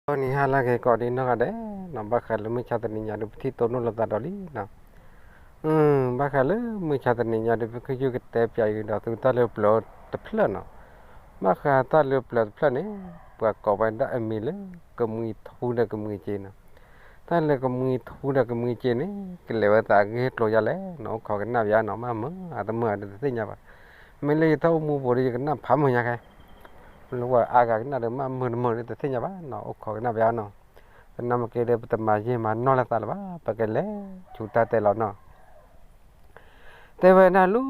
ဂီၤနံၤဟါလၢအဂ့ၤကိးဒံးနီၢ်ဂၤဒဲးနီၤ, ဘၣ်ဃးလၢမုၢ်ဆါတနံၤညါဒီး ပထံၣ်တိၢ်နီၣ်လိာ်သးဒီးလံနီၤ. ဘၣ်ဃးလၢမုၢ်ဆါတနံၤညါဒီး ပကယုၢ်ကတဲပၠးအံၤဒီးသုတၢ်လၢပျၢၤတဖျၢၣ်နီၤ. ဘၣ်ဃးတၢ်လၢပျၢၤတဖျၢၣ်န့ၣ် ပှၤကိးဝဲဒၣ်အမံၤလၢ ကမှံထူဒီးကမှံစ့နီၤ. တၢ်လၢကမှံထူဒီးကမှံစ့န့ၣ် ကလဲၤဝဲသးအဂ့ၢ်ကျိၤယါလဲၣ်နီၤ, အိၣ်ခိးကနၣ်ပၠးနီၤ, မ့ၢ်မုာ်အတမုာ်ဒီးတသ့ၣ်ညါဘၣ်. မ့ၢ်လၢယထီၣ်အိၣ်မူပူၤဒီး ယကနၣ်ဖးမုာ်ညါခဲ လၢပှၤအါဂၤကနၣ်ဒီးမ့ၢ်မုာ်တမုာ်ဒီးတသ့ၣ်ညါဘၣ်နီၤ, အိၣ်ခိးကနၣ်ပၠးနီၤ. သနာ်က့ဒီး ပတမၤယံာ်မၤနီၢ်လိာ်သးလၢၤဘၣ်, ပကလဲၤဆူတၢ်တဲလီၤနီၤ. တဲဝဲဒၣ်လၢ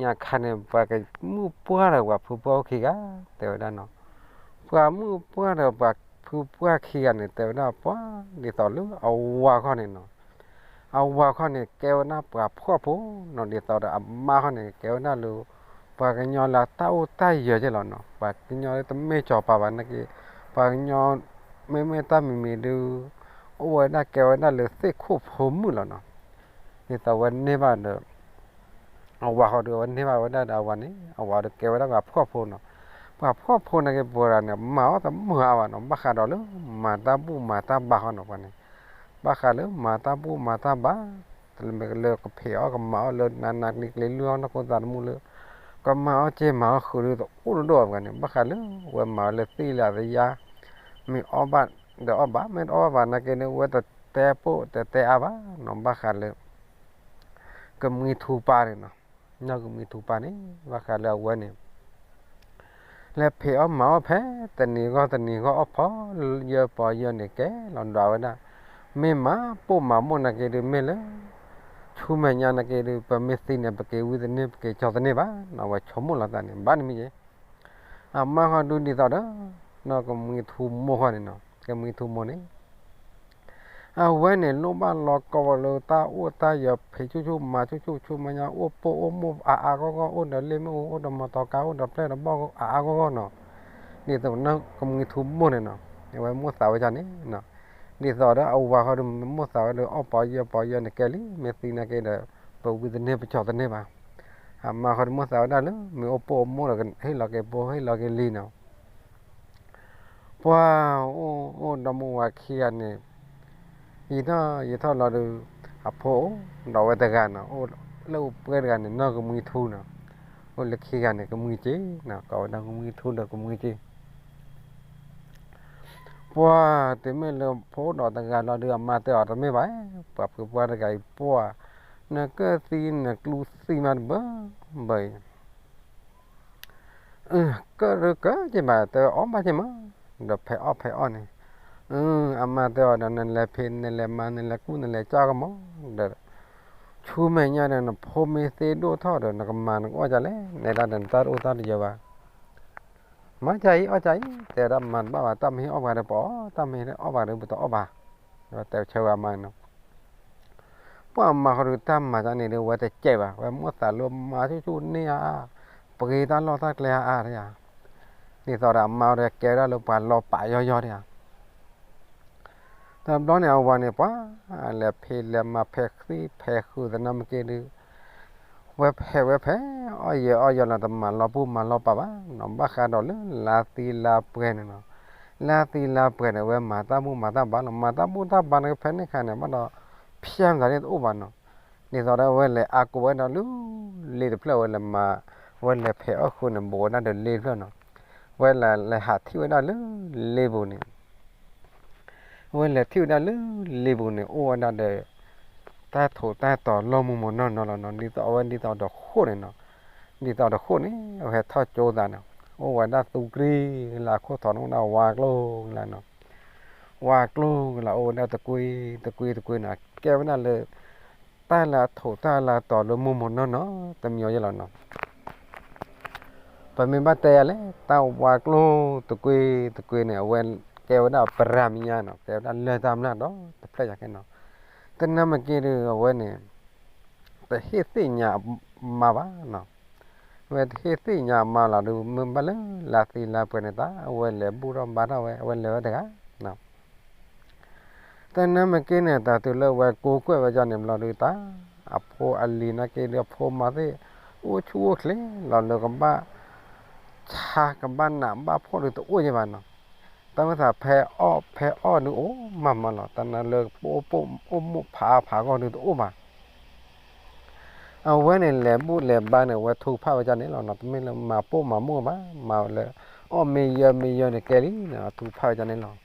ညါခါန့ၣ် ပှၤကမုၣ်ပှၢ်ဒီးပှၤဖုပှၢ်အိၣ်ခံဂၤ, တဲဝဲဒၣ်နီၤ. ပှၤမုၣ်ပှၢ်ဒီးပှၤဖုပှၢ်ခံဂၤန့ၣ် တဲဝဲဒၣ်ပှၤဒ်သိးလၢအဝၤခီန့ၣ်နီၤ. အဝၤခီန့ၣ် ကဲဝဲဒၣ်ပှၤဖှီၣ်ဖိနီၤ, ဒ်သိးဒီးအမါခီန့ၣ် ကဲဝဲဒၣ်လၢ ပှၤကညီလၢတၢ်အိၣ်တၢ်ယၢၤက့လီၤနီၤ. ပှၤကညီလၢတမ့ၢ်စီၤပၤဘၣ်နာ်က့, ပှၤကညီ မ့မ့ၢ်တၢ်မံၤမံၤဒုး အိၣ်ဝဲဒၣ်ကဲဝဲဒၣ်လၢသ့ၣ်ခိၣ်ဖိမုၣ်လီၤနီၤ. ဒ်သိးဝဲန့ၢ်ဘၣ်ဒီး အဝၤဃီဒီး အဝဲန့ၢ်ဘၣ်ဝဲဒၣ်ဒီးအဝၤန့ၣ် အဝၤဒီးကဲဝဲဒၣ်ပှၤဖှီၣ်ဖိနီၤ. ပှၤဖှီၣ်ဖိနာ်က့ ပှၤတဂၤန့ၣ် မၤအီၣ်တမုာ်အါဘၣ်နီၤ, ဘၣ်ဃးဒီးလၢမၤတၢ်ဘူၣ်မၤတၢ်ဘါဃီနီၤ, ပှၤန့ၣ် ဘၣ်ဃးလၢမၤတၢ်ဘူၣ်မၤတၢ်ဘါ, တမ့ၢ်လၢကဖံးအီၣ်ကမၤအီၣ်လၢနးနးကျံၤကျံၤ လုၢ်အီၣ်နီၢ်ခိသးသမူလၢ ကမၤအီၣ်က့မၤအီၣ်ဃုာ်ဒီးတအိၣ်တဒိၣ်ဘၣ်န့ၣ်, ဘၣ်ဃးလၢဝဲမၤဝဲလၢသ့ၣ်လၢအသယါ, မ့ၢ်အီၣ်ဘၣ်ဒီးအီၣ်ဘၣ်, မ့ၢ်တအီၣ်ဘၣ်နာ်က့န့ၣ် ဝဲတတဲပိာ်တတဲအါဘၣ်နီၤ, ဘၣ်ဃးလၢ ကမှံထူပၢ်န့ၣ်နီၤ. နီၢ်ကမှံထူပၢ်န့ၣ် ဘၣ်ဃးလၢအဝဲန့ၣ် လဲၤဖံးအီၣ်မၤအီၣ်ဖဲ တနံၤဂီၢ်တနံၤဂီၢ်အီၣ်ဖီလၢယၢပီယၢန့ၣ် ကဲလီၤဒွးဝဲဒၣ်, မ့ၢ်မၤပိာ်မၤမိၢ်နာ်က့ဒီး မ့ၢ်လၢ ဆူမဲာ်ညါနာ်က့ဒီး ပမ့ၢ်သံန့ၣ် ပက့ၤဝံသန့ၢ် ပက့ၤကၠီသန့ၢ်ဘၣ်နီၤ, အဝဲဆိကမိၣ်လီၤသးန့ၣ် ဘၣ်နမ့ၢ်ယဲ အမါဃီဒုးဒ်သိးဒီး နီၢ်ကမှံထူမိၢ်ဃီန့ၣ်နီၤ, ကမှံထူမိၢ်န့ၣ် အဝဲန့ၣ် လိၣ်ဘၣ်လီၤကီဝဲလၢတၢ်အိၣ်တၢ်ယၢၤ ဖံးဆူၣ်ဆူၣ်မၤဆူၣ်ဆူၣ် ဆူမဲာ်ညါ အိၣ်ပိာ်အိၣ်မိၢ်အါအါဂီၢ်ဂီၢ် အိၣ်ဒီးလ့ၣ်မ့ၣ်အူ အိၣ်ဒီးမီတီကါ အိၣ်ဒီးပျဲၢ်ဒီးဘီၣ်အါအါဂီၢ်ဂီၢ်နီၤ, ဒ်သိးနီၢ်ကမှံထူမိၢ်န့ၣ်နီၤ, အဝဲမိၢ်သးဝဲဒၣ်န့ၣ်နီၤ, ဒ်သိးဒီးအဝၤဃီဒီး မိၢ်သးဝဲဒီး အီၣ်ပီယၢပီယၢန့ၣ်ကဲလံ မ့ၢ်သံနာ်က့ဒီး ပဝံသန့ၢ်ပကၠီသန့ၢ်ဘၣ်, အမါဃီဒီးမိၢ်သးဝဲဒၣ်လၢ မ့ၢ်အိၣ်ပိာ်အိၣ်မိၢ်ဒီး ဟ့ၣ်လီၤက့ၤပိာ်ဟ့ၣ်လီၤက့ၤလံၤနီၤ ပှၤအိၣ်အိၣ်ဒီးမိၢ်ဝၤခံဂၤန့ၣ်, ယံာ်ထီၣ်ယံာ်ထီၣ်လီၤဒီး အဖိအိၣ်ဒီးဝဲတဂၤနီၤ, အိၣ်လၢအိၣ်ပှဲၤတဂၤန့ၣ် နီၢ်ကမှံထူနီၤ, အိၣ်လၢခံဂၤန့ၣ် ကမှံစ့နီၤ, ကိးဝဲဒၣ်ကမှံထူဒီးကမှံစ့ ပှၤတုၤမ့ၢ်လၢဖိအိၣ်ဒီးတဂၤလီၤဒီး အမါတဲအီၤတမ့ၢ်ဘၣ်, ပှၤဖုပှၢ်တဂၤအံၤ ပှၤ နကၢၣ်သံနကျူသံမးတဘၢဘၢအံၤ ကၢၣ်ရၢကၢၣ်က့ဘၣ် တဲအီၣ်ဘၣ်က့မး, ဒီးဖဲးအီၣ်ဖဲးအီၣ်န့ၣ်, အမါတဲအီၤဒီး နလဲၤဖံးနလဲၤမၤနလဲၤကူၣ်နလဲၤကၢ်ကမး, ဒီး ဆူမဲာ်ညါဒီး နဖိမ့ၢ်သ့ဒိၣ်ထီၣ်ဒီး နကမၤနကအီၣ်ဒ်လဲၣ်, နဲဒၣ်ဒီးနတၢ်တအိၣ်တၢ်တယၢၤဘၣ် မၤကၢ်အံၤအီၣ်ကၢ်အံၤ တဲဝဲဒၣ်မၤတဘၣ်ဘၣ်, တၢ်မ့ၢ်ဟ့ၣ်အီၣ်ပှၤဒီးပအီၣ်, တၢ်မ့ၢ်ဟ့ၣ်အီၣ်ပှၤဒီးပတအီၣ်ဘၣ်, ဒီးတဲဆၢဝဲအမါန့ၣ်နီၤ, ပှၤအမါဃီဒီးတၢ်မၤကၢ်န့ၣ်ဒီး ဝဲတကဲဘၣ်, ဝဲမိၢ်သးလၢမၤဆူၣ်ဆူၣ်န့ၢ်အါအါ, ပှ့ၤတၢ်လီၢ်တၢ်ကျဲအါအါတယၤ, ဒ်သိးဒီးအမါဒီးကဲဝဲဒၣ်လၢပှၤလီၤပာ်ယီၢ်ယီၢ်တယၤ တဘျီန့ၣ်အဝၤန့ၣ် ပှၤလဲၤဖံးလဲၤမၤဖဲးသံဖဲးဃုာ်သနာ်က့ဒုး ဝဲဖဲးဝဲဖဲး အီၣ်ယၢၤအီၣ်ယၢၤလီၤ တမၤလီၤပူၤမၤလီၤပာ်ဘၣ်နီၤ, ဘၣ်ဃးဒီးလၢလါသံလါပှဲၤန့ၣ်နီၤ, လါသံလါပှဲၤန့ၣ် ဝဲမၤတၢ်ဘူၣ်မၤတၢ်ဘါလီၤ, မၤတၢ်ဘူၣ်တၢ်ဘါန့ၣ် ဖဲန့ၣ်ခါန့ၣ် ဘၣ်ဒီး ဖၠၣ်မတၤန့ၣ်တအိၣ်ဘၣ်နီၤ, ဒ်သိးဒီးဝဲလဲၤအါကိးဝဲဒၣ်လၢ လ့တဖျၢၣ် ဝဲလဲၤမၤ ဝဲလဲၤဖဲးအီၣ်ဃုာ်န့ၣ် ဘူးဝဲဒၣ်ဒီးလ့တဖျၢၣ်နီၤ, ဝဲလဲၤဟးထံၣ်ဝဲဒၣ်လၢလ့ပူၤန့ၣ် အဝဲလဲၤထံၣ်ဝဲဒၣ်လၢလ့ပူၤန့ၣ် အိၣ်ဝဲဒၣ်ဒီး တၢ်ထိးတၢ်တီၤလီၢ်မူမူနီၢ်နီၢ်လီၤနီၤ, ဒ်သိးအဝဲဒ်သိးဒီးဃိၣ်န့ၣ်နီၤ, ဒ်သိးဒီးဃိၣ်န့ၣ် အဝဲဟဲထီၣ်ကၠိသးန့ၣ်, အိၣ်ဝဲဒၣ်သူကြံၢ်ကလၢ် ခိၣ်ထီၣ်န့ၣ် အိၣ်ဒၣ်ဝါကျိၤကလၢ်နီၤ, ဝါကျိၤကလၢ် အိၣ်ဝဲဒၣ်တကွံတကွံတကွံနီၤ, ကဲဝဲဒၣ်လၢ တၢ်လၢအထိးတၢ်လၢအတီၤလၢမူမူနီၢ်နီၢ် တမံၤအံၤလီၤနီၤ. ပမ့ၢ်ဘၣ်တဲယၤလဲၣ် တၢ်ဝါကျိၤတကွံတကွံန့ၣ် အဝဲကဲဝဲဒၣ်ပရၤမံၤညါနီၤ, ကဲဝဲဒၣ်လၢၢ်တၢ်မျၢ်ဒီးတဖျၢၣ်ယၤကဲနီၤ, သနာ်က့ဒီး အဝဲန့ၣ် တဟ့ၣ်သ့ၣ်ညါအမါဘၣ်နီၤ, အဝဲတဟ့ၣ်သ့ၣ်ညါအမါလီၤဒီး မ့ၢ်ဘၣ်လၢလါသံလါပှဲၤန့ၣ် တၢ်အဝဲလဲၤဘူၣ်ထီၣ်ဘါထီၣ်ဝဲ အဝဲလဲၤဝဲတဂၤ သနာ်က့န့ၣ် တၢ်တုၤလၢဝဲကိးကွဲၢ်ဝဲဒၣ်န့ၣ်ဘျီဒုး တၢ်အဖိအလံၤနာ်က့ဒီး အဖိမါသ့ၣ် အိၣ်ဆူၣ်အိၣ်ချ့လီၤလၢကဘၣ်ဆါကဘၣ်နးဘၣ်ဖှီၣ်ဒီးတအိၣ်ယဲၢ်ဘၣ်နီၤ. တၢ်ဝဲသးဖဲအီၣ်ဖဲအီၣ်ဒုးအိၣ်မးမးလီၤ. တၢ်နာ်လၢပအိၣ်ပိၢ်အိၣ်မိၢ်ဖးအါဖးအဂီၢ်ဒုးတအိၣ်ဘၣ်. အဝဲန့ၣ်လဲၤဘူၣ်လဲၤဘါန့ၣ် အဝဲထုကဖၣ်ဝဲဒ်န့ၣ်လီၤနီၤ. တမ့ၢ်လၢမၤပိၢ်မၤမိၢ်ဘၣ်, မၤလၢအီၣ်မ့ၢ်ယၢမ့ၢ်ယၢန့ၣ်ကဲလံနီၤ, ထုကဖၣ်ဝဲဒ်န့ၣ်လီၤ.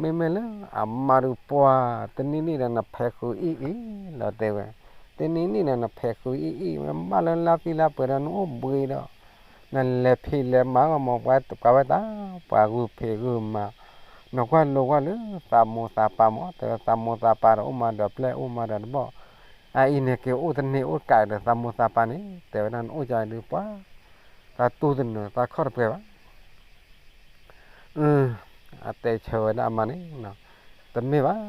မ့မ့ၢ်လၢအမါဒုးပှၤ တနံၤနံၣ်ဒီးနဖဲးဃုအံၣ်အံၣ်လီၤတဲဝဲ, တနံၤနံၣ်ဒီးနဖဲးဃုအံၣ်အံၣ်ဝဲ ဘၣ်လၢလါသံလါပှဲၤဒီးနအိၣ်ဘှံးဒီး နလဲၤဖံးလဲၤမၤဂီၢ်မး ပှၤဝဲတၢ် ပှၤဂုာ်ဖံးဂုာ်မၤ, နကွၢ်လိကွၢ်လၢသးမိၢ်သးပၢ်မး တဲဝဲ သးမိၢ်သးပၢ်ဒီးအိၣ်မးဒီးပျဲၢ်အိၣ်မးဒီးတဘီၣ်, အအံၤန့ၣ်က့ၤအိၣ်တန့ၢ်အိၣ်ကးဒီးသးမိၢ်သးပၢ်န့ၣ် တဲဝဲဒၣ် နအိၣ်ကဒုးပှၤ သးတူၢ်တနၢၤသးခီၣ်တပှဲၤဘၣ်. အတဲဆၢဝဲဒၣ်အမါန့ၣ်, တမ့ၢ်ဘၣ်,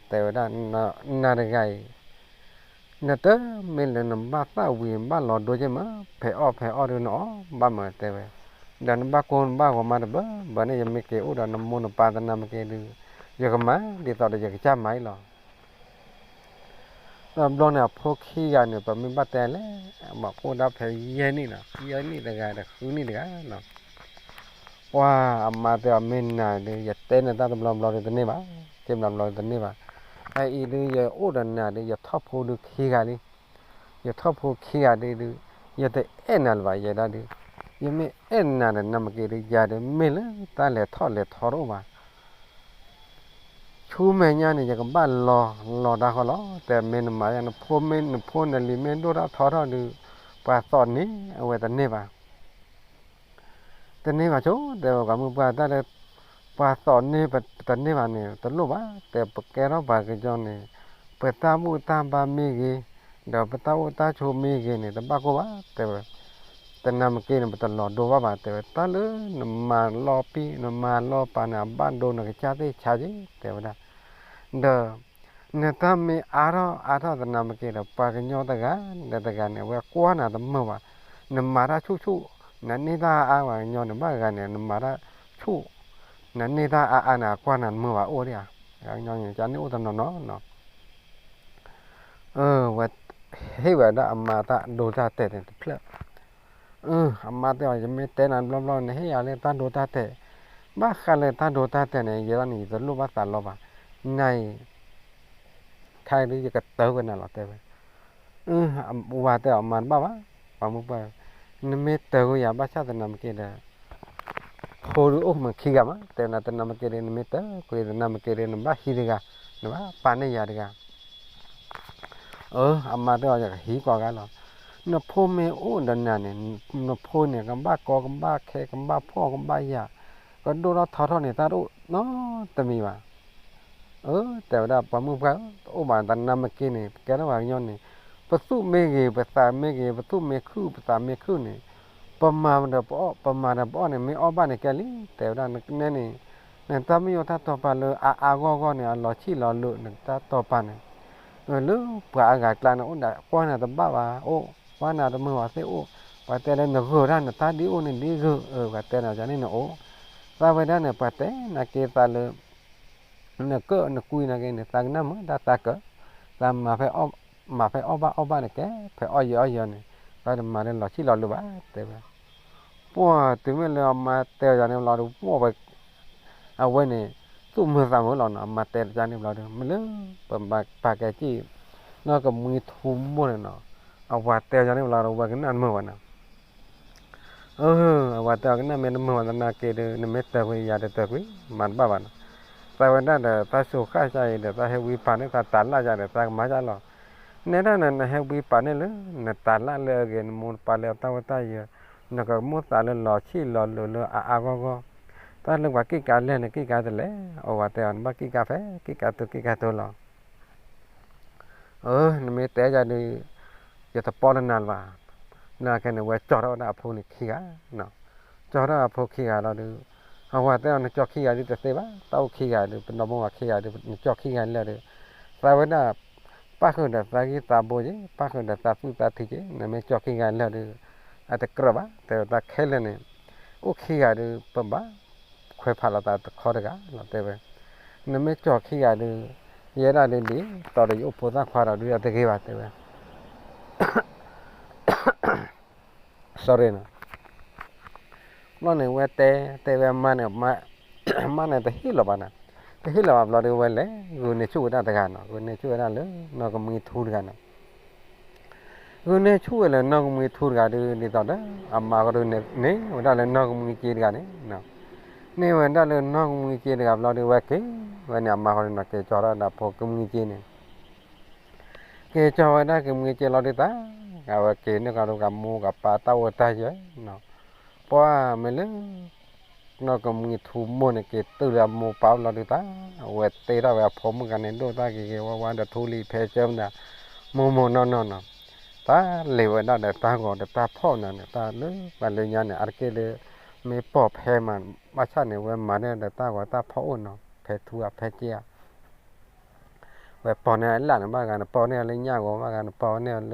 တဲဝဲဒၣ် နၤတဂၤအံၤ နတမ့ၢ်လၢနဘၣ်သၣ်ဝံၤဘၣ်လီၤဒိက့မး, ဖဲအီၣ်ဖဲအီၣ်ဒုးနအီၣ်ဘၣ်မးတဲဝဲ, ဒီးနဘၣ်ကိၢ်နဘၣ်ဂီၤမးတဘၣ်ဘၣ်န့ၣ် ယမ့ၢ်က့ၤအိၣ်ဒီးနမိၢ်နပၢ်သနာ်က့ဒုး ယကမၤဒ်သိးဒီးယကစၢ်မၤအံၤလီၤ. တဘျီန့ၣ်အဖိခံဂၤန့ၣ် ပမ့ၢ်ဘၣ်တဲလဲၣ်, ဘၣ်အိၣ်ဒၣ်ဖဲယဲၢ်နံၣ်နီၤ, ယဲၢ်နံၣ်တဂၤဒီးဃုနံၣ်တဂၤနီၤ. ပှၤအမါတဲအီၤ မ့ၢ်နၤဒုး ယတဲနတၢ်တဘျီဘျီဒုးတန့ၢ်ဘၣ်, က့ဘျီဘျီဒုးတန့ၢ်ဘၣ်. အအံၤဒုး ယအိၣ်ဒီးနၤဒုး ယထီၣ်ဖိဒုးခံဂၤလံ, ယထီၣ်ဖိခံဂၤဒုးဒုး ယတအဲၣ်နၤလၢၤဘၣ် ယဲဒၣ်ဒုး, ယမ့ၢ်အဲၣ်နၤဒီး နမ့ၢ်က့ၤဒုး ယၤဒုး မ့ၢ်လၢတၢ်လဲၤထီၣ်လဲၤထီတအိၣ်ဘၣ် ဆူမဲာ်ညါန့ၣ် ယကဘၣ်လီၤ လီၤတၢ်ဃီလီၤ, တဲမ့ၢ်နမၤယၤ နဖိမ့ၢ်နဖိနလံၤမ့ၢ်ဒိၣ်ထီၣ်ထီထီၣ်ဒုး ပှၤသီၣ်န့ၢ်အဝဲတန့ၢ်ဘၣ်, တန့ၢ်ဘၣ်ဆိ တဲဝဲ ပှၤမုၢ်ပှၢ်တၢ်လၢ ပှၤသီၣ်န့ၢ်ပတန့ၢ်ဘၣ်န့ၣ် တလိၣ်ဘၣ်, တဲပကဲထီၣ်ပှၤကညီန့ၣ် ပတၢ်ဘူၣ်တၢ်ဘါမ့ၢ်ဂ့ၤ, ဒီးပတၢ်အိၣ်တၢ်ဆိးမ့ၢ်ဂ့ၤန့ၣ် တဘၣ်ကိၢ်ဘၣ်, တဲဝဲ တနၤမ့ၢ်က့ၤန့ၣ် ပတလီၤဒိဘၣ်ဘၣ် တဲဝဲ, တၢ်လၢနမၤလီၤပံ နမၤလီၤပာ်န့ၣ် အဘၣ်ဒိနကစၢ်သ့ၣ်ဆါက့ တဲဝဲဒၣ်, ဒီး နတၢ်မ့ၢ်အါထီၣ်အါထီၣ်သနာ်က့ဒီး ပှၤကညီတဂၤဒီးတဂၤန့ၣ် အဝဲကွၢ်နၤတမုာ်ဘၣ်, နမၤတၢ်ဆူၣ်ဆူၣ် နန့ၢ်တၢ်အါအါ ပှၤကညီန့ၣ် ဘၣ်ဂၤန့ၣ် နမၤတၢ်ဆူၣ် နန့ၢ်တၢ်အါအါန့ၣ် အကွၢ်နၤတမုာ်ဘၣ်အိၣ်ဒံးဧါ, ပှၤကညီန့ၣ် ကန့ၢ်အိၣ်တနီၤနီၤနီၤ ဝဲဟ့ၣ်ဝဲဒၣ်အမါတၢ်ဒိတၢ်တဲာ်န့ၣ်တဖျၢၣ်, အမါတဲအီၤ ယမ့ၢ်တဲနၤဘျီဘျီန့ၣ် ဟ့ၣ်ယၤလၢတၢ်ဒိတၢ်တဲာ်, ဘၣ်ဃးလၢတၢ်ဒိတၢ်တဲာ်န့ၣ် ယဲဒၣ်န့ၣ် ယတလိၣ်ဘၣ်သးလီဘၣ်, နၤအံၤ ခဲအံၤဒုးယကတၢၢ်ကွံာ်နၤလီၤ တဲဝဲ, ဝၤတဲအီၤ မၤတဘၣ်ဘၣ်, ပှၤမုၢ်ပှၢ်ဧၢ, နမ့ၢ်တၢၢ်ကွံာ်ယၤဘၣ်ဆၣ်သနာ်က့ဒီး ဖိဒုးအိၣ်မုာ်ခံဂၤမး တဲနၤ သနာ်က့ဒီး နမ့ၢ်တၢၢ်ကွံာ်သနာ်က့ဒီး နဘၣ်ဟံးတဂၤ, နဘၣ်ပာ်န့ၢ်ယၤတဂၤ အၢ အမါတဲအီၤ ယကဟံးကိးဂၤလီၤ, နဖိမ့ၢ်အိၣ်ဒီးနၤန့ၣ် နဖိန့ၣ် ကဘၣ်ကီကဘၣ်ခဲ ကဘၣ်ဖှီၣ်ကဘၣ်ယာ် ကဒိၣ်ထီၣ်ထီထီၣ်န့ၣ် တၢ်တအိၣ်နီတမံၤဘၣ်. အၢ တဲဝဲဒၣ် ပှၤမုၢ်ပှၢ်ဧၢ, တအိၣ်ဘၣ်သနာ်က့န့ၣ် ပကဲထီၣ်ပှၤကညီန့ၣ် ပသူၣ်မ့ၢ်ဂ့ၤ ပသးမ့ၢ်ဂ့ၤ ပသူၣ်မ့ၢ်ခုၣ် ပသးမ့ၢ်ခုၣ်န့ၣ် ပမၤဒီးပအီၣ် ပမၤဒီးပအီၣ်န့ၣ် မ့ၢ်အီၣ်ဘၣ်န့ၣ်ကဲလံ. တဲဝဲဒၣ် နကနဲန့ၣ် နတၢ်မ့ၢ်ယိၣ်တၢ်တီၤပာ်လၢအါအါဂီၢ်ဂီၢ်န့ၣ် အလီၤဆံၣ်လီၤလိၤ နတၢ်တီၤပာ်န့ၣ် လၢပှၤအဂၤကျါန့ၣ် အိၣ်ဒၣ်ကွၢ်နၤတဘၣ်ဘၣ် အိၣ်ကွၢ်နၤတမုာ်ဘၣ်သ့ၣ်အိၣ်, ပှၤတဲလၢနဂုာ်တၢ် နတၢ်ဒ်အိၣ်န့ၣ်ဒ်ဂုာ်, ပှၤတဲနၤန့ၣ်အိၣ်, သးဝဲဒၣ်န့ၣ် ပှၤတဲနၤက့ၤသးလၢ နကၢၣ်နကွံနၤက့ၤန့ၣ် သးကနၣ်မုာ်တၢ်သးကၢၣ်, သးမၤဖဲအီၣ် မၤဖဲအီၣ်ဘၣ်အီၣ်ဘၣ်န့ၣ်ကဲ ဖဲအီၣ်ယံၤအီၣ်ယံၤန့ၣ် သးတမၤလၢလီၤဆံၣ်လီၤလိၤဘၣ် တဲဝဲ. ပှၢ်တုၤမ့ၢ်လၢအမါတဲအီၤယၤန့ၣ်ဘျီဒီး ပှၢ်ဝဲ အဝဲန့ၣ် သူၣ်မုာ်သးမုာ်လီၤနီၤ, အမါတဲတၢ်န့ၣ်ဘျီဒီး မ့ၢ်လၢ ပပာ်ကဲကံၣ် နီၢ်ကမှံထူဘိန့ၣ်နီၤ, အဝၤတဲအီၤယၤန့ၣ်ဘျီဒီး ဝဲကနၣ်တမုာ်ဘၣ်နီၤ အဝၤတဲအီၤ ကနၣ်မ့ၢ်တမုာ်ဘၣ်သနာ်က့ဒီး နမ့ၢ်တၢၢ်ကွံာ်ယၤ တတၢၢ်ကွံာ် မၤတဘၣ်ဘၣ်နီၤ. သးဝဲဒၣ်ဒီး သးစူၤဃၣ်ကါအံၤဒီး သးဟဲဝံပာ်န့ၢ်သးတၤလၣ်ယၤဒီး သးကမၤယၤလီၤ. နဲဒၣ်န နဟဲဝံပာ်န့ၢ်လၢ နတၤလၣ်လၢအဂ့ၤ နမိၢ်နပၢ်လၢတၢ်ဝဲတၢ်ယၢၤ နကမိၣ်သးလၢလီၤဆံၣ်လီၤလိၤလၢအအါအါဂီၢ်ဂီၢ်, တၢ်လၢပှၤကံၣ်ကးလဲၢ်န့ၣ် ကံၣ်ကးတလဲၣ်, အဝၤတဲအီၤ နဘၣ်ကံၣ်ကးဖဲ ကံၣ်ကးတိၤ ကံၣ်ကးတိၤလီၤ. အၢ နမ့ၢ်တဲယၤဒီး ယတပီၢ်လၢနၤလၢၤဘၣ်. နာ်က့န့ၣ် ဝဲကၠီထီၣ်ဝဲဒၣ်အဖိန့ၣ်ခံဂၤ, ကၠီထီၣ်အဖိခံဂၤလီၤဒီး အဝၤတဲအီၤ နကၠီခံဂၤဒုးတသ့ဘၣ်, တၢ်အိၣ်ခံဂၤဒီး ပနီၢ်မိၢ်ဝၤခံဂၤဒီး နကၠီခံဂၤလၢာ်ဒီး သးဝဲဒၣ် ပၣ်ဃုာ်ဒီးသးဂံၢ်သးဘိက့ၤ, ပၣ်ဃုာ်ဒီးသးသူၣ်သးထံက့ၤ, နမ့ၢ်ကၠီခံဂၤလၢာ်ဒီး အတကြၢးဘၣ်, တဲဝဲတၢ်ခဲလၢာ်န့ၣ် အိၣ်ခံဂၤဒီး ပဘၣ်ခွဲးဖးလီၤသးတခီတဂၤလီၤ တဲဝဲ. နမ့ၢ်ကၠီခံဂၤဒီး ယဲဒၣ်ဒ်ဒ်သိးဒီး ယအိၣ်ဖိသၣ်ခွါဒီးဒုး အတဂ့ၤဘၣ် တဲဝဲ. Sorry နီၤ. ဘျီန့ၣ် ဝဲတဲ တဲဝဲအမါန့ၣ် မါ မါန့ၣ်တဟ့ၣ်လီၤဘၣ်နၤ, တဟ့ၣ်လီၤဘၣ်ဘျီဒီးဝဲလဲၤ ဂုာ်န့ၢ်ဆူၣ်ဝဲဒၣ်တဂၤနီၤ, ဂုာ်န့ၢ်ဆူၣ်ဝဲဒၣ်လၢနီၢ်ကမှံထူတဂၤနီၤ. ဂုာ်န့ၢ်ဆူၣ်ဝဲလၢနီၢ်ကမှံထူတဂၤဒီး ဒ်သိးဒီး အမါဃီဒီးန့ၢ်ဝဲဒၣ်လၢနီၢ်ကမှံစ့တဂၤန့ၣ်, န့ၢ်ဝဲဒၣ်လၢနီၢ်ကမှံစ့တဂၤဘျီဒီးဝဲက့ၤဝဲန့ၣ် အမါဃီဒီးနီၤ က့ၤကၠီထီၣ်ဒီးဖိကမှံစ့န့ၣ် က့ၤကၠီဝဲဒၣ်ကမှံစ့လီၤဒုးသး, အဝဲက့ၤန့ၢ်ဃီဒီးကမိၢ်ကပၢ်တၢ်အိၣ်တၢ်ယၢၤနီၤ. ပှၢ်မ့ၢ်လၢ နီၢ်ကမှံထူမိၢ်န့ၣ် က့ၤတုၤလၢအမိၢ်ပၢ်အိၣ်လီၤဒုးသး, အဝဲတ့ထီၣ်ဝဲအဖိမုၣ်ဂၤန့ၣ် ဒိၣ်တၢ်ဂ့ၤဂ့ၤဝါဝါဒီးထူလံၤဖဲဆၢမနုၤ မိၢ်မိၢ်နီၢ်နီၢ်နီၤ. တၢ်လဲၤဝဲဒၣ်ဒီးတၢ်ဂီၤဒီးတၢ်ဖီၣ်နီၤန့ၣ် တၢ်လၢပှၤလၢညါန့ၣ် အါတက့ၢ်လၢ မ့ၢ်ပိာ်ဖဲမး ဘၣ်ဆၣ်န့ၣ် ဝဲမၤန့ၢ်ဒီးတၢ်ဂီၤတၢ်ဖီၣ်အိၣ်နီၤ ဖဲထူဧါဖဲစ့ဧါ ဝဲပိာ်န့ၢ်အလၣ်န့ၣ် ဘၣ်ဂၤန့ၣ်ပိာ်န့ၢ်လၢညၣ်ဂီၤ ဘၣ်ဂၤန့ၣ်ပိာ်န့ၢ်လၢ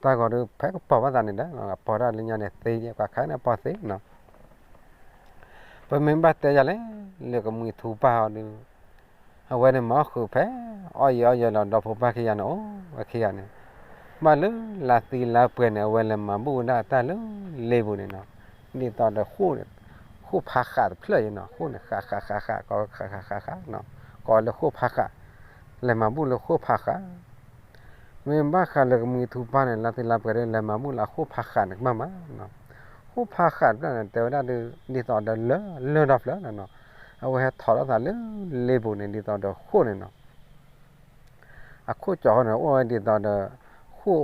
တၢ်ဂီၤဒီး ဖဲကပိာ်ဘၣ်သးန့ၣ်ဒီး ပိာ်တၢ်လၢညါန့ၣ်သ့ ပှၤခါန့ၣ်ပိာ်သ့နီၤ. ပမ့ၢ်ဘၣ်တဲယၤလဲၣ် လၢကမှံထူပၢ်အီၤဒီး အဝဲန့ၣ်မၤအီၣ်ဃုာ်ဖဲ အီၣ်ယံၤအီၣ်ယံၤလီၤ ဒီဖိပၢ်ခံဂၤန့ၣ် အိၣ်ဝဲခံဂၤန့ၣ် ဘၣ်လၢလါသံလါပှဲၤန့ၣ် အဝဲလဲၤမၤဘူၣ်ဝဲဒၣ်တၢ်လၢလ့ပူၤန့ၣ်နီၤ. ဒ်သိးဒီးဃိၣ်န့ၣ် ဃိၣ်ဖးဃးတဖျၢၣ်အံၤနီၤ ဃိၣ်န့ၣ်ဃးဃးဃးဃး ကီဃးဃးဃးဃးနီၤ ကီလၢဃိၣ်ဖးဃး လဲၤမၤဘူၣ်လၢဃိၣ်ဖးဃး မ့ၢ်ဘၣ်ဃးလၢကမှံထူပၢ်န့ၣ် လါသံလါပှဲၤဒီး လဲၤမၤဘူၣ်လၢအဃိၣ်ဖးဃးန့ၣ်ကမၣ်မးနီၤ. ဃိၣ်ဖးဃးတဖျၢၣ်န့ၣ် တဲဝဲဒၣ်ဒုး ဒ်သိးဒီးလၢ လၢၢ်ထီၣ်ဖျၢၣ်နီၤနီၤ အဝဲဟဲထီၣ်ထီၣ်သးလၢလ့ပူၤန့ၣ် ဒ်သိးဒီးဃိၣ်န့ၣ်နီၤ အခိၣ်ကၠီန့ၣ် အိၣ်ဝဲဒ်သိးဒီး ဃိၣ်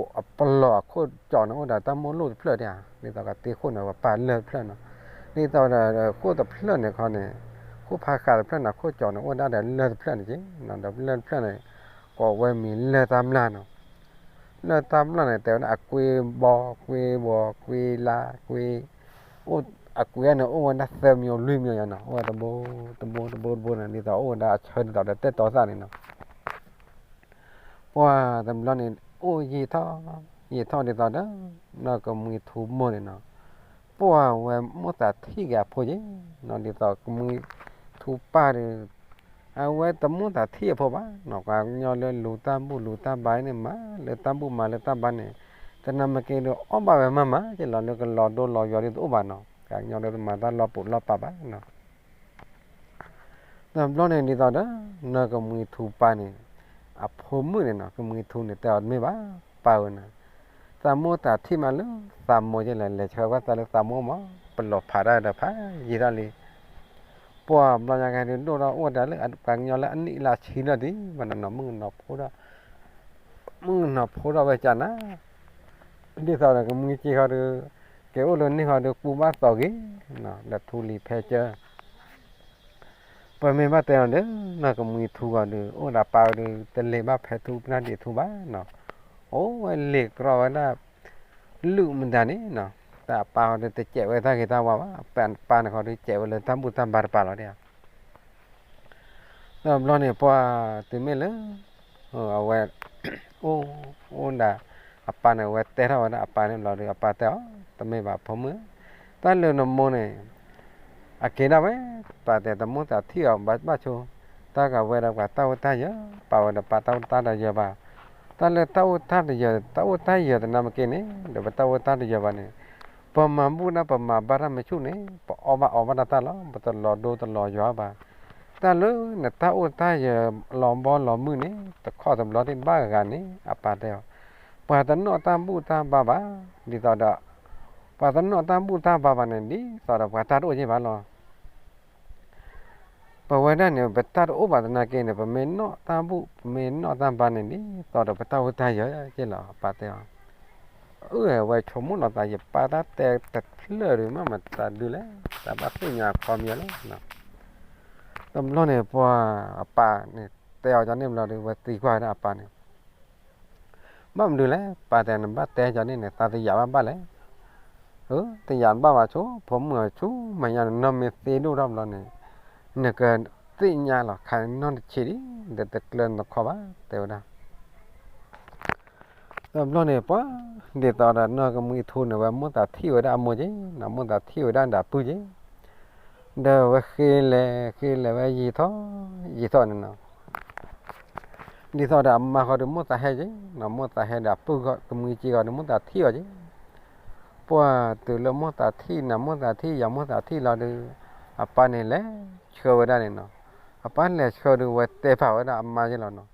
အပလီၢ်အခိၣ်ကၠီန့ၣ် အိၣ်ဒီးတၢ်မိၢ်လိၣ်တဖျၢၣ်ဒၣ်ဧါ ဒ်သိးကတ့ဃိၣ်န့ၣ် ပပၢ်လၢၢ်တဖျၢၣ်နီၤ. ဒ်သိးဒီးဃိၣ်တဖျၢၣ်န့ၣ်ခီန့ၣ် ဃိၣ်ဖးဃးတဖျၢၣ်န့ၣ် အခိၣ်ကၠီန့ၣ် အိၣ်ဒၣ်ဒီးလၢၢ်တဖျၢၣ်န့ၣ်က့ၤ ဒီးလၢၢ်တဖျၢၣ်န့ၣ် ကိးဝဲမံၤလၢၢ်တၢ်မျၢ်နီၤ. လၢၢ်တၢ်မျၢ်န့ၣ် တဲဝဲဒၣ်အကွ့ဘီ ကွ့ဘီ ကွ့လါ ကွ့ အိၣ် အကွ့န့ၣ် အိၣ်ဝဲဒၣ်သၢမံၤလွံၢ်မံၤယါနီၤ အိၣ်ဝဲတဘိ တဘိ တဘိ တဘိန့ၣ် ဒ်သိးအိၣ်ဝဲဒၣ်အဆၢဒ်သိးဒီးတဲတီသၣ်န့ၣ်နီၤ. ပှၢ်တဘျီန့ၣ် အိၣ်ယံာ်ထီၣ် ယံာ်ထီၣ်ဒ်သိးဒီး နီၢ်ကမှံထူမိၢ်န့ၣ်နီၤ ပှၢ်ဝဲမိၣ်သးထံၣ်က့ၤအဖိက့ၤနီၤ ဒ်သိးကမှံထူပၢ်ဒီး အဝဲတမိၣ်သးထံၣ်အဖိဘၣ်နီၤ ပှၤကညီလၢလူၤတၢ်ဘူၣ်လူၤတၢ်ဘါန့ၣ် မၤလၢတၢ်ဘူၣ်မၤလၢတၢ်ဘါန့ၣ် တနၤမ့ၢ်က့ၤဒီးအီၣ်ဘၣ်ဝဲမးမးက့ၤလီၤ လၢကလီၤဒိလီၤယွၤဒ်တအိၣ်ဘၣ်နီၤ ပှၤကညီလၢတမၤတၢ်လီၤပူၤလီၤပာ်ဘၣ်နီၤ. တဘျီန့ၣ်ဒ်သိးဒီး နီၢ်ကမှံထူပၢ်န့ၣ် အဖိမုၣ်န့ၣ်နီၤ ကမှံထူန့ၣ် တဲအီၤတမ့ၢ်ဘၣ် ပၢ်ဧၢနီၤ သးမိၣ်သးထံၣ်မးလၢသးမိၢ်က့ၤလဲၣ် လဲၤဆှၢကွၢ်သးလၢသးမိၢ်မး ပလီၤဖးတၢ်ဒီးဖးယံာ်ထီၣ်လံ ပှၢ်ဘျီညါကဲဒိၣ်ထီၣ်အိၣ်ဝဲဒၣ်လၢပှၤကညီလၢအနံၣ်လၢဆံလီၤဒံးဘၣ်နီၤ မုၣ်ကနီၤဖိဒီး မုၣ်ကနီၤဖိဒီးဝဲကနၤ ဒ်သိးဒီးကမှံစ့ဃီဒီး ကဲအိၣ်လၢန့ၢ်ဃီဒီးကူဘၣ်သိးဂ့ၤ ဒီးထူလံၤဖဲကၢ ပမ့ၢ်ဘၣ်တဲအီၤဒီး နီၢ်ကမှံထူဃီဒီး အိၣ်ဒီးပၢ်ဝဲဒီး တလဲၤဘၣ်ဖဲထူပနၢ်ဒံးထူဘၣ်နီၤ အိၣ်ဝဲလ့ၤကြီဝဲဒၣ် လုၢ်မတၤန့ၣ်နီၤ တၢ်အပၢ်ဃီဒီးတစဲးဝဲတၢ်ဂ့ၤတၢ်ဝါဘၣ် ပၢ်န့ၣ်ဃီဒီးစဲးဝဲလၢတၢ်ဘူၣ်တၢ်ဘါတပၤလီၤဒၣ် တဘျီန့ၣ် ပှၢ်တုၤမ့ၢ်လၢ အဝဲ အိၣ် အိၣ်ဒၣ် အပၢ်န့ၣ် အဝဲတဲထီၣ်ဝဲဒၣ်အပၢ်န့ၣ်ဘျီဒီး အပၢ်တဲအီၤ တမ့ၢ်ဘၣ်ဖိမုၣ်ဧၢ, တၢ်လၢနမိၢ်န့ၣ် အက့ၤဒၣ်ဝဲ, ပၢ်တဲ တမိၣ်သးထံၣ်အီၤဘၣ်ဆိ, တၢ်ဂၤဝဲဒီးပှၤတၢ်အိၣ်တၢ်ယၢၤ, ပာ်ဝဲဒီးပှၤတၢ်အိၣ်တၢ်ယၢၤဘၣ်, တၢ်လၢတၢ်အိၣ်တၢ်ယၢၤ တၢ်အိၣ်တၢ်ယၢၤသနာ်က့န့ၣ် ဒီးပတၢ်အိၣ်တၢ်ယၢၤဘၣ်န့ၣ် ပမၤဘူၣ်ဒၣ်ပမၤဘၣ်တၢ်မ့ၢ်ဆူၣ်န့ၣ် ပအီၣ်ဘၣ်အီဘၣ်တၢ်တၢ်လီၤ ပတလီၤဒိတလီၤယွၤဘၣ်. တၢ်လၢနတၢ်အိၣ်တၢ်ယၢၤလီၤဘီလီၤမုၢ်န့ၣ် တခီတဘျီသ့ၣ်ဘၣ်ဂၤန့ၣ် အပၢ်တဲအီၤ, ပှၤတနီၣ်တၢ်ဘူၣ်တၢ်ဘါဘၣ်, ဒ်သိးဒီး ပှၤတနီၣ်တၢ်ဘူၣ်တၢ်ဘါဘၣ်န့ၣ် ဒ်သိးဒီးပှၤတၢ်တအိၣ်က့ဘၣ်လီၤ. ပဝဲဒၣ်န့ၣ် ပတၢ်တအိၣ်ဘၣ်သနာ်က့န့ၣ် ပမ့ၢ်နီၣ်တၢ်ဘူၣ် ပမ့ၢ်နီၣ်တၢ်ဘါန့ၣ် ဒ်သိးဒီးပတၢ်အိၣ်တၢ်ယၢၤက့လီၤ အပၢ်တဲအီၤ. အၢ ဝဲဆိကမိၣ်လီၤသး ယပၢ်တၢ်တဲတဖျၢၣ်ဒီး မ့ၢ်မတၤဒုလဲၣ် တၢ်ဘၣ်သ့ၣ်ညါခီမံၤလီၤ. တဘျီန့ၣ် ပှၤအပၢ်န့ၣ် တဲအီၤကန့ၣ်ဘျီဒီး ဝဲသံကွၢ်ဝဲဒၣ်အပၢ်န့ၣ် ဘၣ်မနုၤလဲၣ် ပၢ်တဲ နဘၣ်တဲကန့ၣ်န့ၣ် သးတယာ်ဘၣ်ဘၣ်လဲၣ်. အၢ တယာ်ဘၣ်ဘၣ်ဆိ ဖိမုၣ်အီၤဆူမဲာ်ညါန့ၣ် နီၢ်မ့ၢ်သ့ဒိၣ်ထီၣ်ဘျီန့ၣ် နကသ့ၣ်ညါလီၤ ခါန့ၣ်နီၢ်တဆံးဒံး ဒီးတကျၢၤနတခီဘၣ် တဲဝဲဒၣ်. တဘျီန့ၣ် ပှၤ ဒ်သိးဒီးနီၢ်ကမှံထူန့ၣ် ဝဲမိၣ်သးထံၣ်ဝဲဒၣ်အမိၢ်က့ နီၢ်မိၣ်သးထံၣ်ဝဲဒၣ်ဒီးအပုၢ်က့ ဒီးဝဲဃ့လဲၤ ဃ့လဲၤဝဲယံာ်ထီၣ် ယံာ်ထီၣ်န့ၣ်နီၤ ဒ်သိးဒီးအမါဃီဒီးမိၣ်သးဟဲက့ နီၢ်မိၣ်သးဟဲဒီးအပုၢ်ကမှံက့ဂီၤဒီးမိၣ်သးထံၣ်အီၤက့ ပှၤတုၤလၢမိၣ်သးထံၣ် နီၢ်မိၣ်သးထံၣ် ယၤမိၣ်သးထံၣ်လီၤဒီး အပၢ်န့ၣ်လဲၤဆှၢဝဲဒၣ်န့ၣ်နီၤ. အပၢ်လဲၤဆှၢဒုး ဝဲတဲဖးဝဲဒၣ်အမါယဲလီၤနီၤ.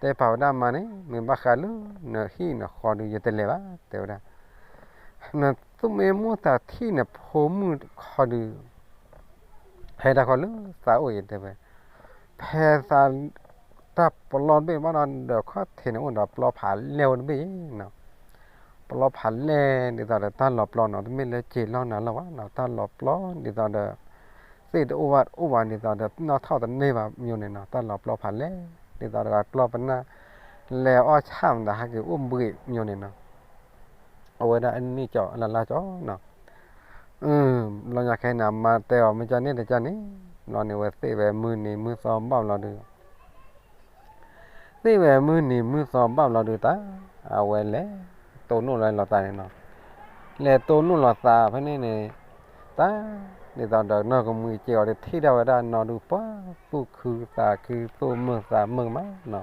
တဲဖးဝဲဒၣ်အမါန့ၣ် မ့ၢ်ဘၣ်ဃးလၢနဟံၣ်နဃီဒုး ယတလဲၤဘၣ် တဲဝဲဒၣ်. နသူၣ်မ့ၢ်မိၣ်သးထံၣ်နဖိမုၣ်ခီဒုး ဟဲဒၣ်ခီလၢသးအိၣ်အံၤတဲဝဲ, ဖဲသး တၢ်ပျီတဘ့ၣ်ဘၣ်ဒီး ဒီးခီၣ်ထံးန့ၣ်အိၣ်ဒီးပျီဖးလဲၢ်ဝဲတဘ့ၣ်နီၤ. ပျီဖးလဲၢ်ဒ်သိးဒီးတၢ်လီၤပျီနီၤ တမ့ၢ်လၢစ့ၤလီၢ်နၤလီၢ်ဘၣ်နီၤ တၢ်လီၤပျီဒ်သိးဒီး သ့ၣ်တအိၣ်ဘၣ်အိၣ်ဘၣ်ဒ်သိးဒီး နီၣ်ထီၣ်တန့ၢ်ဘၣ်မၠိန့ၣ်နီၤ တၢ်လီၤပျီဖးလဲၢ် ဒ်သိးဒီးကျီၢ်ပနၢ် လဲၤအီၣ်ဆၣ်မတၤဟဲက့ၤအိၣ်ဘှံးမၠိန့ၣ်နီၤ. အဝဲဒၣ်အနံၣ်ကၠီလၢ်လၢ်ကၠီနီၤ. ဘျီညါခဲန့ၣ် အမါတဲအီၤ မ့ၢ်ကၢ်န့ၣ်တကၢ်န့ၣ် ဘျီန့ၣ်ဝဲသ့ၣ်ဝဲမုၢ်နံၤမုၢ်သီဘၣ်ဘျီဒုး သ့ၣ်ဝဲမုၢ်နံၤမုၢ်သီဘၣ်ဘျီဒုးတၢ် အဝဲလဲၤတိၢ်နီၣ်လီၤသးန့ၣ်နီၤ. လဲၤတိၢ်နီၣ်လီၤသးဖဲန့ၣ်န့ၣ် တၢ် ဒ်သိးဒီးနီၢ်ကမှံစ့အီၤဒီးထံၣ်ဒၣ်ဝဲဒၣ်နီၢ်ဒုး ပှၤသူၣ်ခုသးခု သူၣ်မုာ်သးမုာ်မးနီၤ.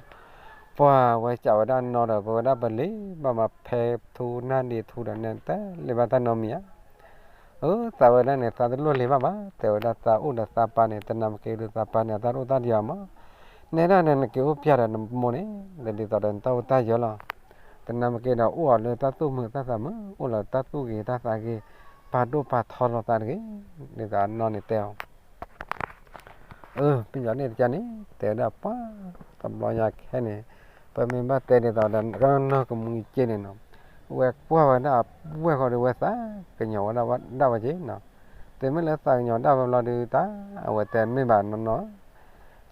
ပှၤဝဲစံးဝဲဒၣ်နီၢ်ဒီး ပဝဲဒၣ်ပလံၤဘၣ်မး ဖဲထူနၢ်ဒ့ထူဒီးနဲတလ့ၤဘၣ်တၢ်နီတမံၤဧါ. အၢ သးဝဲဒၣ်န့ၣ် သးတလိၣ်လ့ၤဘၣ်ဘၣ် တဲဝဲဒၣ် သးအိၣ်ဒီးသးပၢ်န့ၣ် တနၤမ့ၢ်က့ၤဒုးသးပၢ်န့ၣ် အတၢ်အိၣ်တၢ်ယၢၤမး နဲဒၣ်န့ၣ် နက့ၤအိၣ်ပျၢ်ဒီးနမိၢ်န့ၣ် ဒ်သိးဒီးနတၢ်အိၣ်တၢ်ယၢၤလီၤ. တနၤမ့ၢ်က့ၤဒီးအိၣ်အီၤလၢတၢ်သူၣ်မုာ်တၢ်သးမုာ် အိၣ်လီၤတၢ်သူၣ်ဂ့ၤတၢ်သးဂ့ၤ ပာ်ဒိၣ်ပာ်ထီလီၤသးတဂ့ၤ ဒ်သိးအနီၢ်န့ၣ်တဲအီၤ အၢ မ့ၢ်ကၢ်န့ၣ်တကၢ်န့ၣ် တဲဝဲဒၣ်ပှၤ တဘျီညါခဲန့ၣ် ပမ့ၢ်ဘၣ်တဲဒ်သိးဒီး နီၢ်ကမှံစ့န့ၣ်နီၤ ဝဲကွၢ်ဝဲဒၣ်အဝဲၢ်ဃီဒီး ဝဲသးကညီၤဝဲဒၣ်ဒၣ်ဝဲက့ၤနီၤ. တုၤမ့ၢ်လၢသးကညီၤဒၣ်ဝဲဘျီဒုးတၢ် အဝဲတဲမ့ၢ်ဘၣ်နီၢ်နီၢ်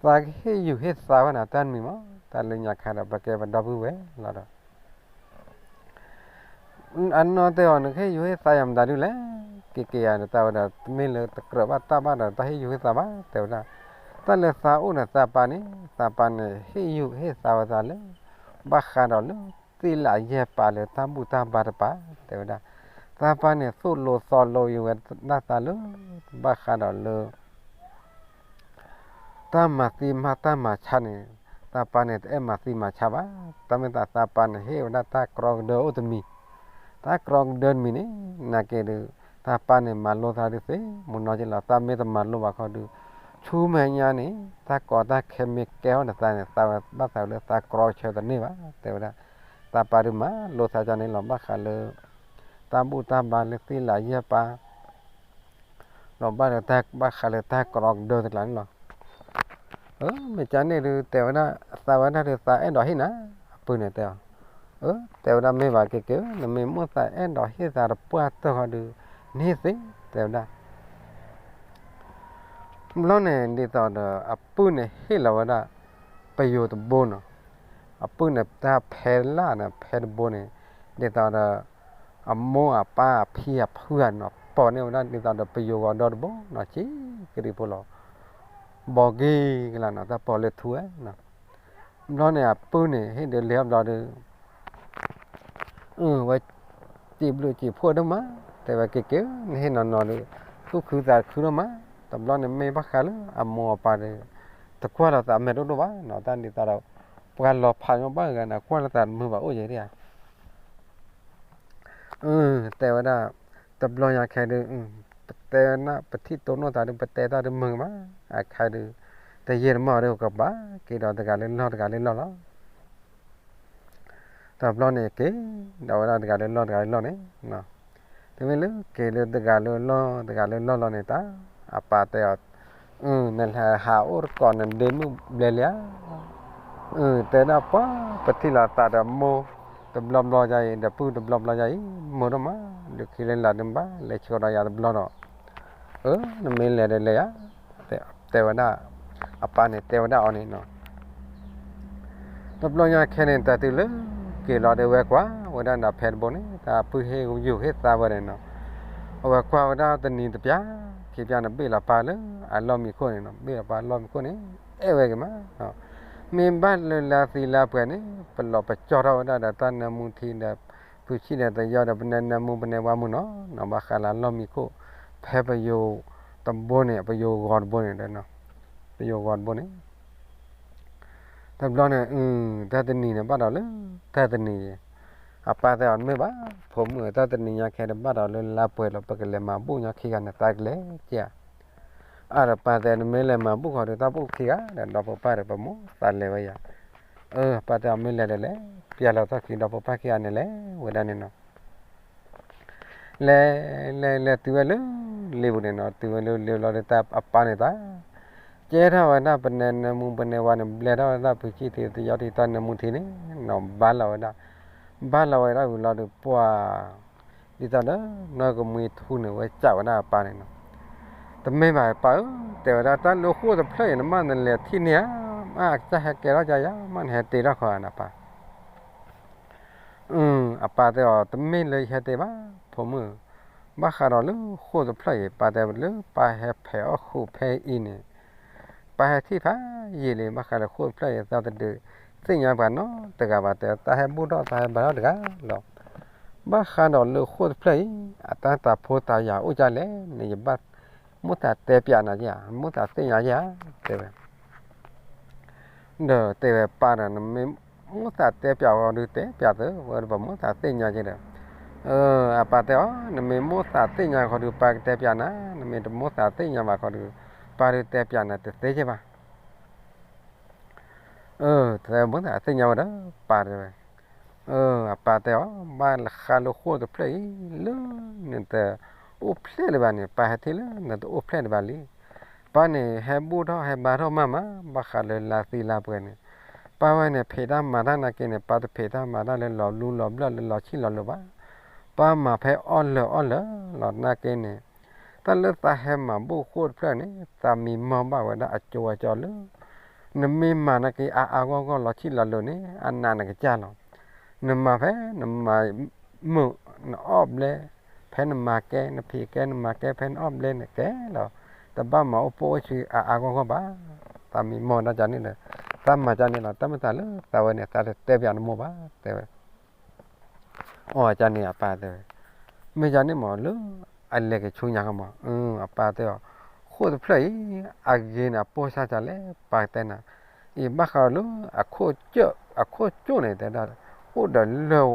သးကဟ့ၣ်ယူၤဟ့ၣ်သါဝဲနၤတၢ်တမံၤမး တၢ်လၢညါခါဒီး ပကဲပဒီပုၢ်ဝဲၢ်လီၤဒီး အနီၢ်တဲအီၤ နကဟ့ၣ်ယူၤဟ့ၣ်သါယၤမတၤဒုလဲၣ် က့ၤက့ၤယၤဒီး တၢ်ဝဲဒီး တမ့ၢ်လၢတကြၢးဘၣ်တၢ်ဘၣ်ဒီး တၢ်ဟ့ၣ်ယူၤဟ့ၣ်သါဘၣ် တဲဝဲဒၣ်. တၢ်လၢသးအိၣ်ဒီးသးပၢ်န့ၣ် သးပၢ်န့ၣ် ဟ့ၣ်ယူၤဟ့ၣ်သါဝဲသးလၢ ဘၣ်ဃးဒီးလၢ သ့ၣ်လးယဲၢ်ပာ်လၢတၢ်ဘူၣ်တၢ်ဘါတပၤ တဲဝဲဒၣ်. သးပၢ်န့ၣ် သိၣ်လိသီလိယံၤဝဲဒၣ်သးလၢ ဘၣ်ဃးဒီးလၢ တၢ်မၤသံမၤတၢ်မၤဆါန့ၣ် သးပၢ်န့ၣ် တအဲၣ်မၤသံမၤဆါဘၣ်. တၢ်မ့ၢ်သးသးပၢ်န့ၣ် ဟ့ၣ်ဝဲဒၣ်တၢ်ကြီကဒၢအိၣ်တမံၤ, တၢ်ကြီကဒၢတမံၤန့ၣ် နာ်က့ၤဒုး သးပၢ်န့ၣ် မၤလိသးဒုးသ့ မုၢ်နီၢ်က့ၤလီၤ. သးမ့ၢ်တမၤလိဘၣ်ခီဒုး ဆူမဲာ်ညါန့ၣ် တၢ်ကီတၢ်ခဲမ့ၢ်ကဲထီၣ်ဒီးသးန့ၣ် သးဝဲဘၣ်သးလၢသးကြီဆၢတန့ၢ်ဘၣ် တဲဝဲဒၣ်. သးပၢ်ဒုးမၤလိသးကန့ၣ်လီၤ ဘၣ်ဃးလၢ တၢ်ဘူၣ်တၢ်ဘါလၢသ့ၣ်လးယဲၢ်ပာ် ဒီးဘၣ်လၢတၢ်ဘၣ်ဃးလၢတၢ်ကြီကဒၢတကျါန့ၣ်လီၤ. အၢ မ့ၢ်ကၢ်န့ၣ်ဒုး တဲဝဲဒၣ် သးဝဲဒၣ်ဒုး သးအဲၣ်ဒိးဟ့ၣ်နၤ, အပုၢ်န့ၣ်တဲအီၤ. အၢ တဲဝဲဒၣ်မ့ၢ်ဘၣ်က့ၤက့ၤ နမ့ၢ်မိၣ်သးအဲၣ်ဒိးဟ့ၣ်သးတပှၢ်တၢၢ်ဃီဒုး နဟ့ၣ်သ့ တဲဝဲဒၣ်. ဘျီန့ၣ် ဒ်သိးဒီး အပုၢ်န့ၣ်ဟ့ၣ်လီၤဝဲဒၣ် ပယိၤတဘိနီၤ. အပုၢ်န့ၣ် တၢ်ဖဲလၢ်န့ၣ် ဖဲတဘိန့ၣ် ဒ်သိးဒီး အမိၢ်အပၢ်အဖံအဖုဧါနီၤ ပိာ်န့ၢ်ဝဲဒၣ်ဒ်သိးဒီးပယိၤဂီၤဒီတဘိနီၤ ဆံးကဒံဖိလီၤ. ဘီက့ၤကလါနီၤ တၢ်ပိာ်လၢထူဧါနီၤ. ဘျီန့ၣ်အပုၢ်န့ၣ် ဟ့ၣ်ဒုးလဲၤအဘျီဒုး ဝဲ စံးဘျုးစံးဖှိၣ်ဒိၣ်မး တဲဝဲက့ၤက့ၤ နဟ့ၣ်နီၤနီၤဒုး သူၣ်ခုသးခုဒိၣ်မး. တဘျီန့ၣ်မ့ၢ်ဘၣ်ဃးလၢအမိၢ်အပၢ်ဒီး တကွၢ်လိာ်သးမဲာ်ဒိၣ်ဒိၣ်ဘၣ်နီၤ တၢ်ဒ်သိးဒီး ပှၤလီၤဖးညီဘၣ်ဂၤန့ၣ် ကွၢ်လိာ်သးတမုာ်ဘၣ်အိၣ်ယဲဒၣ်ဧါ. တဲဝဲဒၣ် တဘျီညါခဲဒုး ပတဲနၢ်ပထံၣ်တိၢ်နီၣ်သးဒုး ပတဲတၢ်ဒုးမုာ်မး အခါဒုး တယံာ်တမီၢ်ဒုး ကဘၣ်က့ၤဒီးတဂၤလၢလီၢ်တဂၤလၢလီၢ်လီၤ. တဘျီန့ၣ်က့ၤ ဒီးဝဲဒၣ်တဂၤလၢလီၢ်တဂၤလၢလီၢ်န့ၣ် တုၤမ့ၢ်လၢက့ၤလၢတဂၤလၢလီၢ်တဂၤလၢလီၢ်လီၤန့ၣ် တၢ် အပၢ်တဲအီၤ နလဲၤဟးအိၣ်တကိးနဒ့မုၣ်ဘျဲလံဧါ. တဲဒၣ်ပှၤ ပထံၣ်လိာ်သးဒီးမိၢ်တဘျီဘျီယါအံၤ ဒီးပုၢ်တဘျီဘျီယါအံၤ မုာ်ဒိၣ်မး ဒုးခံလၢလာ်ဒုးဘၣ်လဲၤဆှၢဒီးယၤတဘျီဒီး နမ့ၢ်လဲၤဒီးလဲၤယါ တဲဝဲဒၣ် အပၢ်န့ၣ်တဲဝဲဒၣ်အီၤန့ၣ်နီၤ. တဘျီညါခဲန့ၣ် တၢ်တုၤလၢက့ၤလီၤဒီးဝဲကွၢ်ဝဲဒၣ်ဒီးဖဲတဘိန့ၣ် တၢ်ပုၢ်ဟ့ၣ်ယူၤဟ့ၣ်သါဝဲန့ၣ်နီၤ. အဝဲကွၢ်ဝဲဒၣ်တနံၤတပျၢ် ခံပျၢ်န့ၣ် ဘ့ၣ်လီၤပၢ်လၢအလီၢ်မံခိၣ်န့ၣ်နီၤ ဘ့ၣ်လီၤပၢ်လီၢ်မံခိၣ်န့ၣ် အဲၣ်ဝဲက့ၤမး မ့ၢ်ဘၣ်လၢလါသံလါပှဲၤန့ၣ် ပလီၤပကၠီထီၣ်ဝဲဒၣ်ဒီးတၢ်နၢမူထံဒီး သူၣ်ဆံၣ်ဒီးသယီဒီး ပနဲနၢမူပနဲဝါမုၢ်နီၤ နီၤ ဘၣ်ဃးလၢလီၢ်မံခိၣ် ဖဲပယိၤတဘိန့ၣ် ပယိၤဂီၤတဘိန့ၣ် ပယိၤဂီၤတဘိန့ၣ် တဘျီန့ၣ် တၢ်တနံၤန့ၣ်ဘၣ်ဒီးလၢ တၢ်တနံၤ အပၢ်တဲအီၤမ့ၢ်ဘၣ် ဖိမုၣ်ဧၢ တၢ်တနံၤညါခဲဒီးဘၣ်ဒီးလၢလါပှဲၤလီၤ ပကလဲၤမၤဘူၣ်ညီခံဂၤန့ၣ် သးကလဲၤကဲဧါ. အၢ်ဒီးပၢ်တဲ နမ့ၢ်လဲၤမၤဘူၣ်ဃီဒီး တၢ်ဘူၣ်ခံဂၤဒီး ဒီဖိပၢ်ဒီး ပမိၢ်သးလဲၤဝဲယၤ. အၢ ပၢ်တဲအီၤ မ့ၢ်လဲၤဒီးလဲၤ, ပျၢ်လီၤသီၣ်ခံ ဒီဖိပၢ်ခံဂၤန့ၣ်လဲၤဝဲဒၣ်န့ၣ်နီၤ. လဲၤ လဲၤ လဲၤတုၤဝဲလၢလ့ပူၤန့ၣ်နီၤ, တုၤဝဲလၢလ့ပူၤလီၤဒီး တၢ်အပၢ်န့ၣ်တၢ် ကဲထီၣ်ဝဲဒၣ် ပနဲနၢမူပနဲဝါန့ၣ် ဘျဲထီၣ်ဝဲဒၣ်ပူၤကံၢ်ထံး သယီထံး တၢ်နၢမူထံးန့ၣ်နီၤ, ဘါလီၤဝဲဒၣ်, ဘါလီၤဝဲဒၣ်ဝံၤလီၤဒီး ပှၤ ဒ်သိးဒီး နီၢ်ကမှံထူန့ၣ် ဝဲစံးဝဲဒၣ်အပၢ်န့ၣ်နီၤ, တမ့ၢ်ဘၣ်ပၢ်ဧၢ, တဲဝဲဒၣ် တၢ်လၢဃိၣ်တဖျၢၣ်အံၤ နမ့ၢ်နလဲၤထံၣ်န့ၢ်ဧါ, မ့ၢ်အကစၢ်ဟဲကဲထီၣ်ကယၤ, မ့ၢ်နဟဲတ့ထီၣ်ဃီဧါ နပၢ်. အပၢ်တဲအီၤ တမ့ၢ်လၢယဟဲတ့ဘၣ် ဖိမုၣ်, ဘၣ်ဃးဒီးလၢဃိၣ်တဖျၢၣ်အံၤ ပၢ်တဲလၢပၢ်ဟဲဖဲးအီၣ်ဃုာ်ဖဲအံၤန့ၣ်, ပၢ်ဟဲထံၣ်ဖးယံာ်လံ, ဘၣ်ဃးလၢဃိၣ်တဖျၢၣ်အံၤ သးတဒုးသ့ၣ်ညါပှၤနီတဂၤဘၣ်, တဲတၢ်ဟဲဘူၣ်ထီၣ်တၢ်ဟဲဘါထီၣ်တဂၤလီၤ. ဘၣ်ဃးဒီးလၢဃိၣ်တဖျၢၣ်အံၤ အတၢ်တၤဖိတၤယာ်အိၣ်ဒ်လဲၣ်န့ၣ် ယဘၣ်မိၣ်သးတဲပၠးနၤဧါ, မိၣ်သးသ့ၣ်ညါဧါ, တဲဝဲ ဒီးတဲဝဲပၢ်ဒီး နမ့ၢ်မိၣ်သးတဲပၠးဝဲဒုး တဲပၠးသ့ဝဲဒီး ပမိၣ်သးသ့ၣ်ညါက့ဒီး, အပၢ်တဲအီၤ နမ့ၢ်မိၣ်သးသ့ၣ်ညါဃီဒီး ပၢ်ကတဲပၠးနၤ, နမ့ၢ်တမိၣ်သးသ့ၣ်ညါဘၣ်ဃီဒီး ပၢ်ဒုးတဲပၠးနၤတသ့က့ဘၣ်. တဲမိၣ်သးသ့ၣ်ညါဝဲဒီး ပၢ်တဲဝဲ, အပၢ်တဲအီၤ ဘၣ်ဃးလၢဃိၣ်တဖျၢၣ်အံၤ လၢနတအိၣ်ဖျဲၣ်လၢၤဘၣ်န့ၣ် ပၢ်ဟဲထံၣ်လၢနတအိၣ်ဖျဲၣ်လၢၤဘၣ်လံ. ပၢ်န့ၣ် ဟဲဘူၣ်ထီၣ်ဟဲဘါထီၣ်မးမး ဘၣ်ဃးလၢလါသံလါပှဲၤန့ၣ်, ပၢ်ဝဲန့ၣ် ဖံးတၢ်မၤတၢ်နာ်က့န့ၣ် ပၢ်တဖံးတၢ်မၤတၢ်လၢလီၤလူလီၤဘျၢၣ်လၢလီၤဆံၣ်လီၤလိၤဘၣ်. ပၢ်မၤဖဲအီၣ်လၢာ်အီၣ်လၢာ်လီၤနာ်က့န့ၣ်, တၢ်လၢသးဟဲမၤဘူၣ်ဃိၣ်တဖျၢၣ်န့ၣ် သးမံမီၢ်ဘၣ်ဝဲဒၣ်အကၠိအကၠီလၢ နမ့ၢ်မၤနာ်က့အါအါဂီၢ်ဂီၢ်လီၤဆံၣ်လီၤလိၤန့ၣ် အနးနကစၢ်လီၤ. နမၤဖဲနမၤမုာ် နအီၣ်ဘျဲ ဖဲနမၤကဲ နဖံးကဲ နမၤကဲ ဖဲနအီၣ်ဘျဲန့ၣ်ကဲလီၤ. တဘၣ်မၤအိၣ်ပိၢ်အိၣ်ဆှံအါအါဂီၢ်ဂီၢ်ဘၣ်. သးမံမီၢ်ဒၣ်ကန့ၣ်ဒီး သးမၤကန့ၣ်လီၤ. တၢ်မ့ၢ်သးလၢသးဝဲန့ၣ် သးတတဲပၠးနမိၢ်ဘၣ် တဲဝဲ. အီၣ်ကန့ၣ်အပၢ်တဲဝဲ, မ့ၢ်ကန့ၣ်မးလၢ အလဲၤကဆူညါကမး, အပၢ်တဲအီၤ, ဃိၣ်တဖျၢၣ်အံၤ အဂ့ၤန့ၣ် အပိၢ်စၢ်တၢ်လဲၣ် ပၢ်တဲနၤ, အံၤဘၣ်ဃးလၢ အခိၣ်ကၠိၣ်န့ၣ် တဲဒၣ် အိၣ်ဒီးလၢၢ်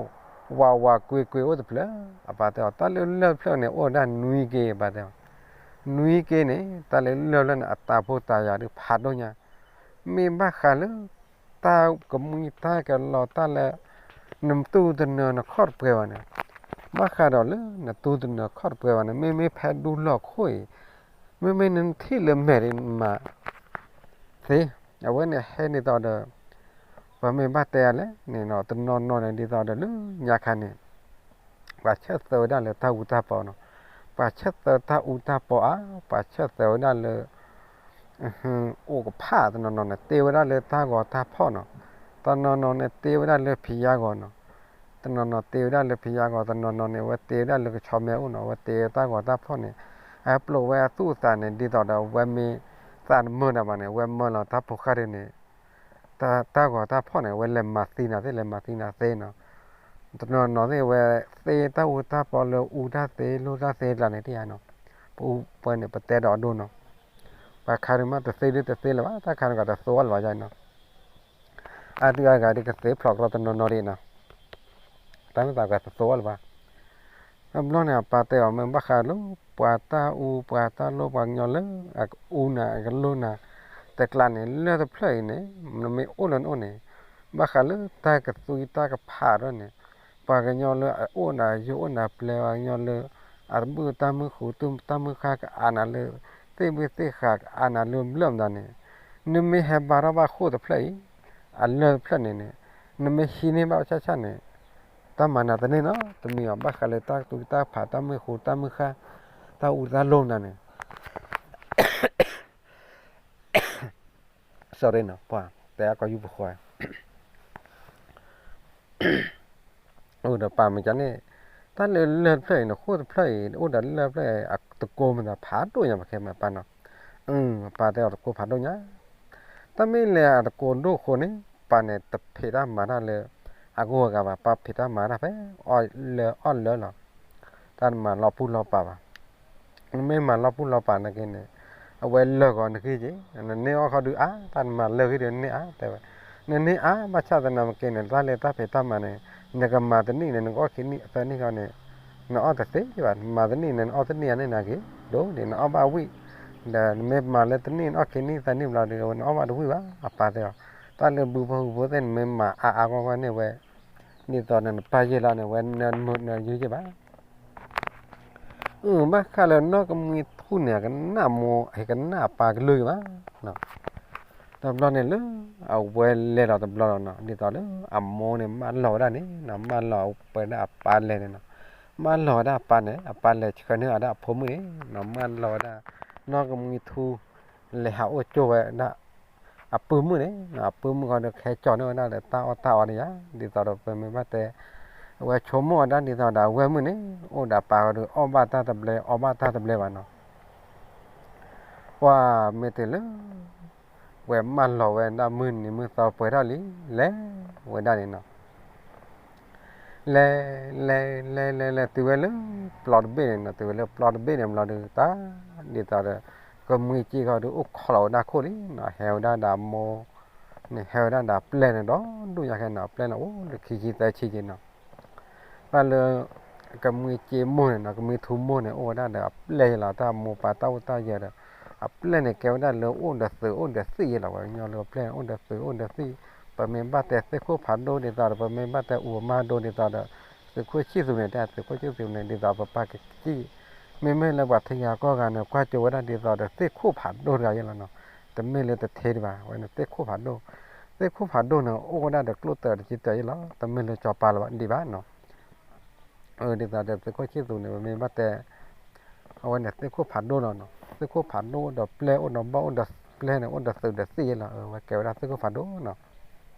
ဝးဝးကွ့ကွ့အိၣ်တဖျၢၣ်, အပၢ်တဲအီၤ တၢ်လၢလၢၢ်တဖျၢၣ်န့ၣ် အိၣ်ဝဲဒၣ်နွံက့ အပၢ်တဲအီၤ, နွံက့န့ၣ် တၢ်လၢလၢၢ်ဖျၢၣ်န့ၣ် အတၤဖိတၤယာ်ဒုးဖးဒိၣ်ညါ, မ့ၢ်ဘၣ်ဃးလၢ တၢ်ကမှံတၢ်ကလီၤတၢ်လၢ နတူၢ်တနၢၤနခီၣ်တပှဲၤဘၣ်န့ၣ်, ဘၣ်ဃးဒီးလၢနတူၢ်တနၢၤခီၣ်တပှဲၤဘၣ်န့ၣ် မ့မ့ၢ်ဖဲဒူလီၢ်ခိၣ်အံၤ, မ့မ့ၢ်နထံၣ်လၢမဲာ်ဒ်မး သ့, အဝဲန့ၣ်ဟဲန့ၣ်သိးဒီး ပမ့ၢ်ဘၣ်တဲအလဲၣ်န့ၣ်နီၤ တနီၤနီၤန့ၣ် ဒ်သိးဒီးလၢညါခါန့ၣ် ပှၤဆၢသၢဝဲဒၣ်လၢတၢ်အူတၢ်ပီနီၤ, ပှၤဆၢသၢတၢ်အူတၢ်ပီဧါ, ပှၤဆၢသၢဝဲဒၣ်လၢ အိၣ်ကဖၣ်, တနီၤနီၤန့ၣ် တ့ဝဲဒၣ်လၢတၢ်ဂီၤတၢ်ဖီၣ်နီၤ, တနီၤနီၤန့ၣ် တ့ဝဲဒၣ်လၢဖံးယါဂီၤနီၤ, တနီၤနီၤတ့ဝဲဒၣ်လၢဖံးယါဂီၤ, တနီၤနီၤန့ၣ် အဝဲတ့ဝဲဒၣ်လၢကဆီမဲအိၣ်နီၤ, အဝဲတ့တၢ်ဂီၤတၢ်ဖီၣ်န့ၣ် အပျိးဝဲအသူၣ်အသးန့ၣ် ဒ်သိးဒီးအဝဲမ့ၢ်သးတမၢဒၣ်ဘၣ်န့ၣ် အဝဲမၢလီၤတၢ်ဖိဃၢ်ဒုးန့ၣ် တၢ်ဂီၤတၢ်ဖီၣ်န့ၣ် အဝဲလဲၤမၤသံနၤသ့ လဲၤမၤသံနၤသ့နီၤ, တနီၤနီၤသ့ၣ် အဝဲသ့တၢ်အူတၢ်ပီလၢအူတၢ်သ့လိၢ်တၢ်သ့ကျါန့ၣ် တယါနီၤ, ပအူပှဲၤန့ၣ် ပတဲဒီးအဒိနီၤ, ပှၤခါဒုးမ့ၢ်တသ့ဒုးတသ့လၢၤဘၣ်, တၢ်ခါဒုးကတသိအီၤလၢၤဘၣ်ယါနီၤ, အါဒုးအါဂၤဒုးကသ့ဖျိးကြီတနီၤနီၤဒ်နီၤ, တၢ်မ့ၢ်သးကတသိအီၤလၢၤဘၣ်. တဘျီန့ၣ် အပၢ်တဲအီၤ မ့ၢ်ဘၣ်ဃးလၢ ပှၤတၢ်အူပှၤတၢ်လိၢ်ပှၤကညီလၢ အအူနၤအကလိၢ်နၤ တကျါန့ၣ် လၢၢ်တဖျၢၣ်အံၤန့ၣ် နမ့ၢ်အိၣ်လၢနအိၣ်န့ၣ် ဘၣ်ဃးလၢတၢ်ကသွံတၢ်ကဖးထီၣ်န့ၣ် ပှၤကညီလၢအအိၣ်နၤယိာ်အိၣ်နၤပျဲၤ ပှၤကညီလၢ အတဘုၣ်တၢ်မုၢ်ဃူ တၢ်မုၢ်ဃါကအါနၤလၢ သ့ၣ်ဘုၣ်သ့ၣ်ဃးကအါနၤလၢဘျၢၣ်မတၤန့ၣ် နမ့ၢ်ဟဲဘါထီၣ်ဘၣ်ဃိၣ်တဖျၢၣ်အံၤ အလၢၢ်တဖျၢၣ်န့ၣ်န့ၣ် နမ့ၢ်ဟံးန့ၢ်ဘၣ်ဆၣ်ဆၣ်န့ၣ် တၢ်မၤနၤတန့ၢ်နီတမံၤဘၣ်. ဘၣ်ဃးလၢတၢ်ကသွံတၢ်ကဖး တၢ်မုၢ်ဃူတၢ်မုၢ်ဃါ တၢ်အူတၢ်လိၢ်မတၤန့ၣ် sorry နီၤ ပှၤတဲအကီယူၢ်ပဃီ အိၣ်ဒီးပၢ်မ့ၢ်ကန့ၣ် တၢ်လၢလၢၢ်တဖျၢၣ်အံၤန့ၣ် ဃိၣ်တဖျၢၣ်အံၤ အိၣ်ဒီးလၢၢ်တဖျၢၣ်အံၤ အတကိးမတၤဖးဒိၣ်ညါ ပှၤခဲမးပၢ်နီၤ. ပၢ်တဲအီၤတကိးဖးဒိၣ်ညါ တၢ်မ့ၢ်လဲၤအတကိးဒိၣ်ဃိန့ၣ် ပၢ်န့ၣ်တဖံးတၢ်မၤတၢ်လၢ အဂုၤအဂၤဘၣ် ပၢ်ဖံးတၢ်မၤတၢ်ဖဲ အီၣ်လၢအီၣ်လၢလီၤ. တၢ်တမၤလီၤပူၤလီၤပာ်ဘၣ်. နမ့ၢ်မၤလီၤပူၤလီၤပာ်နာ်က့န့ၣ် အဝဲလၢာ်ဂီၤနဂံၢ်က့ၤ နန့ၢ်အီၣ်ခီဒုးအါ တၢ်တမၤလၢာ်ဂံၢ်ဒုးနန့ၢ်အါ တဲဝဲ. နန့ၢ်အါ ဘၣ်ဆၣ်သနာ်က့န့ၣ် တၢ်လၢတၢ်ဖံးတၢ်မၤန့ၣ် နကမၤတနံၣ်န့ၣ် နကအီၣ်ခံနံၣ်သၢနံၣ်ခီန့ၣ် နအီၣ်တသ့ဘၣ် နမၤတနံၣ်န့ၣ် နအီၣ်တနံၣ်အန့ၣ်နာ်က့ ဒိၣ်န့ၣ် နအီၣ်ဘၣ်ဝံၣ် ဒီးနမ့ၢ်မၤလၢတနံၣ်အီၣ်ခံနံၣ်သၢနံၣ်ဘျီဒီး နအီၣ်ဘၣ်တဝံၣ်ဘၣ် အပၢ်တဲအီၤ, တၢ်လၢဘုဖိဟုဖိသ့ၣ် နမ့ၢ်မၤအါအါဂီၢ်ဂီၢ်န့ၣ်ဝဲ ဒ်သိးဒီးနပၢ်ယဲၢ်လီၤန့ၣ် ဝဲနမုာ်နယုၢ်ယဲၢ်ဘၣ် အု ဘၣ်ဃးလၢနီၢ်ကမှံထူန့ၣ် အကနၣ်မိၢ် အကနၣ်အပၢ်ကလုၢ်ယဲၢ်ဘၣ်. တဘျီန့ၣ်လၢ အဝဲလဲၤလီၤတဘျီလီၤနီၤ ဒ်သိးလၢအမိၢ်န့ၣ် မၢလီၤဝဲဒၣ်န့ၣ်နီၤ မၢလီၤဝဲဒၣ်အပၢ်လဲၤန့ၣ်နီၤ, မၢလီၤဝဲဒၣ်အပၢ်န့ၣ် အပၢ်လဲၤဆှၢန့ၢ်ဝဲဒၣ်အဖိမုၣ်န့ၣ်နီၤ မၢလီၤဝဲဒၣ် နီၢ်ကမှံထူ လဲၤဟးအိၣ်ကၠိဝဲဒၣ် အပုၢ်မုၣ်န့ၣ်နီၤ အပုၢ်မုၣ်ဃီဒီး ကဟဲကၠီန့ၢ်ဝဲဒၣ်ဒီးတၢ်အီၣ်တၢ်အီန့ၣ်ယါ ဒ်သိးဒီးပမ့ၢ်ဘၣ်တဲ အဝဲဆိကမိၣ်ဝဲဒၣ်ဒ်သိးဒီး အဝဲမုၣ်န့ၣ် အိၣ်ဒီးအပၢ်ဃီဒီး အီၣ်ဘၣ်တၢ်တဘျဲ အီဘၣ်တၢ်တဘျဲဘၣ်နီၤ ပှၢ်မ့ၢ်တုၤလၢ ဝဲမၢလီၤဝဲဒၣ်မုၢ်နံၤမုၢ်သီပှဲၤထီၣ်လံ လဲၤဝဲဒၣ်န့ၣ်နီၤ လဲၤ လဲၤ လဲၤ လဲၤ လဲၤ တုၤဝဲလၢပျီတဘ့ၣ်န့ၣ်နီၤ တုၤဝဲလၢပျီတဘ့ၣ်န့ၣ်ဘျီဒီး တၢ်ဒ်သိးဒီး ကမှံစ့ဃီဒီး အိၣ်ခိးလီၤဝဲဒၣ်ခိၣ်လံနီၤ ဟဲဝဲဒၣ်ဒီးအမိၢ်န့ၣ် ဟဲဝဲဒၣ်ဒီးအပျဲၢ်န့ၣ် ဒီဒူၣ်ညါခဲနီၤ အပျဲၢ်န့ၣ် အိၣ်ဒီးခံဆံသၢဆံက့နီၤ တၢ်လၢ ကမှံစ့မိၢ်န့ၣ်နီၤ ကမှံထူမိၢ်န့ၣ် အိၣ်ဝဲဒၣ်ဒီးအပျဲၢ်ယဲၢ်လီၤ တၢ်မိၢ်ပၢ်တၢ်အိၣ်တၢ်ယၢၤဒီး အပျဲၢ်န့ၣ် ကဲဝဲဒၣ်လၢအိၣ်ဒီးသုးအိၣ်ဒီးသံၣ်ယဲၢ်လီၤ ပှၤကညီလၢအပျဲၢ်န့ၣ် အိၣ်ဒီးသုးအိၣ်ဒီးသံၣ် ပမ့ၢ်ဘၣ်တဲသ့ၣ်ခိၣ်ဖးဒိၣ်ဒ်သိးဒီး ပမ့ၢ်ဘၣ်တဲအူအမါဒိၣ်ဒ်သိးဒီး သုးခိၣ်ဆံၣ်သူးန့ၣ် တဲသုးခိၣ်ဆံၣ်သူးန့ၣ် ဒ်သိးပပၢ်ကစံၣ် မ့မ့ၢ်လၢပှၤထံဂၤကီၢ်ဂၤန့ၣ် ကွၢ်ကၠိဝဲဒၣ်ဒ်သိးဒီး သ့ၣ်ခိၣ်ဖးဒိၣ်တဂၤယဲၢ်လီၤနီၤ တမ့ၢ်လၢတထ့ဒံးဘၣ် အဝဲန့ၣ်သ့ၣ်ခိၣ်ဖးဒိၣ် သ့ၣ်ခိၣ်ဖးဒိၣ်န့ၣ် အိၣ်ဝဲဒၣ်ဒီးကျိၣ်တၢၢ်တကံတၢၢ်ယဲၢ်လီၤ တမ့ၢ်လၢစီၤပၤလၢၤဘၣ်ဒံးဘၣ်နီၤ ဒ်သိးဒီးသုးခိၣ်ဆံၣ်သူးန့ၣ် ပမ့ၢ်ဘၣ်တဲ အဝဲန့ၣ်သ့ၣ်ခိၣ်ဖးဒိၣ်လီၤနီၤ သ့ၣ်ခိၣ်ဖးဒိၣ်ဒီးပျဲၢ်အိၣ်ဒီးဘီၣ်အိၣ်ဒီးပျဲၢ်န့ၣ် အိၣ်ဒီးသုးဒီးသံၣ်ယဲၢ်လီၤ အဝဲကဲဝဲဒၣ်သ့ၣ်ခိၣ်ဖးဒိၣ်နီၤ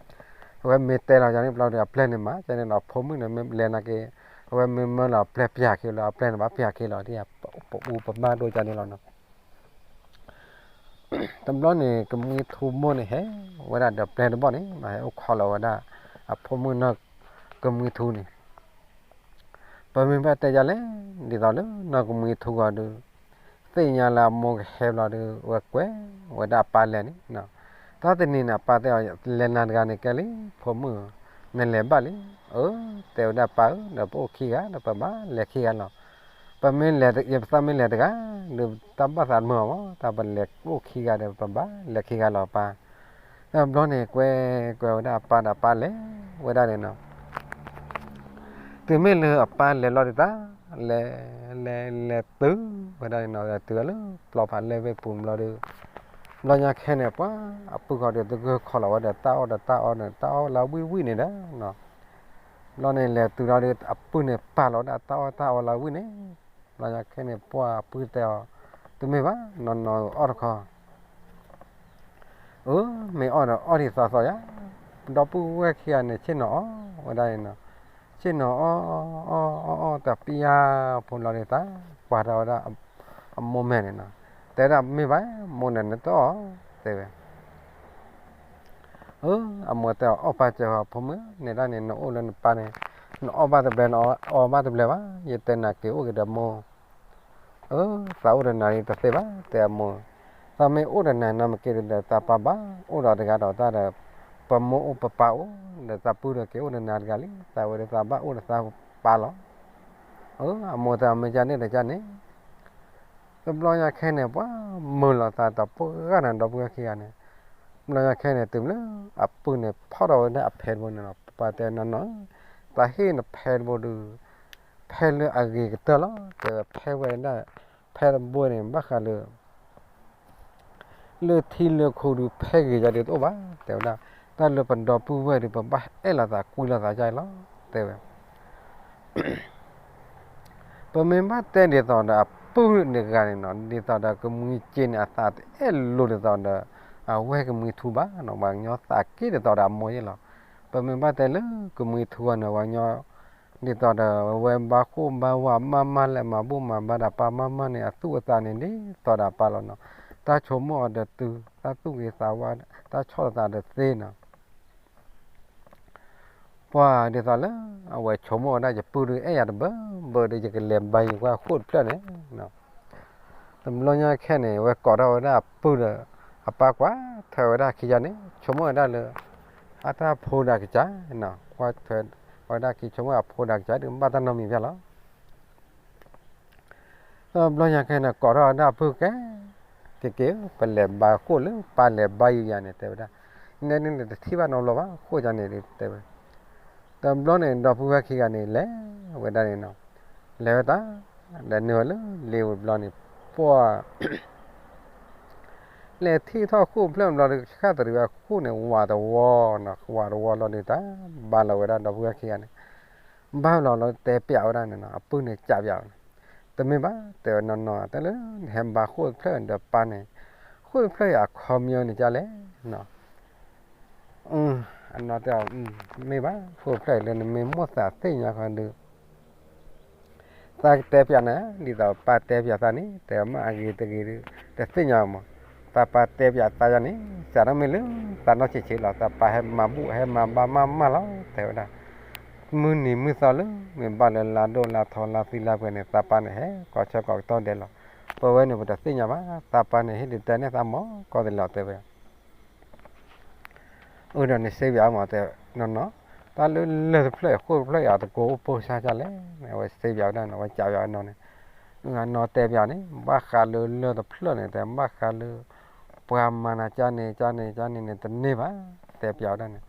အဝဲမ့ၢ်တဲလီၤယၤန့ၣ်ဘျီဒီး အပျဲၢ်န့ၣ်မၤ ကန့ၣ်လီၤ ဖိမုၣ်န့ၣ် မ့ၢ်လဲၤနာ်က့ အဝဲမ့ၢ်မၢလီၤပျဲၢ်ပျၢ်က့ၤလီၤ အပျဲၢ်န့ၣ်ဘၣ်ပျၢ်က့ၤလီၤ ဒ်ပအူပမါဒိၣ်ကန့ၣ်လီၤနီၤ တဘျီန့ၣ် ကမှံထူမိၢ်န့ၣ် ဟဲဝဲဒၣ်ဒီးပျဲၢ်တဘီၣ်န့ၣ် ဟဲအိၣ်ခိးလီၤဝဲဒၣ် အဖိမုၣ်နီၢ်ကမှံထူန့ၣ် ပမ့ၢ်ဘၣ်တဲယၤလဲၣ် ဒ်သိးလၢနီၢ်ကမှံထူဂီၤဒီး သ့ၣ်ညါလၢအမိၢ်ကဟဲဘျီဒီး ဝဲကွဲးဝဲဒၣ်အပၢ်လဲၤန့ၣ် တၢ်တနံၤန့ၣ် အပၢ်တဲအီၤ လဲၤနၤတဂၤန့ၣ်ကဲလံ ဖိမုၣ်ဧၢ, နလဲၤဘၣ်လံ. အၢ တဲဝဲဒၣ်ပၢ်ဧၢ, ဒီးပအိၣ်ခံဂၤဒီးပဘၣ်လဲၤခံဂၤလီၤ. ပမ့ၢ်လဲၤ ယပသးမ့ၢ်လဲၤတဂၤ ဒီးတၢ်ဘၣ်သးတမုာ်အီၤမး, တၢ်ပလဲၤအိၣ်ခံဂၤဒီးပဘၣ်လဲၤခံဂၤလီၤပၢ်. တဘျီန့ၣ် ကွဲးကွဲးဝဲဒၣ်အပၢ်ဒီးအပၢ်လဲၤဝဲဒၣ်န့ၣ်နီၤ. တုၤမ့ၢ်လၢအပၢ်လဲၤလီၤဒုးတၢ် လဲၤ လဲၤ လဲၤတုၤဝဲဒၣ်န့ၣ်နီၤ, တုၤဝဲလၢပျီဖးလဲၢ်ဝ့ၢ်ပူၤဘျီဒီး ဘျီညါခဲန့ၣ် ပှၤအပုၢ်ဃီဒီးသဂၢၢ်ခီလီၤဝဲဒီးတၢ်အီၣ်ဒီးတၢ်အီဒီး တၢ်အီၣ်လၢဝံၣ်ဝံၣ်န့ၣ်ဒီး ဘျီန့ၣ်လဲၤတုၤလီၤဒီး အပုၢ်န့ၣ်ပာ်လီၤဝဲဒၣ်တၢ်အီၣ်တၢ်အီလၢဝံၣ်န့ၣ်, ဘျီညါခဲန့ၣ် ပှၤအပုၢ်တဲအီၤ, တမ့ၢ်ဘၣ် နီၢ်နီၢ်အီၣ်တခီ အၢ မ့ၢ်အီၣ်ဒီးအီၣ်ဒ်သိးသိးယါ, ဒီပုၢ်ဝဲၢ်ခံဂၤန့ၣ် ဆ့ၣ်နီၤအီၣ်ဝဲဒၣ်န့ၣ်နီၤ, ဆ့ၣ်နီၤအီၣ် အီၣ် အီၣ် အီၣ် တပျၢ်ဖိလီၤဒ်သိး ကွၢ်ထီၣ်ဝဲဒၣ် အမိၢ်မဲာ်န့ၣ်နီၤ, တဲဒၣ်မ့ၢ်ဘၣ် မိၢ်န့ၣ်နတအီၣ် တဲဝဲ အၢ အမိၢ်တဲအီၤ အီၣ်ပာ်စၢၤဃီ ဖိမုၣ် နဲဒၣ်န့ၣ် နအိၣ်လၢနပၢ်န့ၣ် နအီၣ်ဘၣ်တဘျဲၣ် နအီၣ်ဘၣ်တဘျဲၣ်ဘၣ်, ယတဲနၤက့ၤအိၣ်က့ၤဒီးမိၢ်, အၢ သးအိၣ်ဒီးနၤဒ်တသ့ဘၣ် တဲအမိၢ်, သးမ့ၢ်အိၣ်ဒီးနၤ နမ့ၢ်က့ၤဒီးသးပၢ်ဘၣ်အိၣ်ဒီးတဂၤဒီးတၢ်ဒီး ပမိၢ်အိၣ်ပပၢ်အိၣ် ဒီးသးပုၢ်ဒီးက့ၤအိၣ်ဒီးနၤတဂၤလံ, သးဝဲဒီးသးဘၣ်အိၣ်ဒီးသးပၢ်လီၤ. အၢ အမိၢ်တဲအီၤ မ့ၢ်ကန့ၣ်ဒီးကန့ၣ် တဘျီညါခဲန့ၣ် ပှၤမုာ်လီၤသးတပှၢ်ဂၤန့ၣ် ဒီပုၢ်ဝဲၢ်ခံဂၤန့ၣ်, ဘျီညါခဲန့ၣ် တုၤလၢအပုၢ်န့ၣ် ဖီၣ်ထီၣ်ဝဲဒၣ်အဖဲတဘိန့ၣ်လီၤ, ပှၤတဲနီၢ်နီၢ်ဧၢ, သးဟ့ၣ်နဖဲတဘိဒီး ဖဲလၢအဂ့ၤကတၢၢ်လီၤ, တဲဝဲဖဲဝဲဒၣ် ဖဲတဘိန့ၣ် ဘၣ်ဃးလၢ လၢထံလၢခိဒုး ဖဲဂ့ၤယၤဒုးတအိၣ်ဘၣ် တဲဝဲဒၣ်, တၢ်လၢပဒီပုၢ်ဝဲၢ်ဒီး ပဘၣ်အဲၣ်လိာ်သးကွံလိာ်သးယါလီၤ တဲဝဲ ပမ့ၢ်ဘၣ်တဲဒ်သိးဒီးအပုၢ်တဂၤန့ၣ်နီၤ, ဒ်သိးဒီးကမှံစ့န့ၣ် အသးတအဲၣ်လိာ်ဒ်သိးဒီး အဝဲၢ်ကမှံထူဘၣ်နီၤ, ပှၤကညီသးက့ၢ်ဒ်သိးဒီးအမိၢ်ယဲၢ်လီၤ. ပမ့ၢ်ဘၣ်တဲလၢကမှံထူအီၤန့ၣ် ပှၤကညီ ဒ်သိးဒီးဝဲဘါဃိၣ်ဘါဝးမးမးလဲၣ် မၤဘူၣ်မၤဘါဒီးပၢ်မးမးန့ၣ် အသူၣ်အသးန့ၣ်ဒ်သိးဒီးအပၢ်လီၤနီၤ, တၢ်ဆိကမိၣ်အီၤဒီးတုၤ တၢ်သူၣ်ဂ့ၤသးဝါ တၢ်ဆီၣ်လီၤသးဒီးသ့နီၤ ပှၤဒ်သိးလၢ အဝဲဆိကမိၣ်ဝဲဒၣ် ယပုၢ်ဒုးအဲၣ်ယၤတဘၢဘၢဒီး ယကလဲၤဘါယွၤဃိၣ်တဖျၢၣ်န့ၣ်, တဘျီညါခဲန့ၣ် ဝဲကိးထီၣ်ဝဲဒၣ်အပုၢ်ဒီး အပၢ်ကွၢ်ထွဲဝဲဒၣ်ခံယါန့ၣ် ဆိကမိၣ်ဝဲဒၣ်လၢ အတၢ်ဖိဒၣ်ကစၢ်နီၤ, ကွၢ်ထွဲဝဲဒၣ်ခံ ဆိကမိၣ်အဖိဒၣ်ကစၢ်ဒုး ဘၣ်တၢ်နီတမံၤဘၣ်လီၤ. တဘျီညါခဲန့ၣ် ကိးထီၣ်ဝဲဒၣ်အပုၢ်ကဲ က့ၤက့ၤ ပလဲၤဘါဃိၣ်လၢပၢ်လဲၤဘါယုာ်ယၤန့ၣ် တဲဝဲဒၣ်, နဲဒ်န့ၣ်တထံၣ်ဘၣ်နီတဘျီဘၣ် ဃိၣ်ကန့ၣ်ဒီး တဲဝဲ. တဘျီန့ၣ် ဒီပုၢ်ဝဲၢ်ခံဂၤန့ၣ် လဲၤဝဲဒၣ်န့ၣ်နီၤ, လဲၤဝဲတၢ်, လဲၤနုာ်ဝဲလၢလ့ဝံၤတဘျီန့ၣ် ပှၢ် လဲၤထံၣ်ထီၣ်ဃိၣ်တဖျၢၣ်တဘျီဒီး ဃၣ်သရံးဝဲဃိၣ်န့ၣ် ဝးတဝီနီၤ, ဝးတဝီလီၤဒီး တၢ်ဘါလီၤဝဲဒၣ်ဒီပုၢ်ဝဲၢ်ခံဂၤန့ၣ်, ဘါလီၤလီၤတဲပၠးဝဲဒၣ်န့ၣ်နီၤ, အပုၢ်န့ၣ်ကးပၠးဝဲန့ၣ်, တမ့ၢ်ဘၣ် တဲဝဲနီၢ်နီၢ် တၢ်လၢနဟဲဘါဃိၣ်တဖျၢၣ်ဒီးပၢ်န့ၣ်, ဃိၣ်တဖျၢၣ်အံၤအခီပညီန့ၣ်ကလဲၣ်နီၤ. အနီၢ်တဲအီၤ, မ့ၢ်ဘၣ် ဃိၣ်တဖျၢၣ်အံၤလၢနမ့ၢ်မိၣ်သးသ့ၣ်ညါခီဒီး သးကတဲပၠးနၤ ဒ်သိးပၢ်တဲပၠးသးန့ၣ် တဲမ့ၢ်အဂ့ၤတဂ့ၤဒီး တသ့ၣ်ညါမး, သးပၢ်တဲပၠးသးယၤန့ၣ် စးထီၣ်မ့ၢ်လၢသးနီၢ်ဆံးဆံးလီၤ, သးပၢ်ဟဲမၤဘူၣ်ဟဲမၤဘါမးမးလီၤ တဲဝဲဒၣ်. မုၢ်နံၤမုၢ်သီလၢ မ့ၢ်ဘၣ်လၢလါဒိၣ်လါထီလါသံလါပှဲၤန့ၣ် သးပၢ်န့ၣ်ဟဲကိးဆၢကိးကတီၢ်ဒဲးလီၤ. ပဝဲန့ၣ်ပတသ့ၣ်ညါဘၣ်, သးပၢ်န့ၣ်ဟ့ၣ်ဒုးတဲန့ၢ်သးမၤကီၢ်သ့လီၤ တဲဝဲ. အၢ ဒီးန့ၣ်စ့ပၠးအီၤမး တဲနီၢ်နီၢ်, တၢ်လၢလၢၢ်တဖျၢၣ်အံၤ ဃိၣ်တဖျၢၣ်အံၤ အတကိးအိၣ်ပိၢ်စါဒ်လဲၣ်, အဝဲစ့ပၠးဝဲဒၣ်န့ၣ် အဝဲကးပၠးဝဲနီၢ်န့ၣ်, အနီၢ်တဲပၠးန့ၣ် ဘၣ်ဃးလၢလၢၢ်တဖျၢၣ်န့ၣ် တဲဘၣ်ဃးလၢ ပှၤမၤနၤကန့ၣ် ကန့ၣ် ကန့ၣ်န့ၣ် တန့ၢ်ဘၣ်, တဲပၠးဝဲဒၣ်န့ၣ်,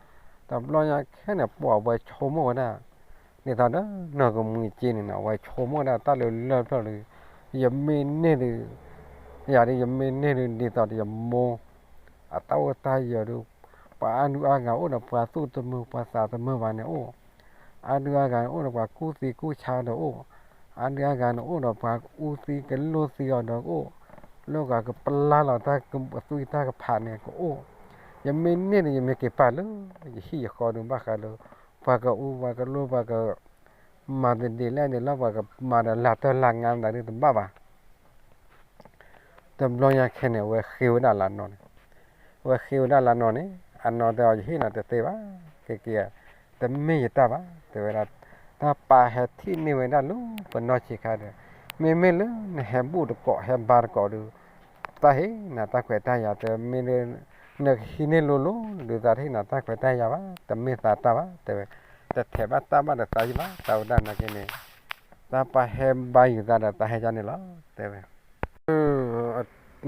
တဘျီညါခဲန့ၣ် ပှၢ်ဝဲဆိကမိၣ်ဝဲဒၣ်, ဒ်သိးဒီးနီၢ်ကမှံက့န့ၣ်နီၢ် အဝဲဆိကမိၣ်ဝဲဒၣ်တၢ်လၢလၢၢ်တဖျၢၣ်ဒီး ယမ့ၢ်န့ၢ်ဒီး ယၤဒီးယမ့ၢ်န့ၢ်ဒီး ဒ်သိးဒီးယမိၢ် အတၢ်အိၣ်တၢ်ယၢၤဒီး ပှၤအါဒုအါဂၤအိၣ်ဒီးပှၤသူၣ်တမုာ်ပှၤသးတမုာ်ဘၣ်န့ၣ်အိၣ်, အါဒုအါဂၤန့ၣ်အိၣ်ဒီးပှၤကူၣ်သံကူၣ်ဆါဒီးအိၣ်, အါဒုအါဂၤန့ၣ်အိၣ်ဒီးပှၤအူသံကလိၢ်သံအီၤဒီးကအိၣ်, လၢဂၤကပျၢ်လီၤတၢ်သွံၣ်တၢ်ကဖးန့ၣ်ကအိၣ်, ယမ့ၢ်န့ၢ်ဒီး ယမ့ၢ်က့ၤပာ်လၢ ယဟံၣ်ယဃီဒီး ဘၣ်ဃးလၢ ပှၤကအူပှၤကလိၢ် ပှၤက မၤတဒ်လဲၣ်န့ၣ်လီၤ ပှၤကမၤဒီးလၢတၢ်လၢငါမတၤဒ်တဘၣ်ဘၣ်. တဘျီညါခဲန့ၣ် အဝဲဃ့ဝဲဒၣ်လၢအနီၢ်န့ၣ်, အဝဲဃ့ဝဲဒၣ်လၢအနီၢ်န့ၣ် အနီၢ်တဲအီၤ ယဟ့ၣ်နၤတသ့ဘၣ်, ကက့ၤ, တမ့ၢ်ယတၢ်ဘၣ် တဲဝဲဒၣ်, တၢ်ပၢ်ဟဲထံၣ်န့ၢ်ဝဲဒၣ်လၢပနီၢ်ဆံးခါဒီး, မ့မ့ၢ်လၢနဟဲဘူၣ်တကိးဟဲဘါတကိးဒီး တၢ်ဟ့ၣ်နၤတၢ်ခွဲးတၢ်ယာ် တဲမ့ၢ်လၢ နကဟံးန့ၢ်လိၤလိၤဒီး တၢ်တဟ့ၣ်နၤတၢ်ခွဲးတၢ်ယာ်ဘၣ်, တမ့ၢ်သးတၢ်ဘၣ် တဲဝဲ, တထဲးဘၣ်တၢ်ဘၣ်ဒီးသးယံၤဘၣ် တၢ်ဝဲဒၣ်နာ်က့န့ၣ်, တၢ်ပၢ်ဟဲဘါယုာ်သးဒီးသးဟဲကန့ၣ်လီၤ တဲဝဲ.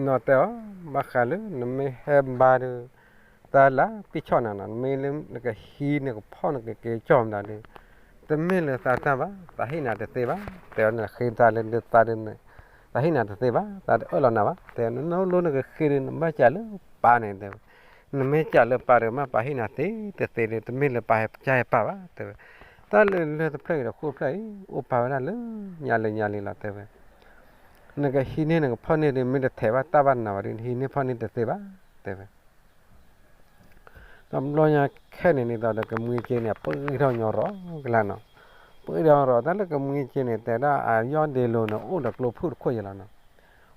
နီၢ်တဲအီၤ, ဘၣ်ဃးလၢနမ့ၢ်ဟဲဘါဒီး တၢ်လၢပံၢ်ဆီၣ်နၤနီၤ မ့ၢ်လၢနကဟံးနကဖီၣ်နကက့ၤကၠီၣ်မတၤဒီး တမ့ၢ်လၢသးတၢ်ဘၣ် သးဟ့ၣ်နၤတသ့ဘၣ် တဲဝဲ, နဃ့တၢ်လၢဒုးသးဒီး သးဟ့ၣ်နၤတသ့ဘၣ် သးတအၢၣ်လီၤနၤဘၣ် တဲဝဲ, နနီၢ်လိနကဃ့ဒီး နဘၣ်စံးလၢပၢ်န့ၣ် တဲဝဲ, နမ့ၢ်စံးလၢပၢ်ဒီး မ့ၢ်ပၢ်ဟ့ၣ်နၤသ့တသ့ဒီး တမ့ၢ်လၢပၢ်ဟဲကၢ်ဟဲပာ်ဘၣ် တဲဝဲ, တၢ်လၢလၢၢ်တဖျၢၣ်အံၤဒီးဃိၣ်တဖျၢၣ်အံၤ အိၣ်ပာ်ဝဲဒၣ်လၢညါလၢညါလံလီၤ တဲဝဲ, နကဟံးန့ၢ်နကဖီၣ်န့ၢ်ဒီး မ့ၢ်တထဲးဘၣ်တၢ်ဘၣ်နၤဘၣ်ဒီး နဟံးန့ၢ်ဖီၣ်န့ၢ်တသ့ဘၣ် တဲဝဲ. တဘျီညါခဲန့ၣ် ဒ်သိးဒီးကမှံက့န့ၣ် ပှ့ၤထီၣ်ညီရီၤကလါနီၤ, ပှ့ၤထီၣ်ညီရီၤ တၢ်လၢကမှံက့န့ၣ် တဲဒၣ်အယီၢ်ဒ့လိၤန့ၣ် အိၣ်ဒီးကျိဖုၣ်တခိၣ်ယဲလီၤနီၤ,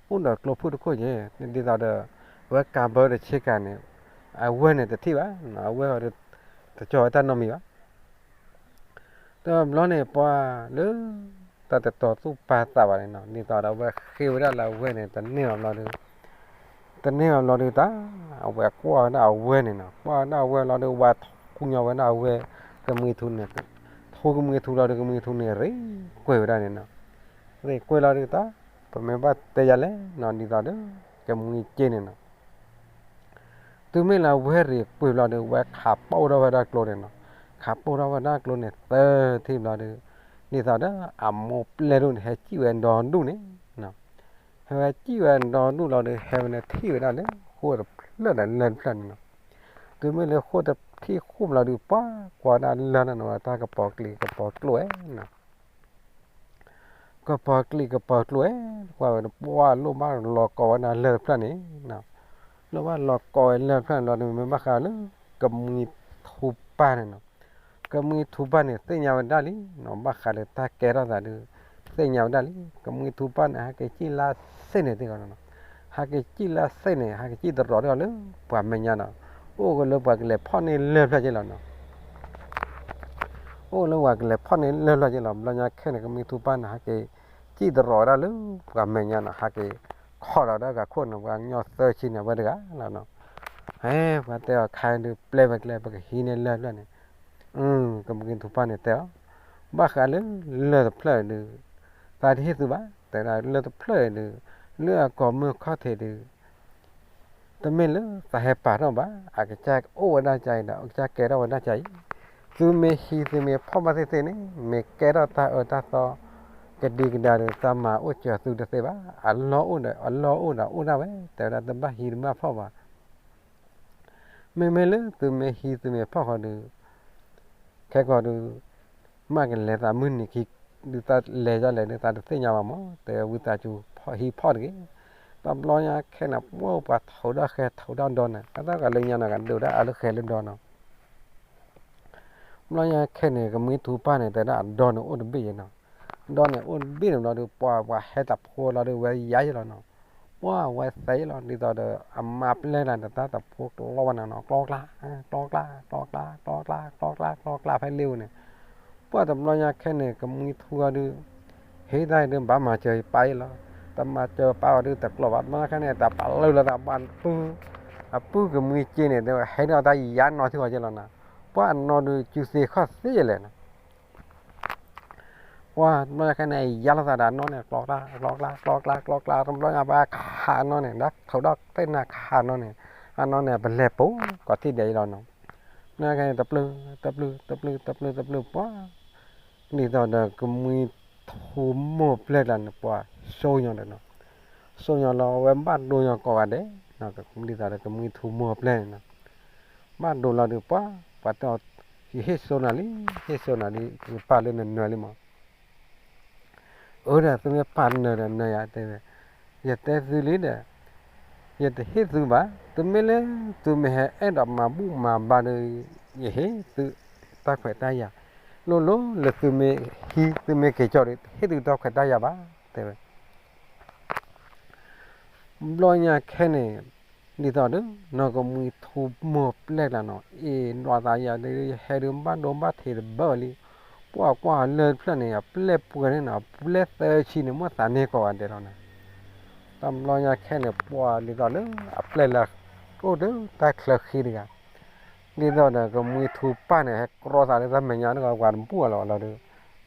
အိၣ်ဒီးကျိဖုၣ်တခိၣ်ယဲ, ဒ်သိးဒီး အဝဲကးဘၢတဆ့ကၤန့ၣ် အဝဲန့ၣ်တထံၣ်ဘၣ်, အဝဲအီၤဒီး တကီၤဝဲတၢ်နီတမံၤဘၣ် တဘျီန့ၣ် ပှၤလၢ တၢ်တတီၤသူၣ်ပာ်သးဘၣ်န့ၣ်နီၤ ဒ်သိးဒီးအဝဲဃ့ဝဲဒၣ်လၢအဝဲန့ၣ် တန့ၢ်ဘၣ်ဘျီဒီး တန့ၢ်ဘၣ်ဘျီဒီးတၢ် အဝဲကွၢ်ဝဲဒၣ်အဝဲန့ၣ်နီၤ ကွၢ်ဝဲဒၣ်အဝဲလီၤဒီး ဝါထူညီဝဲဒၣ်အဝဲ ကမှံထူန့ၣ်, ထူကမှံထူလီၤဒီး ကမှံထူန့ၣ် ရ့ကွဲးဝဲဒၣ်န့ၣ်နီၤ, ရ့ကွဲးလီၤဒီးတၢ် ပမ့ၢ်ဘၣ်တဲယၤလဲၣ်နီၤ ဒ်သိးဒီး ကမှံက့န့ၣ်နီၤ တုၤမ့ၢ်လၢအဝဲရ့ကွံာ်ဘျီဒီး ဝဲခးပိၢ်ထီၣ်ဝဲဒၣ်ကျိန့ၣ်နီၤ, ခးပိၢ်ထီၣ်ဝဲဒၣ်ကျိန့ၣ်သၢထံၣ်ဘျီဒီး ဒ်သိးဒီးအမိၢ်ပျဲၢ်ဒိၣ်န့ၣ် ဟဲစံၣ်ဝဲဒီဒူၣ်န့ၣ်, ဟဲဝဲစံၣ်ဝဲဒီဒူၣ်လီၤဒီး ဟဲဝဲန့ၣ်ထံၣ်ဝဲဒၣ်လၢဃိၣ်တဖျၢၣ်ဒီးလၢၢ်တဖျၢၣ်န့ၣ်နီၤ, တုၤမ့ၢ်လၢဃိၣ်တထံၣ်ဃိၣ်ဘျီဒီး ပှၤကွၢ်ဒၣ်လၢၢ်န့ၣ်နီၤ တၢ်ကပီၤကျံးကပီၤကျိၣ်ဝဲနီၤ ကပီၤကျံးကပီၤကျိၣ်ဝဲ, ကွၢ်ဝဲဒီး ပှၤလိၣ်ဘၣ်လီၤကိးဝဲဒၣ်လၢၢ်တဖျၢၣ်န့ၣ်, လိၣ်ဘၣ်လီၤကိးဝဲလၢၢ်တဖျၢၣ်န့ၣ်လီၤဒီး မ့ၢ်ဘၣ်ဃးလၢ ကမှံထူပၢ်န့ၣ်နီၤ, ကမှံထူပၢ်န့ၣ် သ့ၣ်ညါဝဲဒၣ်လံနီၤ, ဘၣ်ဃးလၢတၢ်ကဲထီၣ်သးဒီး သ့ၣ်ညါဝဲဒၣ်လံ, ကမှံထူပၢ်န့ၣ် ဟဲက့ၤစံၣ်လါစ့ၣ်န့ၣ်သ့ၣ်ကီးနီၤ, ဟဲက့ၤစံၣ်လါစ့ၣ်န့ၣ် ဟဲက့ၤစံၣ်တရီၤဒီးလၢပှၤမဲာ်ညါနီၤ, အိၣ်ကလၢပှၤကလဲၤဖီၣ်န့ၢ်လၢၢ်တဖျၢၣ်က့လီၤနီၤ အိၣ်လၢပှၤကလဲၤဖီၣ်န့ၢ်လၢၢ်တဖျၢၣ်က့လီၤ, ဘျီညါခဲန့ၣ် ကမှံထူပၢ်န့ၣ် ဟဲက့ၤစံၣ်တရီၤဝဲဒၣ်လၢပှၤမဲာ်ညါနီၤ, ဟဲက့ၤခီၣ်လီၤဒီးဂၤခိၣ်န့ၣ် ပှၤကညီသၢဆံန့ၣ် ဝဲတဂၤလီၤနီၤ, ဟဲ ပှၤတဲအီၤခါဒုးပျဲဝဲကျဲ ပကဟံးန့ၢ်လၢၢ်တဖျၢၣ်န့ၣ်, ကမှံထူပၢ်န့ၣ်တဲအီၤ, ဘၣ်ဃးလၢလၢၢ်တဖျၢၣ်ဒီး သးတဟ့ၣ်သုဘၣ်, တဲဒၣ်လၢၢ်တဖျၢၣ်ဒီး လၢအကိာ်မုၢ်ခီၣ်ထံးဒီး တမ့ၢ်လၢသးဟဲပာ်ထီၣ်ဘၣ်, အကစၢ်အိၣ်ဝဲဒၣ်ကၢ်အံၤဒီး အကစၢ်ကဲထီၣ်ဝဲဒၣ်ကၢ်အံၤ, သုမ့ၢ်ဟံးသုမ့ၢ်ဖီၣ်ဘၣ်သ့ၣ်သ့ၣ်န့ၣ် မ့ၢ်ကဲထီၣ်တၢ်အၢတၢ်သီ ကဒံကဒါဒီး တၢ်မၤအိၣ်စၢၤသုတသ့ဘၣ်, အလီၢ်အိၣ်ဒီး အလီၢ်အိၣ်ဒီးအိၣ်ဒၣ်ဝဲ, တဲဝဲဒၣ်တဘၣ်ဟံးတဘၣ်ဖီၣ်ဘၣ် မ့မ့ၢ်လၢသုမ့ၢ်ဟံးသုမ့ၢ်ဖီၣ်ဃီဒီး ခဲကီးဒီး မ့ၢ်ကလဲၤသးမုၢ်နံၤခံ ဒုးသးလဲၤဒ်လဲၣ်ဒုးသးတသ့ၣ်ညါဘၣ်မး, တဲဝံသးစူၤဟံးဖီၣ်တဂ့ၤ. တဘျီညါခဲန့ၣ် ပှၢ်ပှၤထိးဒၣ်ဃဲထိးဒၣ်ဒီန့ၣ် အတၢ်ကလၢညါန့ၣ် ကဒိးဒၣ်အါလၢဃဲလၢဒီနီၤ. တဘျီညါခဲန့ၣ် ကမှံထူပၢ်န့ၣ် တဲဒၣ်အဒီန့ၣ်အိၣ်တဘ့ၣ်ယဲနီၤ. ဒီန့ၣ်အိၣ်တဘ့ၣ်န့ၣ်ဘျီဒီး ပှၤပှၤဟဲတဖိလီၤဒီး ဝဲယါယဲလီၤနီၤ. ပှၢ်ဝဲသဲလီၤ ဒ်သိးဒီး အမါပျဲၢ်လၢန့ၣ် တၢ်တဖိကျီဝဲနၤနီၤ ကျီကျါ ကျီကျါ ကျီကျါ ကျီကျါ ကျီကျါ ကျီကျါ ဖဲလ့ဝဲန့ၣ်, ပှၢ်တဘျီညါခဲန့ၣ် ကမှံထူအီၤဒုး ဟ့ၣ်တၢ်အံၤဒုး ဘၣ်မၤစၢၤပၢ်အံၤလီၤ. တမၤစၢၤပၢ်အီၤဒုး တကျိးဘၣ် တဘျီညါခဲန့ၣ် တၢ်ပာ်လၢလီၤသးဘၣ်ပုၢ်, အပုၢ်ကမှံက့န့ၣ် ဟဲဒၣ်တၢ်ယါနီၤထံၣ်ဃီက့လီၤနၤ. ပှၢ်အနီၢ်ဒုး စုသ့ခီၣ်သ့ယဲလဲၣ်နီၤ. ပှၢ်တဘျီညါခဲန့ၣ် ယါလီၤသးဒီးအနီၢ်န့ၣ် ကျီကျါ ကျီကျါ ကျီကျါ ကျီကျါ တဘျီညါဘၣ်ခးအနီၢ်န့ၣ် ဒီးထိးဒီးသ့ၣ်နၤခးအနီၢ်န့ၣ်, အနီၢ်န့ၣ် ပလဲၤပိာ်ကီးထံၣ်ဒဲးအံၤလီၤနီၤ. တဘျီညါခဲန့ၣ် တပျုၢ် တပျုၢ် တပျုၢ် တပျုၢ် တပျုၢ် ပှၢ် ဒ်သိးဒီးကမှံထူမိၢ်ပျဲၢ်ကျါန့ၣ် ပှၤစိညီဒီးနီၤ, စိညီလီၤ အဝဲဘၣ်ဒိညီကိးဂၤဒဲး, ဒ်သိးဒီးကမှံထူမိၢ်ပျဲၢ်န့ၣ်နီၤ, ဘၣ်ဒိလီၤဒီးပှၢ် ပှၤတဲအီၤ ယဟ့ၣ်စိနၤလံ, ဟ့ၣ်စိနၤလံ ယပာ်လၢနနၢၤလံမး. အၢဒီး သုမ့ၢ်ပာ်နၢၤဒီးနၢၤယၤတဲဝဲ, ယတဲသုလံဒီး ယတဟ့ၣ်သုဘၣ်, တမ့ၢ်လၢသုမ့ၢ်ဟဲအဲၣ်ဒိးမၤဘူၣ်မၤဘါဒီး ယဟ့ၣ်သုတၢ်ခွဲးတၢ်ယာ်, လိၣ်လိၣ်လၢသုမ့ၢ်ဟံးသုမ့ၢ်က့ၤကၠီဒီး တဟ့ၣ်သုတၢ်ခွဲးတၢ်ယာ်ဘၣ် တဲဝဲ. ဘျီညါခဲန့ၣ် ဒ်သိးဒီး နီၢ်ကမှံထူမိၢ်ပျဲၢ်ကျါနီၤ အ့ၣ်ဒွးသးယၤဒီး ယဟဲဒုးဘၣ်ဒိဘၣ်ထံးတဘၣ်လံ, ပှၢ်ကွၢ်လၢဖျၢၣ်န့ၣ် အပျဲၢ်ပှဲၤန့ၣ်နီၤ ပျဲၢ်သၢဆံန့ၣ် မ့ၢ်သးန့ၢ်ကိးဂၤဒဲးလီၤနၤ. တဘျီညါခဲန့ၣ် ပှၢ်ဒ်သိးလၢ အပျဲၢ်လၢ အိၣ်ဒီးတၢ်ချၢဃံတဂၤ, ဒ်သိးဒီးကမှံထူပၢ်န့ၣ် ဟဲကြီသးလၢတၢ်မဲာ်ညါတဂီၤ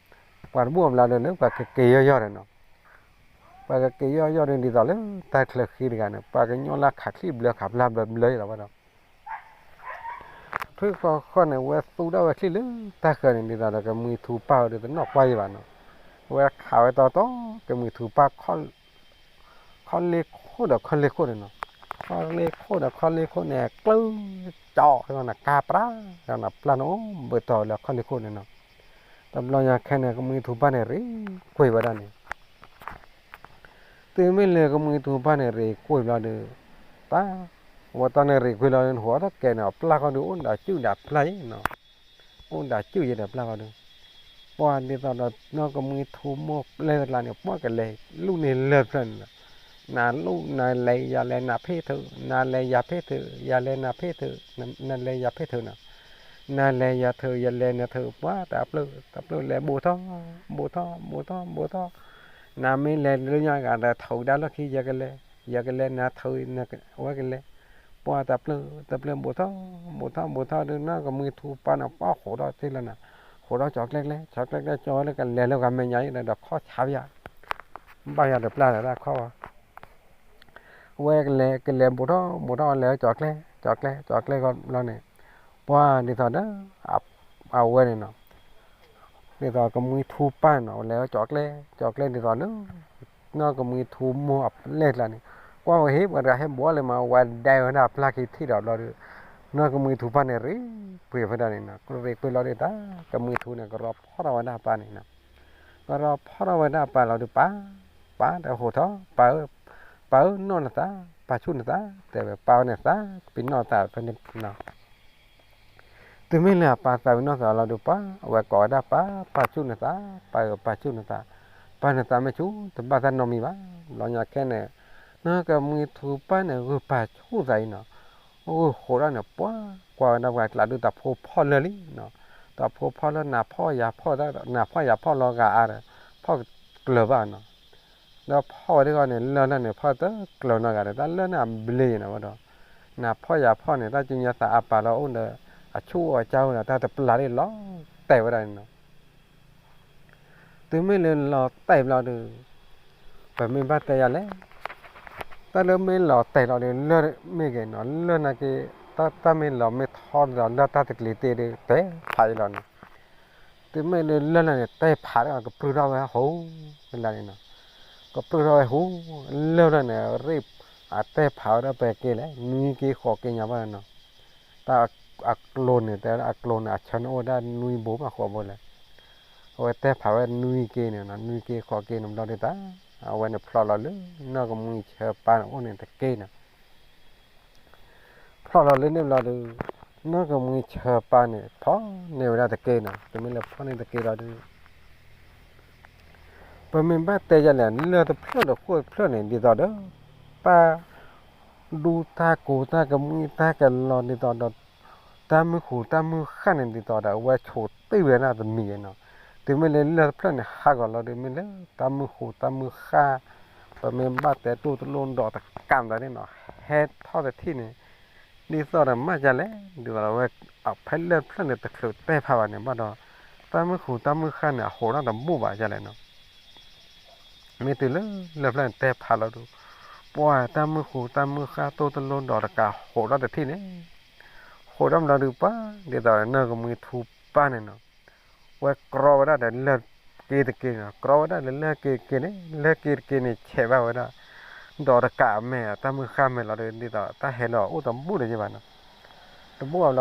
ပှၤတဘူၣ်အီၤလီၤလီၤဒီး ပှၤတဘူၣ်အီၤဘျီဒီးလၢပှၤကက့ၤယီၢ်ယီၢ်ဒီးနီၤ, ပှၤကက့ၤယီၢ်ယီၢ်ဒီး ဒ်သိးလၢတၢ်ချၢဃံတဂၤန့ၣ် ပှၤကညီလၢခးချံဘျၢခးဖျါဘျၢဘျၢလီၤဘၣ်ဒီး ဖုၣ်ဃီဃီန့ၣ် ဝဲသူဒၣ်ဝဲချံလၢတၢ်ဃၢၤန့ၣ် ဒ်သိးဒီးကမှံထူပၢ်အီၤဒီးတနီၣ်ကွၢ်ယံၤဘၣ်နီၤ, ဝဲခးဝဲတီတီ ကမှံထူပၢ် ခီၣ်လ့ၣ်ခိၣ်ဒီးခီၣ်လ့ၣ်ခိၣ်န့ၣ်နီၤ, ခီၣ်လ့ၣ်ခိၣ်ဒီးခီၣ်လ့ၣ်ခိၣ်န့ၣ် ကျၢၢ်ကၠီန့ၣ် ကါပြၢ်န့ၣ် ပျၢ်န့ၣ်အိၣ်ဘၣ်တီၤလၢခီၣ်လ့ၣ်ခိၣ်န့ၣ်နီၤ. တဘျီညါခဲန့ၣ် ကမှံထူပၢ်န့ၣ် ရ့ကွံာ်ဝဲဒၣ်န့ၣ် တုၤမ့ၢ်လၢကမှံထူပၢ်န့ၣ် ရ့ကွံာ်ဘျီဒီး တၢ် ဝဲတၢ်န့ၣ်ရ့ကွံာ်လီၤ ဟိးထီၣ်ကဲန့ၣ် အပျၢ်ဃီဒုး အိၣ်ဒၣ်စုၣ်ဒၣ်ပျၢ်အံၤနီၤ, အိၣ်ဒၣ်စုၣ်ယဲဒီးပျၢ်ဃီဒုး, ပှၢ်ဒ်သိးဒီး နီၢ်ကမှံထူမိၢ်ပျဲၢ်တကျါန့ၣ် ပှၢ်ကလဲၤလူၢ်န့ၢ်လၢၢ်ဖျၢၣ်န့ၣ်နီၤ, နၤလူၢ်နၤလဲၤ ယၤလဲၤနၤဖ့ၣ်ထုး, နၤလဲၤယၤဖ့ၣ်ထုး, ယၤလဲၤနၤဖ့ၣ်ထုး, နလဲၤယၤဖ့ၣ်ထုးနီၤ, နၤလဲၤယၤထုး ယလဲၤနၤထုး ပှၢ်တၢ်ပျၢၢ် တၢ်ပျၢၢ်လဲၤဘူးထီၣ် ဘူးထီၣ် ဘူးထီၣ် ဘူးထီၣ်, နမ့ၢ်လဲၤလၢညါဂၤဒီး ထုးဒၣ်လီၢ်ခံ ယကလဲၤ ယကလဲၤနၤထုး အဝဲကလဲၤ, ပှၢ်တၢ်ပျၢၢ် တၢ်ပျၢၢ်ဘူးထီၣ် ဘူးထီၣ် ဘူးထီၣ်ဒီး နီၢ်ကမှံထူပၢ်န့ၣ် ပှၢ်ဃိးထီၣ်သ့လီၤနၤ, ဃိးထီၣ်ကၠီၤကျဲကျဲ ကၠီၤကျဲကျဲ ကၠီၤလၢကလဲၤလၢဂၤမဲာ်ညါအံၤဒီး ဒီးခီၣ်ဆါပယါ ဘၣ်ယၤတပျၢ်ဒီးတၢ်ခီၣ်ဝဲ အဝဲကလဲၤ ကလဲၤဘူးထီၣ် ဘူးထီၣ် လဲၤကၠီၤကျဲ ကၠီၤကျဲ ကၠီၤကျဲဘျီန့ၣ်, ပှၢ်ဒ်သိးဒီး အဝဲန့ၣ်နီၤ, ဒ်သိးကမှံထူပၢ်နီၤ လဲၤကၠီၤကျဲ ကၠီၤကျဲဒ်သိးလၢ နီၢ်ကမှံထူမိၢ်အပျဲၢ်ကျါန့ၣ်, ကွၢ်ဝဲဟ့ၣ် ပှၤတဂၤဟ့ၣ်ဘှီလၢမး ဝဲဒဲဝဲဒၣ်အပျၢ်ခံထံၣ်ဒီးဘျီဒီး, နီၢ်ကမှံထူပၢ်န့ၣ် ရ့ကွံာ်ဖဲဒၣ်န့ၣ်နီၤ, ရ့ကွံာ်လီၤဒီးတၢ် ကမှံထူန့ၣ် ကရီဖီၣ်ထီၣ်ဝဲဒၣ်ပၢ်န့ၣ်နီၤ ကရီဖီၣ်ထီၣ်ဝဲဒၣ်ပၢ်လီၤဒီး ပၢ် ပၢ်တဟိးထီၣ် ပၢ်ဧၢ, ပၢ်ဧၢ နီၢ်နသး ပၢ်ဆူၣ်နသး တဲဝဲ ပၢ်ဝဲန့ၣ်သး ပ့ၤနီၣ်သးဖဲန့ၣ်နီၤ, တုၤမ့ၢ်လၢအပၢ်သးဝံၤနီၢ်သးလီၤဒီး ပၢ် အဝဲကိးဝဲဒၣ်ပၢ် ပၢ်ဆူၣ်နသး ပၢ်ဧၢ ပၢ်ဆူၣ်နသး, ပၢ်နသးမ့ၢ်ဆူၣ် တဘၣ်တၢ်နီတမံၤဘၣ်, ဘျီညါခဲန့ၣ် နီၢ်ကမှံထူပၢ်န့ၣ် ဂုၢ်ပၢ်ဆူၣ်သးအံၤနီၤ ဂုၢ်ဃိးဒၣ်န့ၣ် ပှၢ်ကွၢ်ဝဲဒၣ်ပှၤကျးဒုးတၢ်ဖိဖီၣ်လၢာ်လံနီၤ, တၢ်ဖိဖီၣ်လၢာ် နၤဖီၣ်ယၤဖီၣ် နၤဖီၣ်ယၤဖီၣ်လီၤဂာ်အါဒီး ဖီၣ်ကျၢၤဘၣ်နီၤ, ဒီးဖီၣ်ဝဲဒၣ်ဂီၢ်န့ၣ် လၢာ်လၢာ်န့ၣ် ဖီၣ်တကျၢၤနီတဂၤဒီး တၢ်လၢာ်န့ၣ်အဘျ့နီၤဝဲဒီး နၤဖီၣ်ယၤဖီၣ်န့ၣ် တၢ်ကညီသးအပၢ်လီၤအိၣ်ဒီး အဆူၣ်အကၢအိၣ်ဒီးတၢ်တပျၢ်လၢလီၤတဲာ်ဝဲဒၣ်န့ၣ်နီၤ တုၤမ့ၢ်လၢလီၤတဲာ်ဘျီဒီး ပမ့ၢ်ဘၣ်တဲယၤလဲၣ်, တၢ်လၢမ့ၢ်လီၤတဲာ်လီၤဒီး လၢၢ်မ့ၢ်ဂ့ၤနီၤ, လၢၢ်နာ်က့ တၢ်မ့ၢ်လီၤမ့ၢ်ထီဒီး လၢၢ်တၢ်တကျ့ၤတ့ၢ်ဒီး တဲဖးအံၤလီၤနီၤ. တုၤမ့ၢ်လၢလၢၢ်လၢန့ၣ် တဲဖးဒီး ကပြုၢ်ထီၣ်ဝဲဟူးကလါန့ၣ်နီၤ, ကပြုၢ်ထီၣ်ဝဲဟူး, လၢၢ်လၢန့ၣ် ရ့ၣ် အတဲဖးဝဲဒၣ်ပှဲၤက့လဲၣ်, နွံက့ဃိးက့ညါဘၣ်နီၤ. တၢ်အကျိၤန့ၣ် တဲဝဲဒၣ်အကျိၤန့ၣ် အဆၢန့ၣ်အိၣ်ဝဲဒၣ်နွံဘိမး ဃိးဘိလဲၣ်. အဝဲတဲဖးဝဲနွံက့န့ၣ်နီၤ, နွံက့ဃိးက့န့ၣ်ဘျီဒ်သိး အဝဲန့ၣ်ဖျီၣ်လီၤလၢ နီၢ်ကမှံဆၢပၢ်န့ၣ်အိၣ်န့ၣ်တက့နီၤ. ဖျီၣ်လီၤလၢန့ၣ်ဘျီဒီး နီၢ်ကမှံဆၢပၢ်န့ၣ် ဖီၣ်န့ၢ်ဝဲဒၣ်တက့နီၤ. တုၤမ့ၢ်လၢဖီၣ်န့ၢ်တက့ဘျီဒီး ပမ့ၢ်ဘၣ်တဲယၤလဲၣ် လၢၢ်တဖျၢၣ်ဒီးဃိၣ်တဖျၢၣ်န့ၣ် ဒ်သိးဒီး ပၢ်ဒူတၢ်ကိၤတၢ်ကမှံတၢ်ကလီၤ ဒ်သိးဒီး တၢ်မုၢ်ဃူတၢ်မုၢ်ဃၢ်န့ၣ် ဒ်သိးဒီး အဝဲဆိးတ့ၢ်ဝဲဒၣ်တမံၤနီၤ. တုၤမ့ၢ်လၢလၢၢ်တဖျၢၣ်န့ၣ် ဟးဂီၤလီၤဒီး မ့ၢ်လၢတၢ်မုၢ်ဃူတၢ်မုၢ်ဃၢ် ပမ့ၢ်ဘၣ်တဲတိၢ်တလိၣ်ဒီးတကးမတၤန့ၣ်နီၤ ဟဲထီၣ်တထံၣ်န့ၣ် ဒ်သိးဒီးမ့ၢ်ယၤလဲၣ် ဒ်သိးဒီးဝဲ အဖဲလၢၢ်တဖျၢၣ်န့ၣ် တချုးတဲဖးဘၣ်န့ၣ် ဘၣ်ဒီး တၢ်မုၢ်ဃူတၢ်မုၢ်ဃၢ်န့ၣ် အဟူးထီၣ်တဘူၣ်ဘၣ်ယၤလဲၣ်နီၤ. မ့ၢ်တုၤလၢလၢၢ်တဖျၢၣ်န့ၣ်တဲဖးလီၤဒီး ပှၤတၢ်မုၢ်ဃူတၢ်မုၢ်ဃၢ်တိၢ်တလိၣ်ဒီးတကးဟူးထီၣ်တထံၣ်န့ၣ် ဟူးထီၣ်မတၤဒီးပှၤ ဒ်သိးဒီးနီၢ်ကမှံထူပၢ်န့ၣ်နီၤ ဝဲကြီဝဲဒၣ်ဒီးလၢၢ်က့တက့နီၤ, ကြီဝဲဒၣ်လၢလၢၢ်က့တက့န့ၣ် လၢၢ်က့တက့န့ၣ် ဆဲးဘၣ်ဝဲဒၣ် ဒီးတကးအမဲာ် တၢ်မုၢ်ဃၢ်မဲာ်လီၤဒီး ဒ်သိးတၢ်ဟဲလီၤအိၣ်တဘူၣ်တယဲၢ်ဘၣ်နီၤ. တဘူၣ်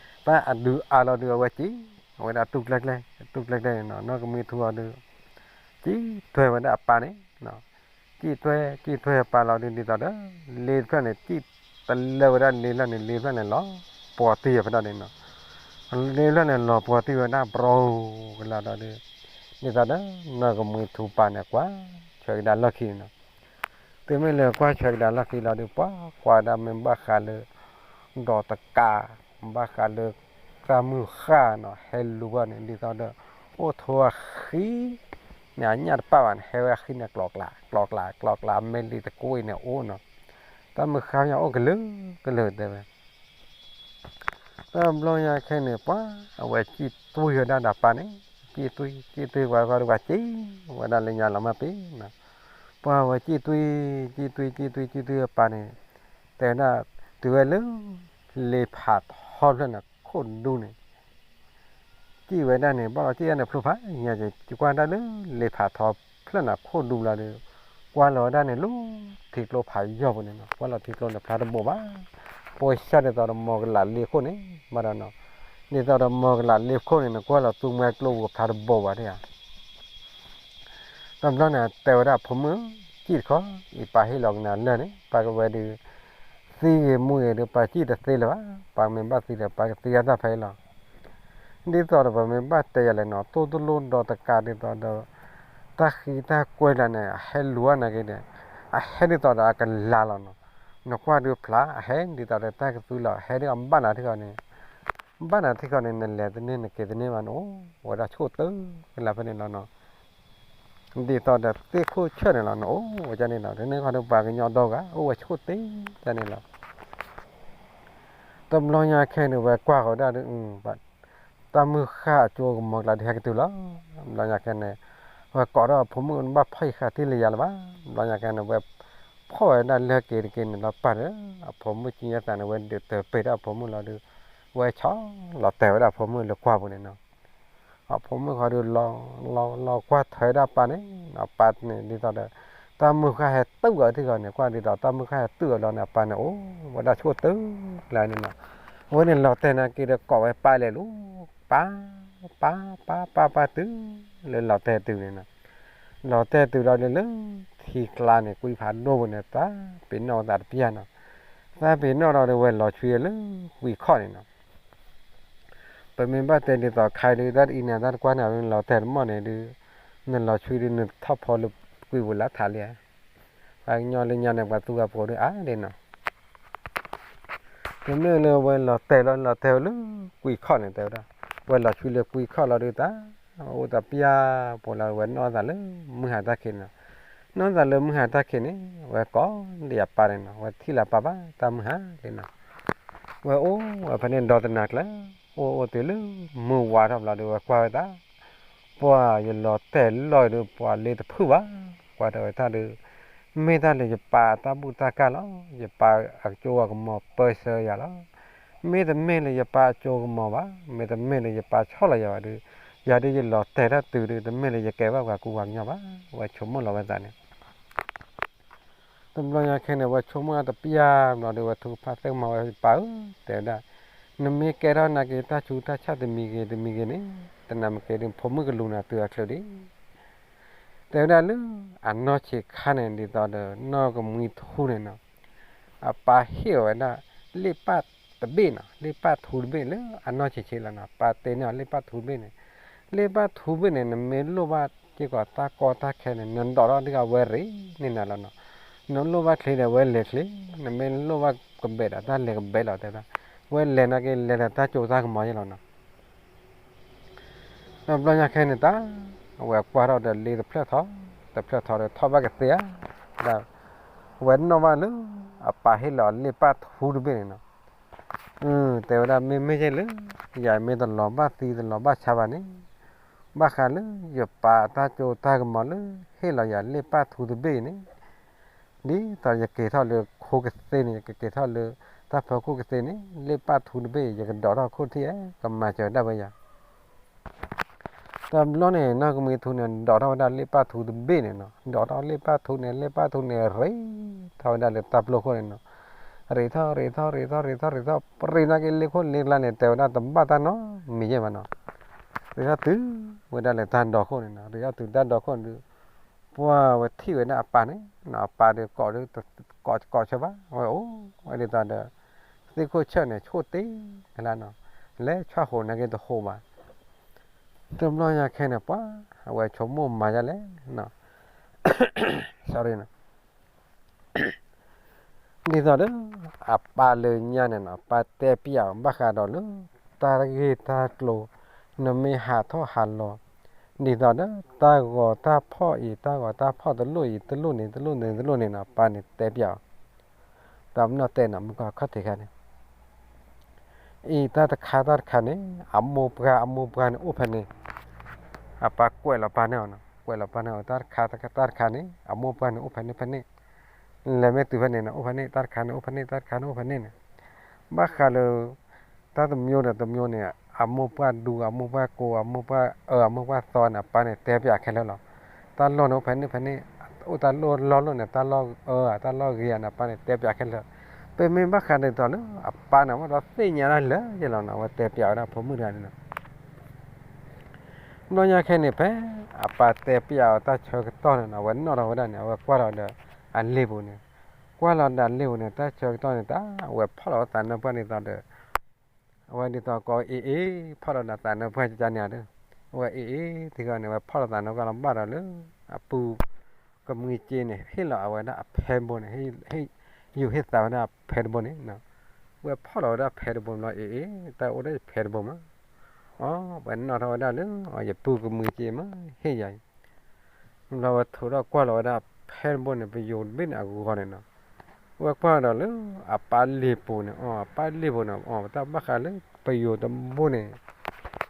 အဘျီဒီး တၢ်အဒုးအါလီၤဒီး အဝဲက့ၤ အဝဲဒၣ်တူၢ်ကျဲကျဲ တူၢ်ကျဲကျဲန့ၣ်နီၤ, နီၢ်ကမှံထူအီၤဒီး ကံၣ်တွဲဝဲဒၣ်အပၢ်န့ၣ် ကံၣ်တွဲ ကံၣ်တွဲအပၢ်လီၤဒုး ဒ်သိးဒီး လ့တဖျၢၣ်န့ၣ် ကံၣ်တလၢဝဲဒၣ်လ့ဖျၢၣ်န့ၣ် လ့ဖျၢၣ်န့ၣ်လီၤပှီၤတံၢ်အဖဲဒၣ်န့ၣ်နီၤ, လ့ဖျၢၣ်န့ၣ် လီၤပှီၤတံၢ်ဝဲဒၣ် ဘြီကလီၤဒီး ဒ်သိးဒီး နီၢ်ကမှံထူပၢ်န့ၣ် ကွၢ်ဆၢကဒါလီၢ်ခံန့ၣ်နီၤ. တုၤမ့ၢ်လၢကွၢ်ဆၢကဒါလီၢ်ခံလီၤဒီး ပှၤကွၢ်ဝဲဒၣ်မ့ၢ်ဘၣ်ဃးလၢ ဒီးတကး ဘၣ်ဃးလၢ တၢ်မုၢ်ဃၢ်နီၤ ဟဲလူၤဘၣ်န့ၣ် ဒ်သိးဒီး အိၣ်ထိးအဃံန့ၣ် အညၣ်တပာ်ဘၣ်န့ၣ် ဟဲဝဲအဃံန့ၣ် ကျီကျး ကျီကျး ကျီကျး အမဲာ်လံတကိးအံၤန့ၣ်အိၣ်နီၤ, တၢ်မုၢ်ဃၢ်မ့ၢ်အိၣ်ကလုာ်ကလုာ် တဲဝဲ တဘျီညါခဲန့ၣ် ပှၤအဝဲကံၣ်တွံဝဲဒၣ်ဒီးအပၢ်န့ၣ်, ကံၣ်တွံ ကံၣ်တွံဝဲဃီဒီး ပှၤက့ၤဝဲဒၣ်လၢညါလီၤမၢ်ပ့ၤနီၤ, ပှၤဝဲကံၣ်တွံ ကံၣ်တွံ ကံၣ်တွံ ကံၣ်တွံအပၢ်န့ၣ် တဲဝဲဒၣ် တုၤဝဲလၢ လ့ဖးထီဖျၢၣ်န့ၣ် ခိၣ်ဒူန့ၣ် ကံၣ်ဝဲဒၣ်န့ၣ် ဘၣ်လီၤကံၣ်ဒၣ်န့ၣ် ဖျိဖးညါက့ၤ ကွၢ်ဒၣ်လၢ လ့ဖးထီဖျၢၣ်န့ၣ် ခိၣ်ဒူဘျီဒီး ကွၢ်လီၤဝဲဒၣ်န့ၣ်လၢ ထံကျိဖးယီၢ်ပူၤန့ၣ်နီၤ, ကွၢ်လီၤထံကျိန့ၣ် ဖျါတဘိးဘၣ်, ပိၢ်ဆၢဒ်သိးဒီး မီၤကလးလ့ခိၣ်န့ၣ် ဘၣ်ဒီးနီၤ, ဒ်သိးဒီး မီၤကလးလ့ခိၣ်န့ၣ် နကွၢ်လီၤသူမှဲကျိပူၤ ဖျါတဘိးဘၣ်ဒၣ်ဧါ တဘျီန့ၣ် တဲဝဲဒၣ်အဖိမုၣ် ကံၣ်တခီ, အံၤပၢ်ဟ့ၣ်လီၤကနၤလၢၢ်န့ၣ် ပၢ်ကဝဲဒုး သံဂ့ၤမူဂ့ၤဒီး ပၢ်ကံၣ်တသ့လၢၤဘၣ်, ပၢ်မ့ၢ်ဘၣ်သံဒီး ပၢ်ကသံအတၢ်ဖဲအံၤလီၤ. ဒ်သိးဒီးပမ့ၢ်ဘၣ်တဲယၤလဲၣ်နီၤ တိၢ်တလိၣ်ဒီးတကးဒ်သိးဒီး တၢ်ဃံတၢ်ကွဲးလၢန့ၣ် အဟဲလူၤဘၣ်နာ်က့န့ၣ် အဟဲဒ်သိးဒီးအကလၤလီၤနီၤ, နကွၢ်ဒုးဖျါ အဟဲဒ်သိးဒီးတၢ်ကသူလီၤ အဟဲဒ်အဘၣ်နၤထံၣ်ဃီန့ၣ် ဘၣ်နၤထံၣ်ဃီန့ၣ် နလဲၤတန့ၢ်နက့ၤတန့ၢ်ဘၣ် နအိၣ်ဝဲဒၣ်ဆိၣ်တၢ်လၢဖဲန့ၣ်လီၤနီၤ. ဒ်သိးဒီးသ့ၣ်ခိၣ်ဆၢၣ်န့ၣ်လီၤ နအိၣ်ဝဲဒၣ်န့ၣ်လီၤ, တန့ၢ်ဃီဒီးပှၤကညီဒီဂၤ အိၣ်ဝဲဆိၣ်တၢ်ဒ်န့ၣ်လီၤ. တဘျီညါခဲန့ၣ် ဝဲကွၢ်ဃီၤဒၣ်ဒီး တၢ်မုၢ်ဃၢ်အကၠိကမီၤကျးဒုးဟဲကတုၤလီၤ. ဘျီညါခဲန့ၣ် ဝဲကိးထီၣ်အဖိမုၣ် နဘၣ်ဖီၣ်ယံၤဃာ်တံၢ်လၢယၤလၢၤဘၣ်. ဘျီညါခဲန့ၣ် ဝဲဖီၣ်ဝဲဒၣ်လၢၢ်က့ၤတက့ၤန့ၣ် လီၤပၢ်ဒီး အဖိမုၣ်ကံယဲၢ်သးန့ၣ် ဝဲဒုးတပ့ၤဒၣ်အဖိမုၣ်လီၤဒီး ဝဲဆီၣ်လီၤတဲာ်ဝဲဒၣ်အဖိမုၣ်လၢကွၢ်ပူၤန့ၣ်နီၤ. အဖိမုၣ်ဃီဒီး လီၤလီၤကွၢ်ထွဲဒၣ်ပၢ်န့ၣ် အပၢ်န့ၣ်ဒ်သိးဒီး တၢ်မုၢ်ဃၢ်ဟဲတုၤအီၤထံၣ်ဃီန့ၣ် ကွၢ်ဒ်သိးတၢ်မုၢ်ဃၢ်ဟဲတုၤအီၤလီၤန့ၣ် အပၢ်န့ၣ်အိၣ်ဝဲဒၣ်ဆိၣ်တၢ်လၢန့ၣ်နီၤ. အဝဲန့ၣ်လီၤတဲာ်နာ်က့ဒီးကိးဝဲပၢ်လဲၤလူၤ ပၢ် ပၢ် ပၢ် ပၢ် ပၢ်တုၤလၢလီၤတဲာ်တုၤန့ၣ်နီၤ. လီၤတဲာ်တုၤလီၤဒီးလၢ ထံကျါန့ၣ် ကွံဖးဒိၣ်ပူၤန့ၣ် သးပ့ၤနီၣ်သးတပျၢ်နီၤ. သးပ့ၤနီၣ်ဒီးဝဲလီၤဆွံလၢကွံခီၣ်န့ၣ်နီၤ. ပမ့ၢ်ဘၣ်တဲဒ်သိးခါအံၤဒုး တၢ်တအံၤန့ၣ် တၢ်တကွၢ်န့ၣ် နလီၤတဲာ်တမီၢ်န့ၣ်ဒုး နလီၤဆွံဒုး နထီၣ်ဖီလၢကွံပူၤလၢထးလံဧါ. ပှၤကညီလၢညါန့ၣ် ပှၤသူၣ်ပှၤဖိးဒုးအါဒ်နီၤ. တမ့ၢ်လၢဝဲလီၤတဲာ်လီၤ လီၤတဲာ်ဝဲလၢကွံခီၣ်န့ၣ် တဲဝဲဒၣ် ဝဲလီၤဆွံလၢကွံခီၣ်လီၤဒုး သးအိၣ်တပျၢ်ဖိလီၤ ဝဲနီၢ်သးလၢမုၢ်ဟါတၢ်ခံးန့ၣ်နီၤ. နီၢ်သးလၢမုၢ်ဟါတၢ်ခံးန့ၣ် ဝဲကိးဒံးအပၢ်န့ၣ်နီၤ ဝဲထံၣ်လၢအပၢ်ဘၣ်တၢ်မုၢ်ဟါလံနီၤ. ဝဲအိၣ်ဝဲဖဲန့ၣ်ဒီတနၤကျၢၤ အိၣ်အိၣ်တုၤလၢမုၢ်ဝါထီၣ်ဘျီဒုး ဝဲကွၢ်ဝဲသး ပှၤယလီၤတဲာ်လီၤဒုး ပှၤလ့တဖုၣ်ဘၣ်. ကွၢ်တၢ်ဝဲတၢ်ဒုး မ့ၢ်တၢ်လၢယပၢ်အတၢ်ဘူၣ်တၢ်ကၢ်လီၤ. ယပၢ်အကၠိအကမီၤပၢဆှၢယၤလီၤ. မ့တမ့ၢ်လၢယပၢ်အကၠိကမီၤဘၣ်, မ့တမ့ၢ်လၢယပၢ်ဆီၣ်လီၤယၤဘၣ်ဒီး, ယၤဒုးယလီၤတဲာ်တၢ်တုၤဒီး တမ့ၢ်လၢယကဲဘၣ်ပှၤကူပှၤကညီဘၣ်, ဝဲဆိကမိၣ်လီၤဝဲသးန့ၣ် တဘျီညါခဲန့ၣ် ဝဲဆိကမိၣ်တပျၢ်ဘျီဒီး ဝဲထုကဖၣ်သ့ၣ်ကမီၤဝဲ ယပၢ်ဧၢ, တဲဝဲဒၣ်, နမ့ၢ်ကဲထီၣ်နာ်က့ တၢ်ဆူးတၢ်ဆါတမံၤဂ့ၤတမံၤဂ့ၤန့ၣ်, တနၤမ့ၢ်ကဲဒုး ဖိမုၣ်ကလူၤနၤတုၤအချၢဒံး တဲဝဲဒၣ်လၢ အနီၢ်ဆံးခါန့ၣ် ဒ်သိးဒီး နီၢ်ကမှံထူန့ၣ်နီၤ, အပၢ်ဟ့ၣ်အီၤဝဲဒၣ် လ့ၣ်ပၢ်တဘ့ၣ်နီၤ, လ့ၣ်ပၢ်ထူတဘ့ၣ်လၢအနီၢ်ဆံးဆံးလီၤနီၤ, ပၢ်တဲန့ၢ်အီၤလ့ၣ်ပၢ်ထူတဘ့ၣ်န့ၣ်, လ့ၣ်ပၢ်ထူတဘ့ၣ်န့ၣ် နမ့ၢ်လိၣ်ဘၣ်စ့ၢ်ကီးတၢ်ကီတၢ်ခဲန့ၣ် နဒိးထီၣ်ဒ်အဝဲရ့န့ၢ်နၤလီၤနီၤ, နလိၣ်ဘၣ်ချ့ဒီး အဝဲလဲၤချ့, နမ့ၢ်လိၣ်ဘၣ်ကဘဲးဒီး တၢ်လဲၤကဘဲးလီၤတဲဒၣ်, အဝဲလဲၤနာ်က့ လဲၤဒီးတၢ်ကၠိတၢ်ကမီၤယဲလီၤနီၤ တဘျီညါခဲန့ၣ်တၢ်, အဝဲကွၢ်ထီၣ်ဒီးလ့တဖျၢၣ်ထီ, တဖျၢၣ်ထီဒီးထီၣ်ဘၣ်ကသ့ဧါ, ဒီးအဝဲနီၣ်ဘၣ်လၢ အပၢ်ဟ့ၣ်လီၤအီၤလ့ၣ်ပၢ်ထူတဘ့ၣ်န့ၣ်နီၤ, တဲဝဲဒၣ်မ့မ့ၢ်ယဲလၢ ယၤမ့ၢ်တလီၤဘၣ်သံတလီၤဘၣ်ဆါဘၣ်န့ၣ်, ဘၣ်ဃးလၢယပၢ်အတၢ်ကၠိတၢ်ကမီၤလၢ ဟ့ၣ်လီၤယၤလ့ၣ်ပၢ်ထူတဘ့ၣ်အံၤန့ၣ် ဒ်သိးယက့ၤထီၣ်လၢခိကသ့န့ၣ် ယကက့ၤထီၣ်လၢတၢ်ဖီခိၣ်ကသ့န့ၣ် လ့ၣ်ပၢ်ထူတဘ့ၣ်အံၤ ယကဒိးထီၣ်ခိၣ်ထံးဧါ, ကမၤစၢၤဒၣ်ဝဲယၤ တဘျီန့ၣ် နီၢ်ကမှံထူန့ၣ် ဒိးထီၣ်ဝဲဒၣ်လ့ၣ်ပၢ်ထူတဘ့ၣ်န့ၣ်နီၤ, ဒိးထီၣ်လ့ၣ်ပၢ်ထူန့ၣ် လ့ၣ်ပၢ်ထူန့ၣ် ရ့ထီၣ်ဝဲဒၣ်လၢတၢ်ပျိခိၣ်န့ၣ်နီၤ, ရ့ထီၣ်ရ့ထီၣ်ရ့ထီၣ်ရ့ထီၣ်ရ့ထီၣ် ပရ့နာ်က့လ့ၣ်ခိၣ်လ့ၣ်ကျါန့ၣ် တဲဝဲဒၣ်တဘၣ်တၢ်နီတမံၤယဲၢ်ဘၣ်နီၤ, ရ့ထီၣ်တုၤဝဲဒၣ်လၢတၢ်ဒိးခိၣ်န့ၣ်နီၤ, ရ့ထီၣ်တုၤတၢ်ဒိးခိၣ်န့ၣ်ဒုး ပှၢ်ဝဲထံၣ်ဝဲဒၣ်အပၢ်န့ၣ်, အပၢ်ဒီးကိးဒုး ကိးကိးဆၢဘၣ်, အဝဲအိၣ်ဝဲဒ်သိးဒီး သ့ၣ်ခိၣ်ဆၢၣ်န့ၣ် ဆိၣ်တ့ၢ်လၢနီၤ, လဲၤဆီၣ်ဃိးနာ်က့တဟိးဘၣ်, တဘျီညါခဲန့ၣ် ပှၢ်အဝဲဆိကမိၣ်မၤဒ်လဲၣ် ဒ်သိးဒီး အပၢ်လၢညါန့ၣ်နီၤ ပၢ်တဲပျးအီၤဘၣ်ဃးဒီးလၢ တၢ်ဂ့ၢ်တၢ်ကျိၤ နမ့ၢ်ဟးထီၣ်ဟးလီၤ ဒ်သိးဒီး တၢ်ဂီၤတၢ်ဖီၣ်အံၤ တၢ်ဂီၤတၢ်ဖီၣ်တလိၣ်အံၤ တလိၣ်န့ၣ် တလိၣ်န့ၣ် တလိၣ်န့ၣ်နီၤ ပၢ်န့ၣ်တဲပျးအီၤ တၢ်ပနီၣ်တဲနီၤ မုၢ်ကီၢ်ခီၣ်ထံးခါန့ၣ် အံၤတၢ်တခါတၢ်တခါန့ၣ် အမိၢ်ပှၢ်အမိၢ်ပှၢ်န့ၣ်အိၣ်ဖဲန့ၣ် အပၢ်ကွဲးလီၤပၢ်န့ၢ်အီၤနီၤ ကွဲးလီၤပၢ်န့ၢ်အီၤ တၢ်တခါတၢ်တခါန့ၣ် အမိၢ်ပှၢ်န့ၣ်အိၣ်ဖဲန့ၣ်ဖဲန့ၣ် လဲၤမ့ၢ်တုၤဖဲန့ၣ်နီၤ အိၣ်ဖဲန့ၣ် တၢ်တခါန့ၣ်အိၣ်ဖဲန့ၣ် တၢ်တခါန့ၣ်အိၣ်ဖဲန့ၣ်န့ၣ် ဘၣ်ဃးလၢ တၢ်တမျိုးဒီးတမျိုးန့ၣ် အမိၢ်ပှၢ်ဒူ အမိၢ်ပှၢ်ကိး အမိၢ်ပှၢ်အၢ အမိၢ်ပှၢ်သီန့ၣ် အပၢ်န့ၣ်တဲပျးခဲလၢာ်လီၤ. တၢ်လီၢ်န့ၣ်အိၣ်ဖဲန့ၣ်ဖဲန့ၣ် အိၣ်တၢ်လီၢ်လီၢ်လီၢ်န့ၣ် တၢ်လီၢ်အၢ တၢ်လီၢ်ဂ့ၤန့ၣ် အပၢ်န့ၣ်တဲပျးခဲလၢာ်. ပမ့ၢ်ဘၣ်ဃးဒ်သိးလၢအပၢ်န့ၣ် အဝဲဒီးသ့ၣ်ညါတၢ်လၢာ်ယဲလီၤနီၤ အဝဲတဲပျးဝဲဒၣ်ဖိမုၣ်တဂၤန့ၣ်နီၤ ဘျီညါခဲန့ၣ် ဖဲအပၢ်တဲပျးအီၤတၢ်ဆၢကတီၢ်န့ၣ်နီၤ အဝဲနီၣ်ထီၣ်ဝဲဒၣ်န့ၣ် အဝဲကွၢ်လီၤဒီးအလ့ၣ်ပူၤန့ၣ်, ကွၢ်လီၤဒီးအလ့ၣ်ပူၤန့ၣ် တၢ်ဆၢကတီၢ်န့ၣ် တၢ်အဝဲဖီၣ်လီၤဝဲသးနၢပှၢ်ဒ်သိးဒီး အဝဲဒ်သိးကိးအ့ၣ်အ့ၣ် ဖီၣ်လီၤဒီးသးနၢပှၢ်ကကန့ၣ်ဒီး အဝဲအ့ၣ်အ့ၣ် ထံဂီၤန့ၣ် အဝဲဖီၣ်လီၤသးနၢပှၢ်လီၤဘၣ်ဒီးလၢ အပူၤကမှံက့န့ၣ် ဟ့ၣ်လီၤအဝဲဒၣ်အဖဲတဘိန့ၣ် ဟ့ၣ် ယူၤဟ့ၣ်သးဝဲဒၣ်အဖဲတဘိန့ၣ် ဝဲဖီၣ်လီၤဝဲဒၣ်ဖဲတဘိဘျီ အ့ၣ်အ့ၣ် တၢ်အိၣ်ဒီးယဖဲတဘိမး, အီ ဝဲနီၣ်ထီၣ်ဝဲဒၣ်လၢ ယပူၤကမှံက့မး ဟ့ၣ်ယၤအံၤ, ဘျီဝဲထိးထီၣ်ကွၢ်လီၤဝဲဒၣ်ဖဲတဘိန့ၣ် ပယိၤတဘ့ၣ်န့ၣ်အဂီၤန့ၣ်နီၤ, ဝဲကွၢ်ဒီးလၢ အပၢ်လ့ၣ်ပူၤန့ၣ် အီ အပၢ်လ့ၣ်ပူၤန့ၣ် အီ တၢ်ဘၣ်ဃးလၢ ပယိၤတဘိန့ၣ်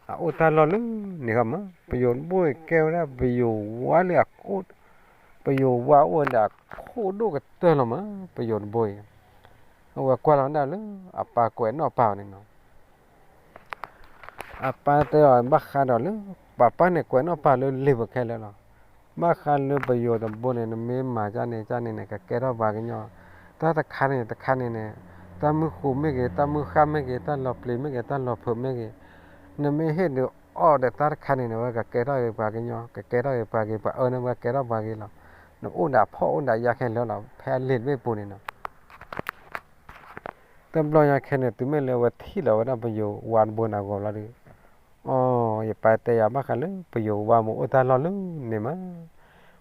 အအိၣ်တၢ်လီၢ်လၢန့ၣ်ဃီမး ပယိၤတဘိအံၤကဲဝဲဒၣ်ပယိၤဝါလၢအခိၣ် ပယိၤဝါအိၣ်ဝဲဒၣ်အခိၣ်ဒိၣ်ကတၢၢ်လီၤမး ပယိၤတဘိအံၤ, အဝဲကွၢ်လီၤဒၣ်လၢ အပၢ်ကွဲးနီၣ်ပၢ်အီၤန့ၣ်နီၤ, အပၢ်တဲအီၤဘၣ်ဃးဒီးလၢ ပၢ်ပၢ်န့ၣ်ကွဲးနီၣ်ပၢ်လၢလ့ၣ်ပူၤခဲလၢာ်လီၤ, ဘၣ်ဃးလၢပယိၤတဘိန့ၣ် နမ့ၢ်မၤဒ်န့ၣ်ဒ်န့ၣ်န့ၣ် ကကဲထီၣ်ပှၤကညီ, တၢ်တခါန့ၣ်တခါန့ၣ်န့ၣ်, တၢ်မုၢ်ဃိးမ့ၢ်ဂ့ၤ တၢ်မုၢ်ဃၢ်မ့ၢ်ဂ့ၤ တၢ်လီၤပျံၤမ့ၢ်ဂ့ၤ တၢ်လီၤဖုးမ့ၢ်ဂ့ၤ, နမ့ၢ်ဟ့ၣ်ဒုးအီၣ်ဒီးတၢ်တခါန့ၣ်န့ၣ် ဝဲကကဲထီၣ်က့ၤပှၤကညီ ကကဲထီၣ်က့ၤပှၤဂ့ၤပှၤအၢန့ၣ် ဝဲကဲထီၣ်ပှၤဂ့ၤလီၤ, နအိၣ်ဒီးဖီၣ်အိၣ်ဒီးယါခဲလၢာ်လီၤ ဖဲအလ့ၣ်တဘ့ၣ်ပူၤန့ၣ်နီၤ တဘျီညါခဲန့ၣ် တုၤမ့ၢ်လၢအဝဲထံၣ်လီၤဝဲဒၣ်ပယိၤဝါတဘိန့ၣ်အဂီၤလီၤဒီး, အီ ယပၢ်တဲယၤဘၣ်ဃးလၢပယိၤဝါမ့ၢ်အိၣ်တၢ်လီၢ်လၢန့ၣ်မး,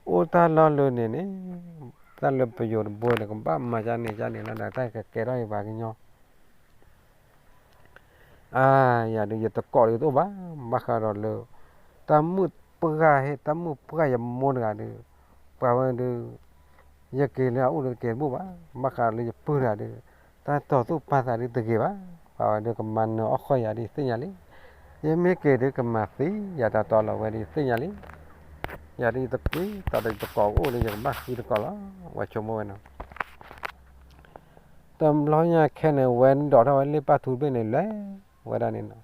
အိၣ်တၢ်လီၢ်လၢန့ၣ်န့ၣ်, တၢ်လၢပယိၤတဘိန့ၣ် ကဘၣ်မၤဒ်န့ၣ်ဒ်န့ၣ်လီၤဒီး တၢ်ကကဲထီၣ်က့ၤပှၤကညီ အါ ယၤဒုးယတကိးဒုးတအိၣ်ဘၣ်, ဘၣ်ဃးဒီးလၢ တၢ်မုၣ်ပှၢ်ဟ့ၣ် တၢ်မုၣ်ပှၢ်ယမိၢ်တဂၤဒုး, ပှၤဝဲဒုး ယက့ၤလၢအအိၣ်ဒုးတက့ၤတဘူၣ်ဘၣ်, ဘၣ်ဃးဒီးလၢယပုၢ်တဂၤဒုး, တၢ်တိာ်သူၣ်ပာ်သးဒုးတဂ့ၤဘၣ်, ပှၤဝဲဒုးကမၤနၢၤအီၣ်ဃီၣ်ယၤဒုးသ့ၣ်ညါလံ, ယမ့ၢ်က့ၤဒုးကမၤသံယၤတၢ်တီလီၤဝဲဒုးသ့ၣ်ညါလံ ယၤဒ်ယတကွံသးဒီးယတကိးကအိၣ်ဒီး ယကဘၣ်ဃုတကိးလီၤ, ဝဲဆိကမိၣ်ဝဲနီၤ. တဘျီညါခဲန့ၣ် ဝဲဒိးထီၣ်ဝဲလ့ၣ်ပၢ်ထူတဘ့ၣ်န့ၣ် လဲၤဝဲဒၣ်န့ၣ်နီၤ.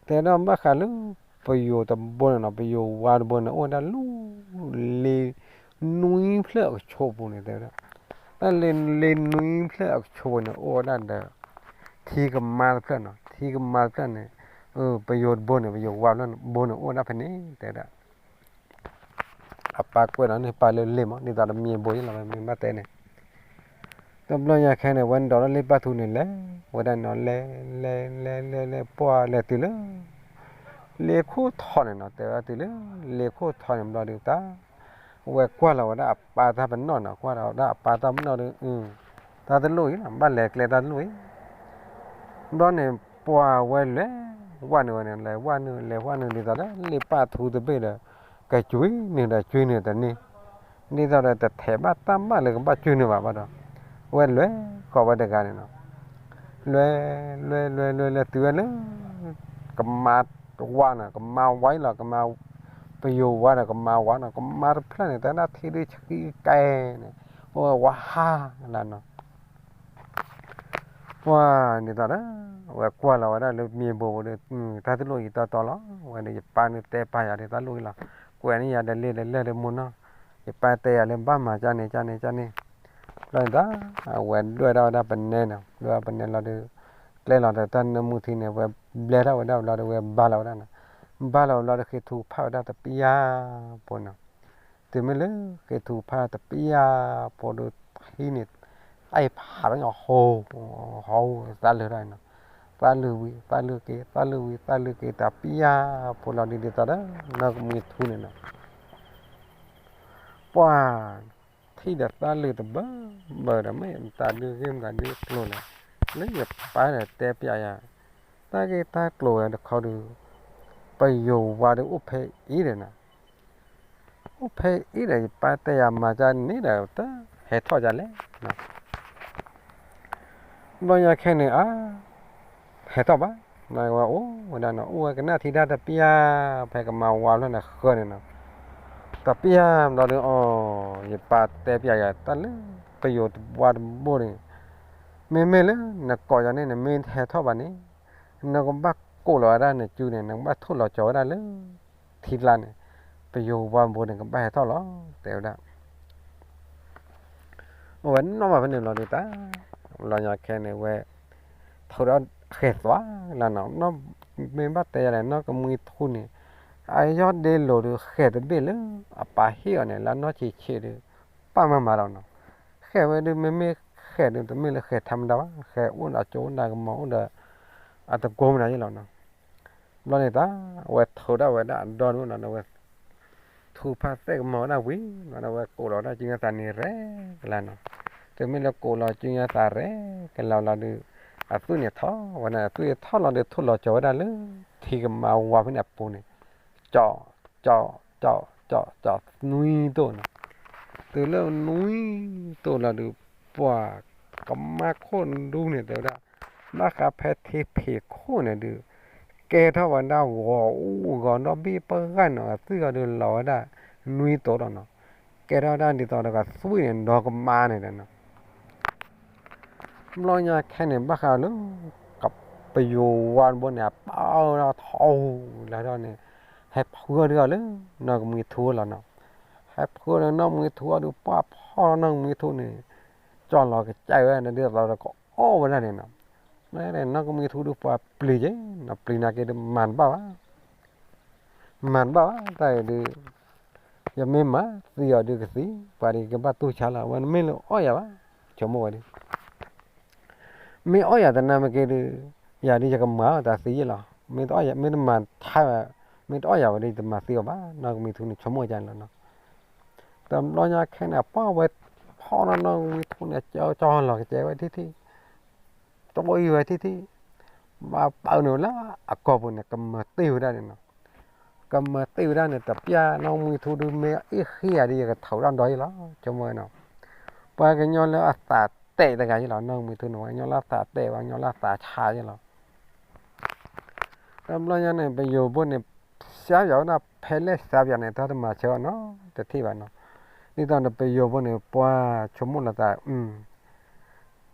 တဲဒၣ်ဘၣ်ဃးလၢ ပယိၤတဘိန့ၣ်နီၤ, ပယိၤဝါတဘိန့ၣ် အိၣ်ဝဲဒၣ်လၢ လ့နွံဖျၢၣ်အကဆိးပူၤန့ၣ် တဲဝဲဒၣ်, တၢ်လ့လ့နွံဖျၢၣ်အကဆိးပူၤန့ၣ် အိၣ်ဝဲဒၣ်ဒီး ထံကမါတဖျၢၣ်နီၤ, ထံကမါတဖျၢၣ်န့ၣ် ပယိၤတဘိန့ၣ် ပယိၤဝါတဘိန့ၣ် အိၣ်ဝဲဒၣ်ဖဲန့ၣ် တဲဝဲဒၣ်. အပၢ်ကွဲးလီၤန့ၢ်ပၢ်လၢလ့ၢ်မး ဒ်သိးတမံၤဘိယ့ၣ်လီၤ မ့ၢ်ဘၣ်တဲန့ၣ်. တဘျီညါခဲန့ၣ် ဝဲဒိးထီၣ်လ့ၣ်ပၢ်ထူန့ၣ် လဲၤဝဲဒၣ်နီၤ, လဲၤ လဲၤ လဲၤ လဲၤ လဲၤ ပှၢ်လဲၤတုၤလၢ လ့ခိၣ်ထီန့ၣ်နီၤ, တဲဝဲဒၣ်တုၤလၢ လ့ခိၣ်ထီန့ၣ်ဘျီဒုးတၢ် ဝဲကွၢ်လီၤဝဲဒၣ်အပၢ်တၢ်ပနီၣ်နီၤ, ကွၢ်လီၤဝဲဒၣ်အပၢ်တၢ်ပနီၣ်ဒီး တၢ်တလိၣ်အံၤနီၤ, ဘၣ်လဲၤကျဲတၢ်တလိၣ်အံၤ. ဘျီန့ၣ် ပှၢ်ဝဲလဲၤဝဲနုာ်ဝဲန့ၣ် လဲၤဝဲနုာ် လဲၤဝဲနုာ် ဒ်သိးဒီး လ့ၣ်ပၢ်ထူတဘ့ၣ်ဒီး ကကွံနုာ်ဒီးကွံနုာ်တန့ၢ်, ဒ်သိးဒီးတထဲးဘၣ်တၢ်ဘၣ်လၢကဘၣ်ကွံနုာ်ဘၣ်ဘၣ်ဒီး ဝဲလဲၤဃီၤဝဲတဂၤန့ၣ်နီၤ, လဲၤ လဲၤ လဲၤ လဲၤ လဲၤတုၤဝဲလၢ ကမါဝါနီၤ, ကမါဝါအံၤလီၤ, ကမါ ပယိၤဝါဒီးကမါဝါနီၤ, ကမါတဖျၢၣ်န့ၣ် တဲဒၣ်ထံဒုးဆှံကဲန့ၣ် အိၣ်ဝဲဟါလၢနီၤ. ပှၢ်န့ၣ်သးဒီး ဝဲကွၢ်လီၤဝဲဒၣ်လၢမံၤဘိဒီး တၢ်တလိၣ်အံၤတီတီလီၤ, ဝဲဒီးယပၢ်န့ၣ်တဲပၢ်ယၤဒီးတၢ်လိၣ်အံၤလီၤ, ကွဲးန့ၢ်ယၤဒီးလ့ၣ်ဒီးလၢၢ်ဒီးမိၢ်နီၤ, ယပၢ်တဲယၤလၢဘၣ်မၤကၢ်န့ၣ် ကၢ်န့ၣ် ကၢ်န့ၣ်. ဘျီန့ၣ်သး အဝဲဒွဲၣ်ထီၣ်ဝဲဒၣ်ပနဲနီၤ, ဒွဲၣ်ထီၣ်ပနဲလီၤဒီး ကျဲလီၤဒီးတၢ်နၢမူထံန့ၣ် ဝဲဘျဲထီၣ်ဝဲဒၣ်ဘျီဒီး ဝဲဘါလီၤဝဲဒၣ်နီၤ, ဘါလီၤဘျီဒီးဃ့ထူဖးဝဲဒၣ်တပျၢ်ဖိနီၤ. တုၤမ့ၢ်လၢဃ့ထူဖးတပျၢ်ဖိဒီး ထံန့ၣ် အအံၤဖးထီၣ်ညီဟိ ဟိ သးလုာ်ထီၣ်နီၤ, သးလုာ်ဝံၤ သးလုာ်က့ၤ သးလုာ်ဝံၤ သးလုာ်က့ၤ တပျၢ်ဖိလီၤဒုး ဒ်သိးဒီး နီၢ်ကမှံထူန့ၣ်နီၤ. ပှၢ် ထံၣ်ဒီးသးလုာ်တဘၢဘၢဒီး မ့ၢ်မတၤဒုးဂ့ၢ်မတၤဒုးကျိၤလဲၣ်, လၢယပၢ်ဒီးတဲပျးယၤ တၢ်ဂ့ၢ်တၢ်ကျိၤဝဲတခီဒုး ပယိၤဝါဒီးအိၣ်ဖဲအံၤဒီးနီၤ, အိၣ်ဖဲအံၤဒီး ယပၢ်တဲယၤမၤကၢ်န့ၣ်ဒီး တဟဲထီၣ်ယၤလဲၣ်. ဘျီညါခဲန့ၣ် အါ ဟဲထီၣ်ဘၣ်, နဝဲအိၣ်ဝဲဒၣ်နီၤ, အိၣ်ဝဲကနၣ်ထံတၢ်တပျၢ် ဖဲကမါဝါဖျၢၣ်န့ၣ်ဃၢၤန့ၣ်နီၤ, တပျၢ်ဘျီဒီး အီၤ ယပၢ်တဲပျးယၤ တၢ်လၢပယိၤဝါတဘိန့ၣ် မ့မ့ၢ်လၢနကိးယၤန့ၣ် နမ့ၢ်တဟဲထီၣ်ဘၣ်န့ၣ် နကဘၣ်ကိးလီၤဝဲဒၣ်နစုန့ၣ် နကဘၣ်ထိၣ်လီၤကၠီၤဝဲဒၣ်လၢ ထံကျါန့ၣ် ပယိၤဝါဘိန့ၣ် ကဘၣ်ဟဲထီၣ်လီၤ တဲဝဲဒၣ်. အဝဲနီၣ်ဘၣ်ဖဲန့ၣ်လီၤဒုးတၢ်, ဘျီညါခဲန့ၣ်ဝဲ ထိၣ်ဒီးဃဲၤသွါလီၤနီၤ, မ့ၢ်ဘၣ်တဲယၤလဲၣ် နီၢ်ကမှံထူန့ၣ် အယီၢ်ဒ့လိာ်ဒီးဃဲၤတဘ့ၣ်လၢ အပၢ်ဟ့ၣ်အီၤန့ၣ် လၢနီၢ်ဆံးဆံးဒီး ပၢ်မၤမၤလီၤနီၤ, ဃဲၤဝဲဒုး မ့မ့ၢ်ဃဲၤဒုး တမ့ၢ်လၢဃဲၤထါမတၤဘၣ်, ဃဲၤအိၣ်ဒီးကၠိအိၣ်ဒီးကမီၤအိၣ်ဒီး အတကိးမတၤယ့ၣ်လီၤနီၤ. ဘျီန့ၣ်တၢ် အဝဲထိၣ်ဒၣ်ဝဲဒၣ်အဒီဒိၣ်နီၤ, အဝဲ ထူဖးသဲကမီၤဝဲဒၣ်ဝံၤ အဝဲကိးလီၤဝဲဒၣ်စုညါသးန့ၣ်ရဲၣ်ကလါနီၤ, တမ့ၢ်လၢကိးလီၤစုညါသးရဲၣ်ကလါလီၤဒုး အသွံၣ်န့ၣ်ထီၣ်ဝဲဒၣ် အသွံၣ်ထီၣ်လီၤဒီး ထိၣ်လီၤကၠီၤဝဲဒၣ်လၢ ထံကမါဝါဖဲန့ၣ်အပူၤန့ၣ်, ကၠီၣ် ကၠီၣ် ကၠီၣ် ကၠီၣ် ကၠီၣ် နွံတိၢ်နီၤ, တုၤလၢနွံတိၢ်လီၤဒုး ပှၤကမါခိၣ်ဒူန့ၣ် တဲဝဲဒၣ် ဘၣ်ဃးဖဲထံဖံးခိၣ်န့ၣ်ဒုး ကဲထီၣ်ဝဲဒၣ်ဂီၤအူဂီၤဒီဘ့ၣ်ပဂၢ်နီၤ, အသွံၣ်အီၤဒုးလီၤဝဲဒၣ် နွံတိၢ်လီၤနီၤ, ကဲထီၣ်ဝဲဒၣ်ဒ်သိးဒီးကသွံၣ်န့ၣ် ဒီကမါန့ၣ်ဒီးနီၤ. ဘျီညါခဲန့ၣ် ဘၣ်ဃးလၢ ပယိၤဝါတဘိန့ၣ် အပၢ်ထီၣ်လၢထီၣ်န့ၣ် ဟဲဖှီဒုးအီၤလၢ နီၢ်ကမှံထူလီၤနီၤ, ဟဲဖှီဒီးနီၢ်ကမှံထူအီၤဒုး ပှၢ်ဖီၣ်နီၢ်ကမှံထူန့ၣ် ကၠီၣ်လီၤကစၢ်ဝဲဒၣ်ဒ်သိးဒီးကအီၣ်ဝဲဒၣ်န့ၣ်နီၤ, နီၢ်ကမှံထူဒုးပှၤပျံၤက့ၤနီၤ, ပျံၤနာ်က့ၤဒုးမၤတဘၣ်ဘၣ် မၤတဘၣ်ဘၣ် တၢ်အံၤဒုး ယမ့ၢ်မၤသံအီၤဒုးကသံ, ပှၤဒုးကဘၣ်တူၢ်ဆါလီၤ, အဝဲမ့ၢ်လၢအီၣ်ယၤဘၣ်, ဆိကမိၣ်ဝဲဒၣ်, မ့ၢ်အီၣ်ယၤတနာ်မ့ၢ်က့ၤဒုး, ယၤဒုးယကမၤအီၤတၢ်သံယ့ၣ်လီၤ, မ့ၢ်တအီၣ်ယၤ မ့ၢ်တမၤထါဝဲ, မ့ၢ်တအီၣ်ယၤဝဲဒုး ယတမၤသံအီၤဘၣ်, နီၢ်ကမှံထူန့ၣ် ဆိကမိၣ်ဝဲဒၣ်န့ၣ်လီၤနီၤ. တဘျီညါခဲန့ၣ် ပှၢ်ဝဲဖီၣ်နီၢ်ကမှံထူန့ၣ် ကၠီလီၤကစဲဝဲထံထံ တအိၣ်အံၤဝဲထံထံ, ဘၣ်ပာ်န့ၣ်လၢအကိာ်ပူၤန့ၣ် ကမၢတ့ၢ်ဝဲဒၣ်န့ၣ်နီၤ, ကမၢတ့ၢ်ဝဲဒၣ်န့ၣ် တပျၢ်နီၢ်ကမှံထူဒုး မ့ၢ်အ့ၣ်ဃံယၤဒုး ယကထီၣ်ဝဲဒၣ်ဒီးယ့ၣ်လီၤ, ဆိကမိၣ်ဝဲနီၤ, ပှၤကညီလၢအသးတဲာ်တဂၤယ့ၣ်လီၤ, နီၢ်ကမှံထူန့ၣ် ပှၤကညီလၢအသးတဲာ် ပှၤကညီလၢအသးဆါယ့ၣ်လီၤ. တဘျီညါန့ၣ် ပယိၤဘိန့ၣ် စ စါပၠးဝဲဒၣ်ဖဲလဲၣ်စါပၠးန့ၣ် တၢ်တမၤဆၢအီၤနီတထံၣ်ဘၣ်နီၤ. ဒ်သိးဒီးပယိၤဖိန့ၣ် ပှၤဆိကမိၣ်လီၤသး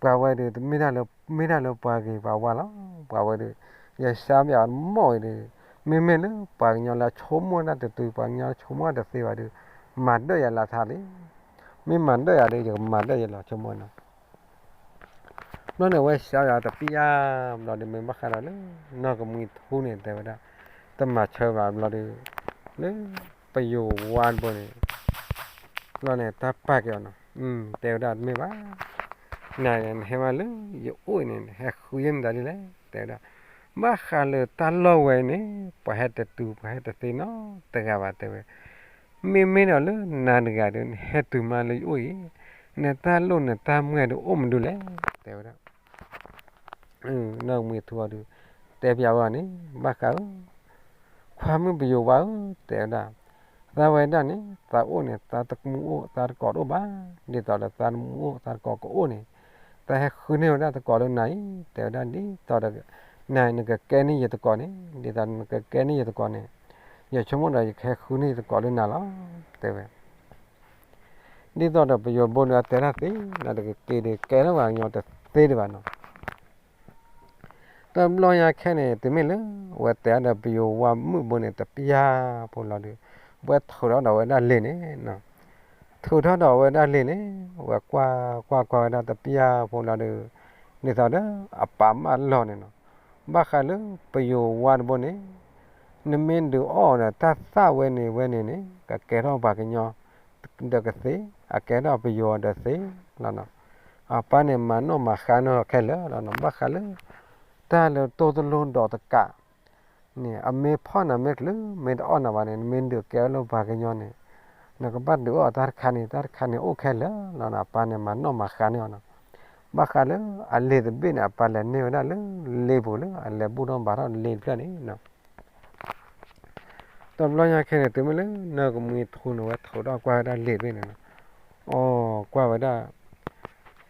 ပှၤဝဲဒုး မ့ၢ်တၢ်လၢပှၤဂ့ၤပှၤဝါလီၤ. ပှၤဝဲဒုး ယစါပၠးအီၤမီၢ်အံၤဒီး မ့မ့ၢ်လၢပှၤကညီလၢဆိကမိၣ်တၢ်တတုၤ ပှၤကညီဆိကမိၣ်တၢ်တသ့ဘၣ်ဒီး မၤဒၢၣ်ယၤလၢထးလံ. မ့ၢ်မၤဒၢၣ်ယၤဒီး ယကမၤဒၢၣ်ယလီၤ ဆိကမိၣ်နီၤ. ဘျီန့ၣ် အဝဲစါပၠးတပျၢ်ဘျီဒီး မ့ၢ်ဘၣ်ဃးဒီးလၢ နီၢ်ကမှံထူန့ၣ် တဲဝဲဒၣ် တမၤဆၢဘၣ်ဘျီဒီး လၢပယိၤဝါတဘိန့ၣ် ဘျီန့ၣ် တၢ်ပာ်က့ၤအီၤနီၤ. တဲဝဲဒၣ်တမ့ၢ်ဘၣ်, နၤန့ၣ် နဟဲမးလၢယအိၣ်အံၤန့ၣ် နဟဲဃုယဲၢ်မတၤဒ်လဲၣ် တဲဝဲဒၣ်. ဘၣ်ဃးလၢတၢ်လီၢ်ဝဲန့ၣ် ပှၤဟဲတတုၤ ပှၤဟဲတသ့နီတဂၤဘၣ် တဲဝဲ. မ့မ့ၢ်ဒီးလၢနၤတဂၤဒီး နဟဲတုၤမးလၢယအိၣ်အံၤ, နတၢ်လိၣ်နတၢ်မုၢ်ဂၤဒီးအိၣ်မနုၤလဲၣ် တဲဝဲဒၣ်. နီၢ်ကမှံထူအီၤဒီး တဲပၠးဝဲအီၤန့ၣ် ဘၣ်ဃးဧၢ, ခွါမုၣ်ပယိၤဝါဧၢ တဲဝဲဒၣ်, သးဝဲဒၣ်န့ၣ် သးအိၣ်န့ၣ် သးတမူအိၣ် သးတကိးတအိၣ်ဘၣ်, ဒ်သိးဒီးသးတမူအိၣ် သးတကိးကအိၣ်န့ၣ် သးဟဲဃုန့ၢ်ဝဲဒၣ်သကိးလၢနၤအံၤ တဲဝဲဒၣ်, ဒ်သိးဒီး နၤနကကဲန့ၢ်ယသကိးန့ၣ် ဒ်သိးနကကဲန့ၢ်ယသကိးန့ၣ် ယဆိကမိၣ်ဒီးယကဟဲဃုန့ၢ်ယသကိးလၢနၤလီၤ တဲဝဲ. ဒ်သိးဒီးပယိၤဘိန့ၣ် အတဲတၢ်သ့ နၤတကက့ၤဒီးကဲထီၣ်ပှၤကညီတသ့ဒံးဘၣ်နီၤ. တဘျီညါခဲန့ၣ် တုၤမ့ၢ်လၢ အဝဲတဲဒီးပယိၤဝါမုၣ်ဘိန့ၣ် တပျၢ်ဖိလီၤဒီး ဝဲထုးထီၣ်ဒီးဝဲဒၣ်လံာ်န့ၣ်, ထုးထီၣ်ဒီးဝဲဒၣ်လံာ်န့ၣ် ဝဲကွၢ်ကွၢ်ကွၢ်ဝဲဒၣ်တပျၢ်ဖိလီၤဒီး ဒ်သိးဒီးအပာ်မၢလီၢ်န့ၣ်နီၤ, ဘၣ်ဃးလၢပယိၤဝါတဘိန့ၣ် နမ့ၢ်ဒုးအီၣ်ဒီးတၢ်သၣ်ဝဲန့ၣ်ဝဲန့ၣ်န့ၣ် ကကဲထီၣ်ပှၤကညီ ဒီးကသ့, အကဲထီၣ်ပယိၤဒီးသ့လီၤနီၤ. အပၢ်န့ၣ်မၤနီၣ်မၤဃါန့ၢ်ခဲလၢာ်လီၤနီၤ, ဘၣ်ဃးလၢ တၢ်လၢတိၢ်တလိၣ်ဒီးတကးန့ၣ် အမ့ၢ်ဖီၣ်နၤမ့ၢ်ချုး မ့ၢ်တအီၣ်နၤဘၣ်န့ၣ် နမ့ၢ်ဒုးကဲထီၣ်လၢပှၤကညီန့ၣ် နကဘၣ်ဒုးအီၣ်တၢ်တခါန့ၣ် တၢ်တခါန့ၣ်အိၣ်ခဲလၢာ်လီၤနီၤ, အပၢ်န့ၣ်မၤနီၣ်မၤဃါန့ၢ်အီၤနီၤ. ဘၣ်ဃးလၢအလံာ်တဘ့ၣ်န့ၣ် အပၢ်လဲၤန့ၢ်ဝဲဒၣ်လၢလ့ပူၤလၢအလဲၤဘူၣ်ထီၣ်ဘါထီၣ်လ့တဖျၢၣ်န့ၣ်နီၤ. တဘျီညါခဲန့ၣ် တုၤမ့ၢ်လၢနီၢ်ကမှံထူန့ၣ် ဝဲထုးထီၣ်ကွၢ်ဝဲဒၣ်လံာ်တဘ့ၣ်န့ၣ်နီၤ, အီၣ်ကွၢ်ဝဲဒၣ်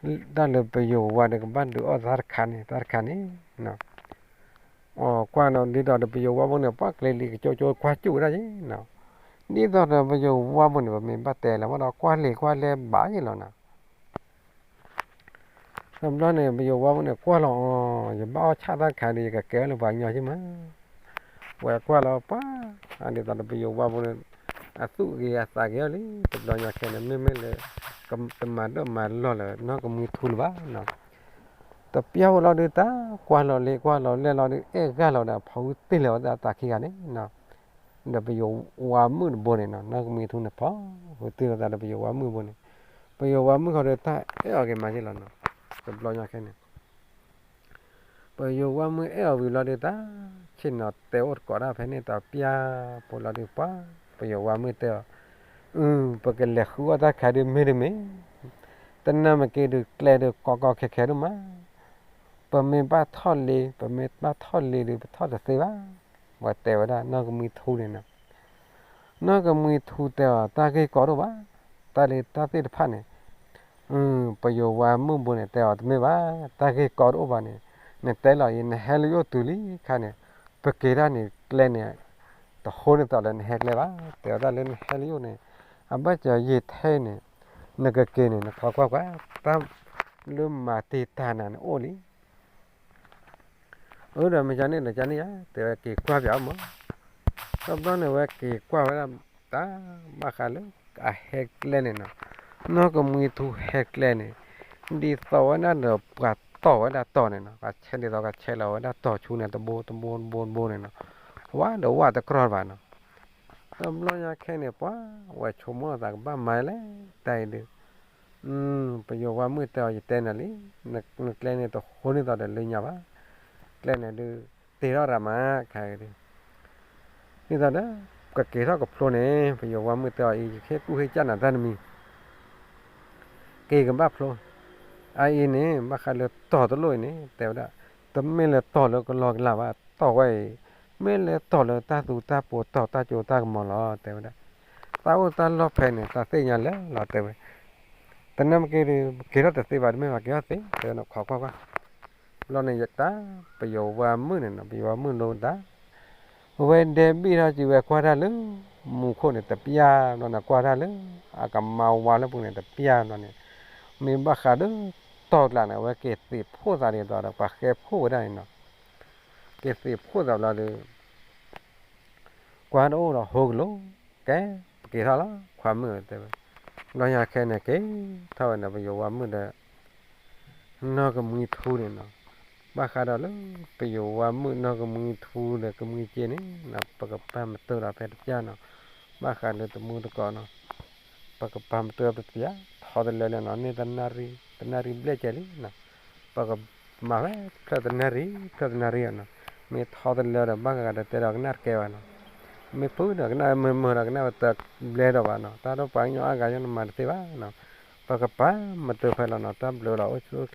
တၢ်လၢပယိၤဝါဒီးကဘၣ်ဒုးအီၣ်တၢ်တခါန့ၣ် တၢ်တခါန့ၣ်နီၤ. အီၣ်ကွၢ်နီၤ ဒ်သိးဒီးပယိၤဝါဖိန့ၣ် ပှၤကျဲလံကကၠိကၠိကွၢ်စူၣ်ဝဲဒၣ်ယဲနီၤ. ဒ်သိးဒီးပယိၤဝါဖိန့ၣ် ပမ့ၢ်ဘၣ်တဲလၢၤဘၣ်ဒီး ကွၢ်လံာ်ကွၢ်လဲၢ်ဘၣ်ယဲလီၤနီၤ. တဘျီန့ၣ် ပယိၤဝါဖိန့ၣ်ကွၢ်လီၤအီၤ ယဘၣ်အီၣ်ဆၣ်တၢ်တခါဒီး ယကကဲထီၣ်လၢပှၤကညီက့မး, ဝဲကွၢ်လီၤပှၤ, ဒ်သိးဒီးပယိၤဝါဖိန့ၣ် အသူၣ်ဂ့ၤအသးဂ့ၤအီၤလံ, တဘျီညါခဲန့ၣ် မ့မ့ၢ်လၢ တမၤဒၢၣ်မၤလီၢ်လၢနီၢ်ကမှံထူလၢၤဘၣ်နီၤ. တပျၢ်ဖိလီၤဒုးတၢ် ကွၢ်လီၤလံာ်ကွၢ်လီၤလဲၢ်လီၤဒုး အဲၣ်ဂၢ်လီၤဒီး ဖီဝံတ့ၢ်လီၤဝဲဒၣ်တၢ်ခံဂၤန့ၣ်နီၤ. ဒီးပယိၤဝါမုၣ်တဘိန့ၣ်နီၤ နီၢ်ကမှံထူန့ၣ် ဖီဝံတ့ၢ်လီၤသးဒီးပယိၤဝါမုၣ်ဘိန့ၣ်, ပယိၤဝါမုၣ်ဃီဒီးတၢ်အဲၣ်အီၤက့ၤမးယဲလီၤနီၤ. တဘျီညါခဲန့ၣ် ပယိၤဝါမုၣ်အဲၣ်အီၤဝံၤလီၤဒုးတၢ် ဆ့ၣ်နီၤတဲအိၣ်တကိးတၢ်ဖဲန့ၣ် တပျၢ်ဖိလီၤဒုးပှၤ, ပယိၤဝါမုၣ်တဲအီၤ, အု ပကလဲၤဃုအီၣ်တၢ်တခါဒုးမ့ၢ်တမ့ၢ်, တနၢ်မ့ၢ်က့ၤဒုးကျဲဒုးကီကီခဲခဲဒိၣ်မး, ပမ့ၢ်ဘၣ်ထီၣ်လ့ ပမ့ၢ်ဘၣ်ထီၣ်လ့ဒုး ပထီၣ်တသ့ဘၣ်, ဝဲတဲဝဲဒၣ်နီၢ်ကမှံထူန့ၣ်နီၤ. နီၢ်ကမှံထူတဲအီၤ တၢ်ဂ့ၢ်ကီတအိၣ်ဘၣ်, တၢ်လၢတၢ်သ့ၣ်တဖၣ်န့ၣ် ပယိၤဝါမုၣ်ဘိန့ၣ် တဲအီၤတမ့ၢ်ဘၣ်, တၢ်ဂ့ၢ်ကီတအိၣ်ဘၣ်န့ၣ် နတဲလီၤအံၤ နဟဲလၢယအိၣ်တုၤလံခါန့ၣ် ပက့ၤတၢ်န့ၣ်ကျဲန့ၣ် တဟိန့ၢ်သီးလၢနဟဲကျဲဘၣ်, တဲဝဲဒၣ်လၢနဟဲလၢယအိၣ်န့ၣ် အဘၣ်စၢၤယံာ်ထဲန့ၣ် နကက့ၤန့ၣ် နခိးကွၢ်ကွၢ် တၢ်လၢမၤတ့ၢ်တၢ်နၤန့ၣ်အိၣ်လံ အၢ ဒီးမ့ၢ်ကန့ၣ်ဒီးကန့ၣ်ဧါ တဲဝဲက့ၤကွၢ်ပၠးအီၤမး. တဘျီန့ၣ်ဝဲက့ၤကွၢ်ဝဲဒၣ် တၢ်ဘၣ်ဃးလၢအဟဲကျဲန့ၣ်နီၤ, နီၢ်ကမှံထူဟဲကျဲန့ၣ် ဒ်သိးဝဲဒၣ်ဒီးပှၤတီၢ်ဝဲဒၣ်တီၢ်န့ၣ်နီၤ, ပှၤဆဲးဒ်သိးပှၤဆဲးလီၤဝဲဒၣ်တီၢ်ဆူန့ၣ် တဘိတဘိတဘိတဘိန့ၣ်နီၤ, ဝဲဒီးဝဲတကြီဘၣ်နီၤ. တဘျီညါခဲန့ၣ် ပှၤဝဲဆိကမိၣ်သးကဘၣ်မၤလဲၣ် တၢ်အံၤဒုး ပယိၤဝါမုၣ်တဲအီၤ ယတဲနၤလံ, နကျဲန့ၣ်တဟိန့ၢ်သီးဒီးလၢညါဘၣ်, ကျဲန့ၣ်ဒုး တ့ထီၣ်ရၤမး ခါအံၤဒုး ဒ်သိးဒီး ကက့ၤထီၣ်ကဖျိန့ၣ် ပယိၤဝါမုၣ်တဲအီၤအံၤ ယကဟ့ၣ်ကူၣ်ဟ့ၣ်ကၢ်နၤတၢ်တမံၤ က့ၤကဘၣ်ဖျိ, အအံၤန့ၣ် ဘၣ်ဃးလၢတီၢ်တလိၣ်အံၤန့ၣ် တဲဝဲဒၣ်, တမ့ၢ်လၢတီၢ်လၢကလီကလီဘၣ်, တီၢ်ဝဲအံၤ မ့ၢ်လၢတီၢ်လၢတၢ်သူတၢ်ပိးတီၢ်တၢ်စိတၢ်ကမီၤလီၤ တဲဝဲဒၣ်. တၢ်အိၣ်တၢ်လီၢ်ဖဲန့ၣ် တၢ်သ့ၣ်ညါလၢာ်လီၤ တဲဝဲ. တနၢ်မ့ၢ်က့ၤဒီး က့ၤထီၣ်တသ့ဘၣ် တမ့ၢ်ဘၣ်က့ၤထီၣ်သ့ တဲဝဲန့ၣ် ခိးကွၢ်ကွၢ် ဘျီန့ၣ်ယတၢ် ပယိၤဝါမုၣ်န့ၣ်နီၤ ပယိၤဝါမုၣ်လိတၢ် ဝဲဒဲဘ့ၣ်ထီၣ်က့ၤဝဲကွၢ်တၢ်လၢ မူခိၣ်န့ၣ်တပျၢ်ဘျီန့ၣ် ကွၢ်တၢ်လၢ အကမါဝါလၢပူၤန့ၣ်တပျၢ်ဘျီန့ၣ်, မ့ၢ်ဘၣ်ဃးဒီး တီၢ်ကျးန့ၣ် အဝဲက့ၤသ့ၣ်ဖှိၣ်သးဒ်သိးဒီး ပှၤဃဲဖှိၣ်ဝဲဒၣ်န့ၣ်နီၤ, က့ၤသ့ၣ်ဖှိၣ်သးဘျီဒီး ကွၢ်တအိၣ်ဒီးဟိကလိၤ, ကဲ ပက့ၤထီၣ်လီၤ ခွါမုၣ်တဲဝဲ, ဘျီညါခဲန့ၣ်က့ၤထီၣ်ဝဲန့ၣ် ပယိၤဝါမုၣ်ဒီး နီၢ်ကမှံထူန့ၣ်နီၤ, ဘၣ်ဃးဒီးလၢ ပယိၤဝါမုၣ်နီၢ်ကမှံထူဒီးကမှံက့န့ၣ်နီၤ ပကပာ်မတုာ်ဒီးဖဲတပျၢ်နီၤ, ဘၣ်ဃးလၢတမူတကိးနီၤ, ပကပာ်မတုာ်ဖဲတပျၢ် ထီတလၢလၢနီၤ န့ၢ်တနၣ်ရံၣ် တနၣ်ရံၣ်ဘျဲၣ်ကဲလံနီၤ, ပကမၤဖဲဖျၢၣ်တနၣ်ရံၣ် ဖျၢၣ်တနၣ်ရံၣ်အီၤနီၤ, မ့ၢ်ထီတလၢဒီးဘၣ်ဃးဒီးတဲဒီးကနၣ်တကဲဘၣ်နီၤ, မ့ၢ်ဖုဒီးကနၣ်မုာ်မုာ်ဒီးကနၣ်ဝဲတဘျဲဒီးဘၣ်နီၤ, တၢ်ဒီးပှၤကညီအါဂၤယဲန့ၣ်မၤတသ့ဘၣ်နီၤ, ပကပာ်မတုာ်ဖဲလီၤနီၤ, တၢ်ဘျုးလီၤ အိၣ်ဆူၣ်အိၣ်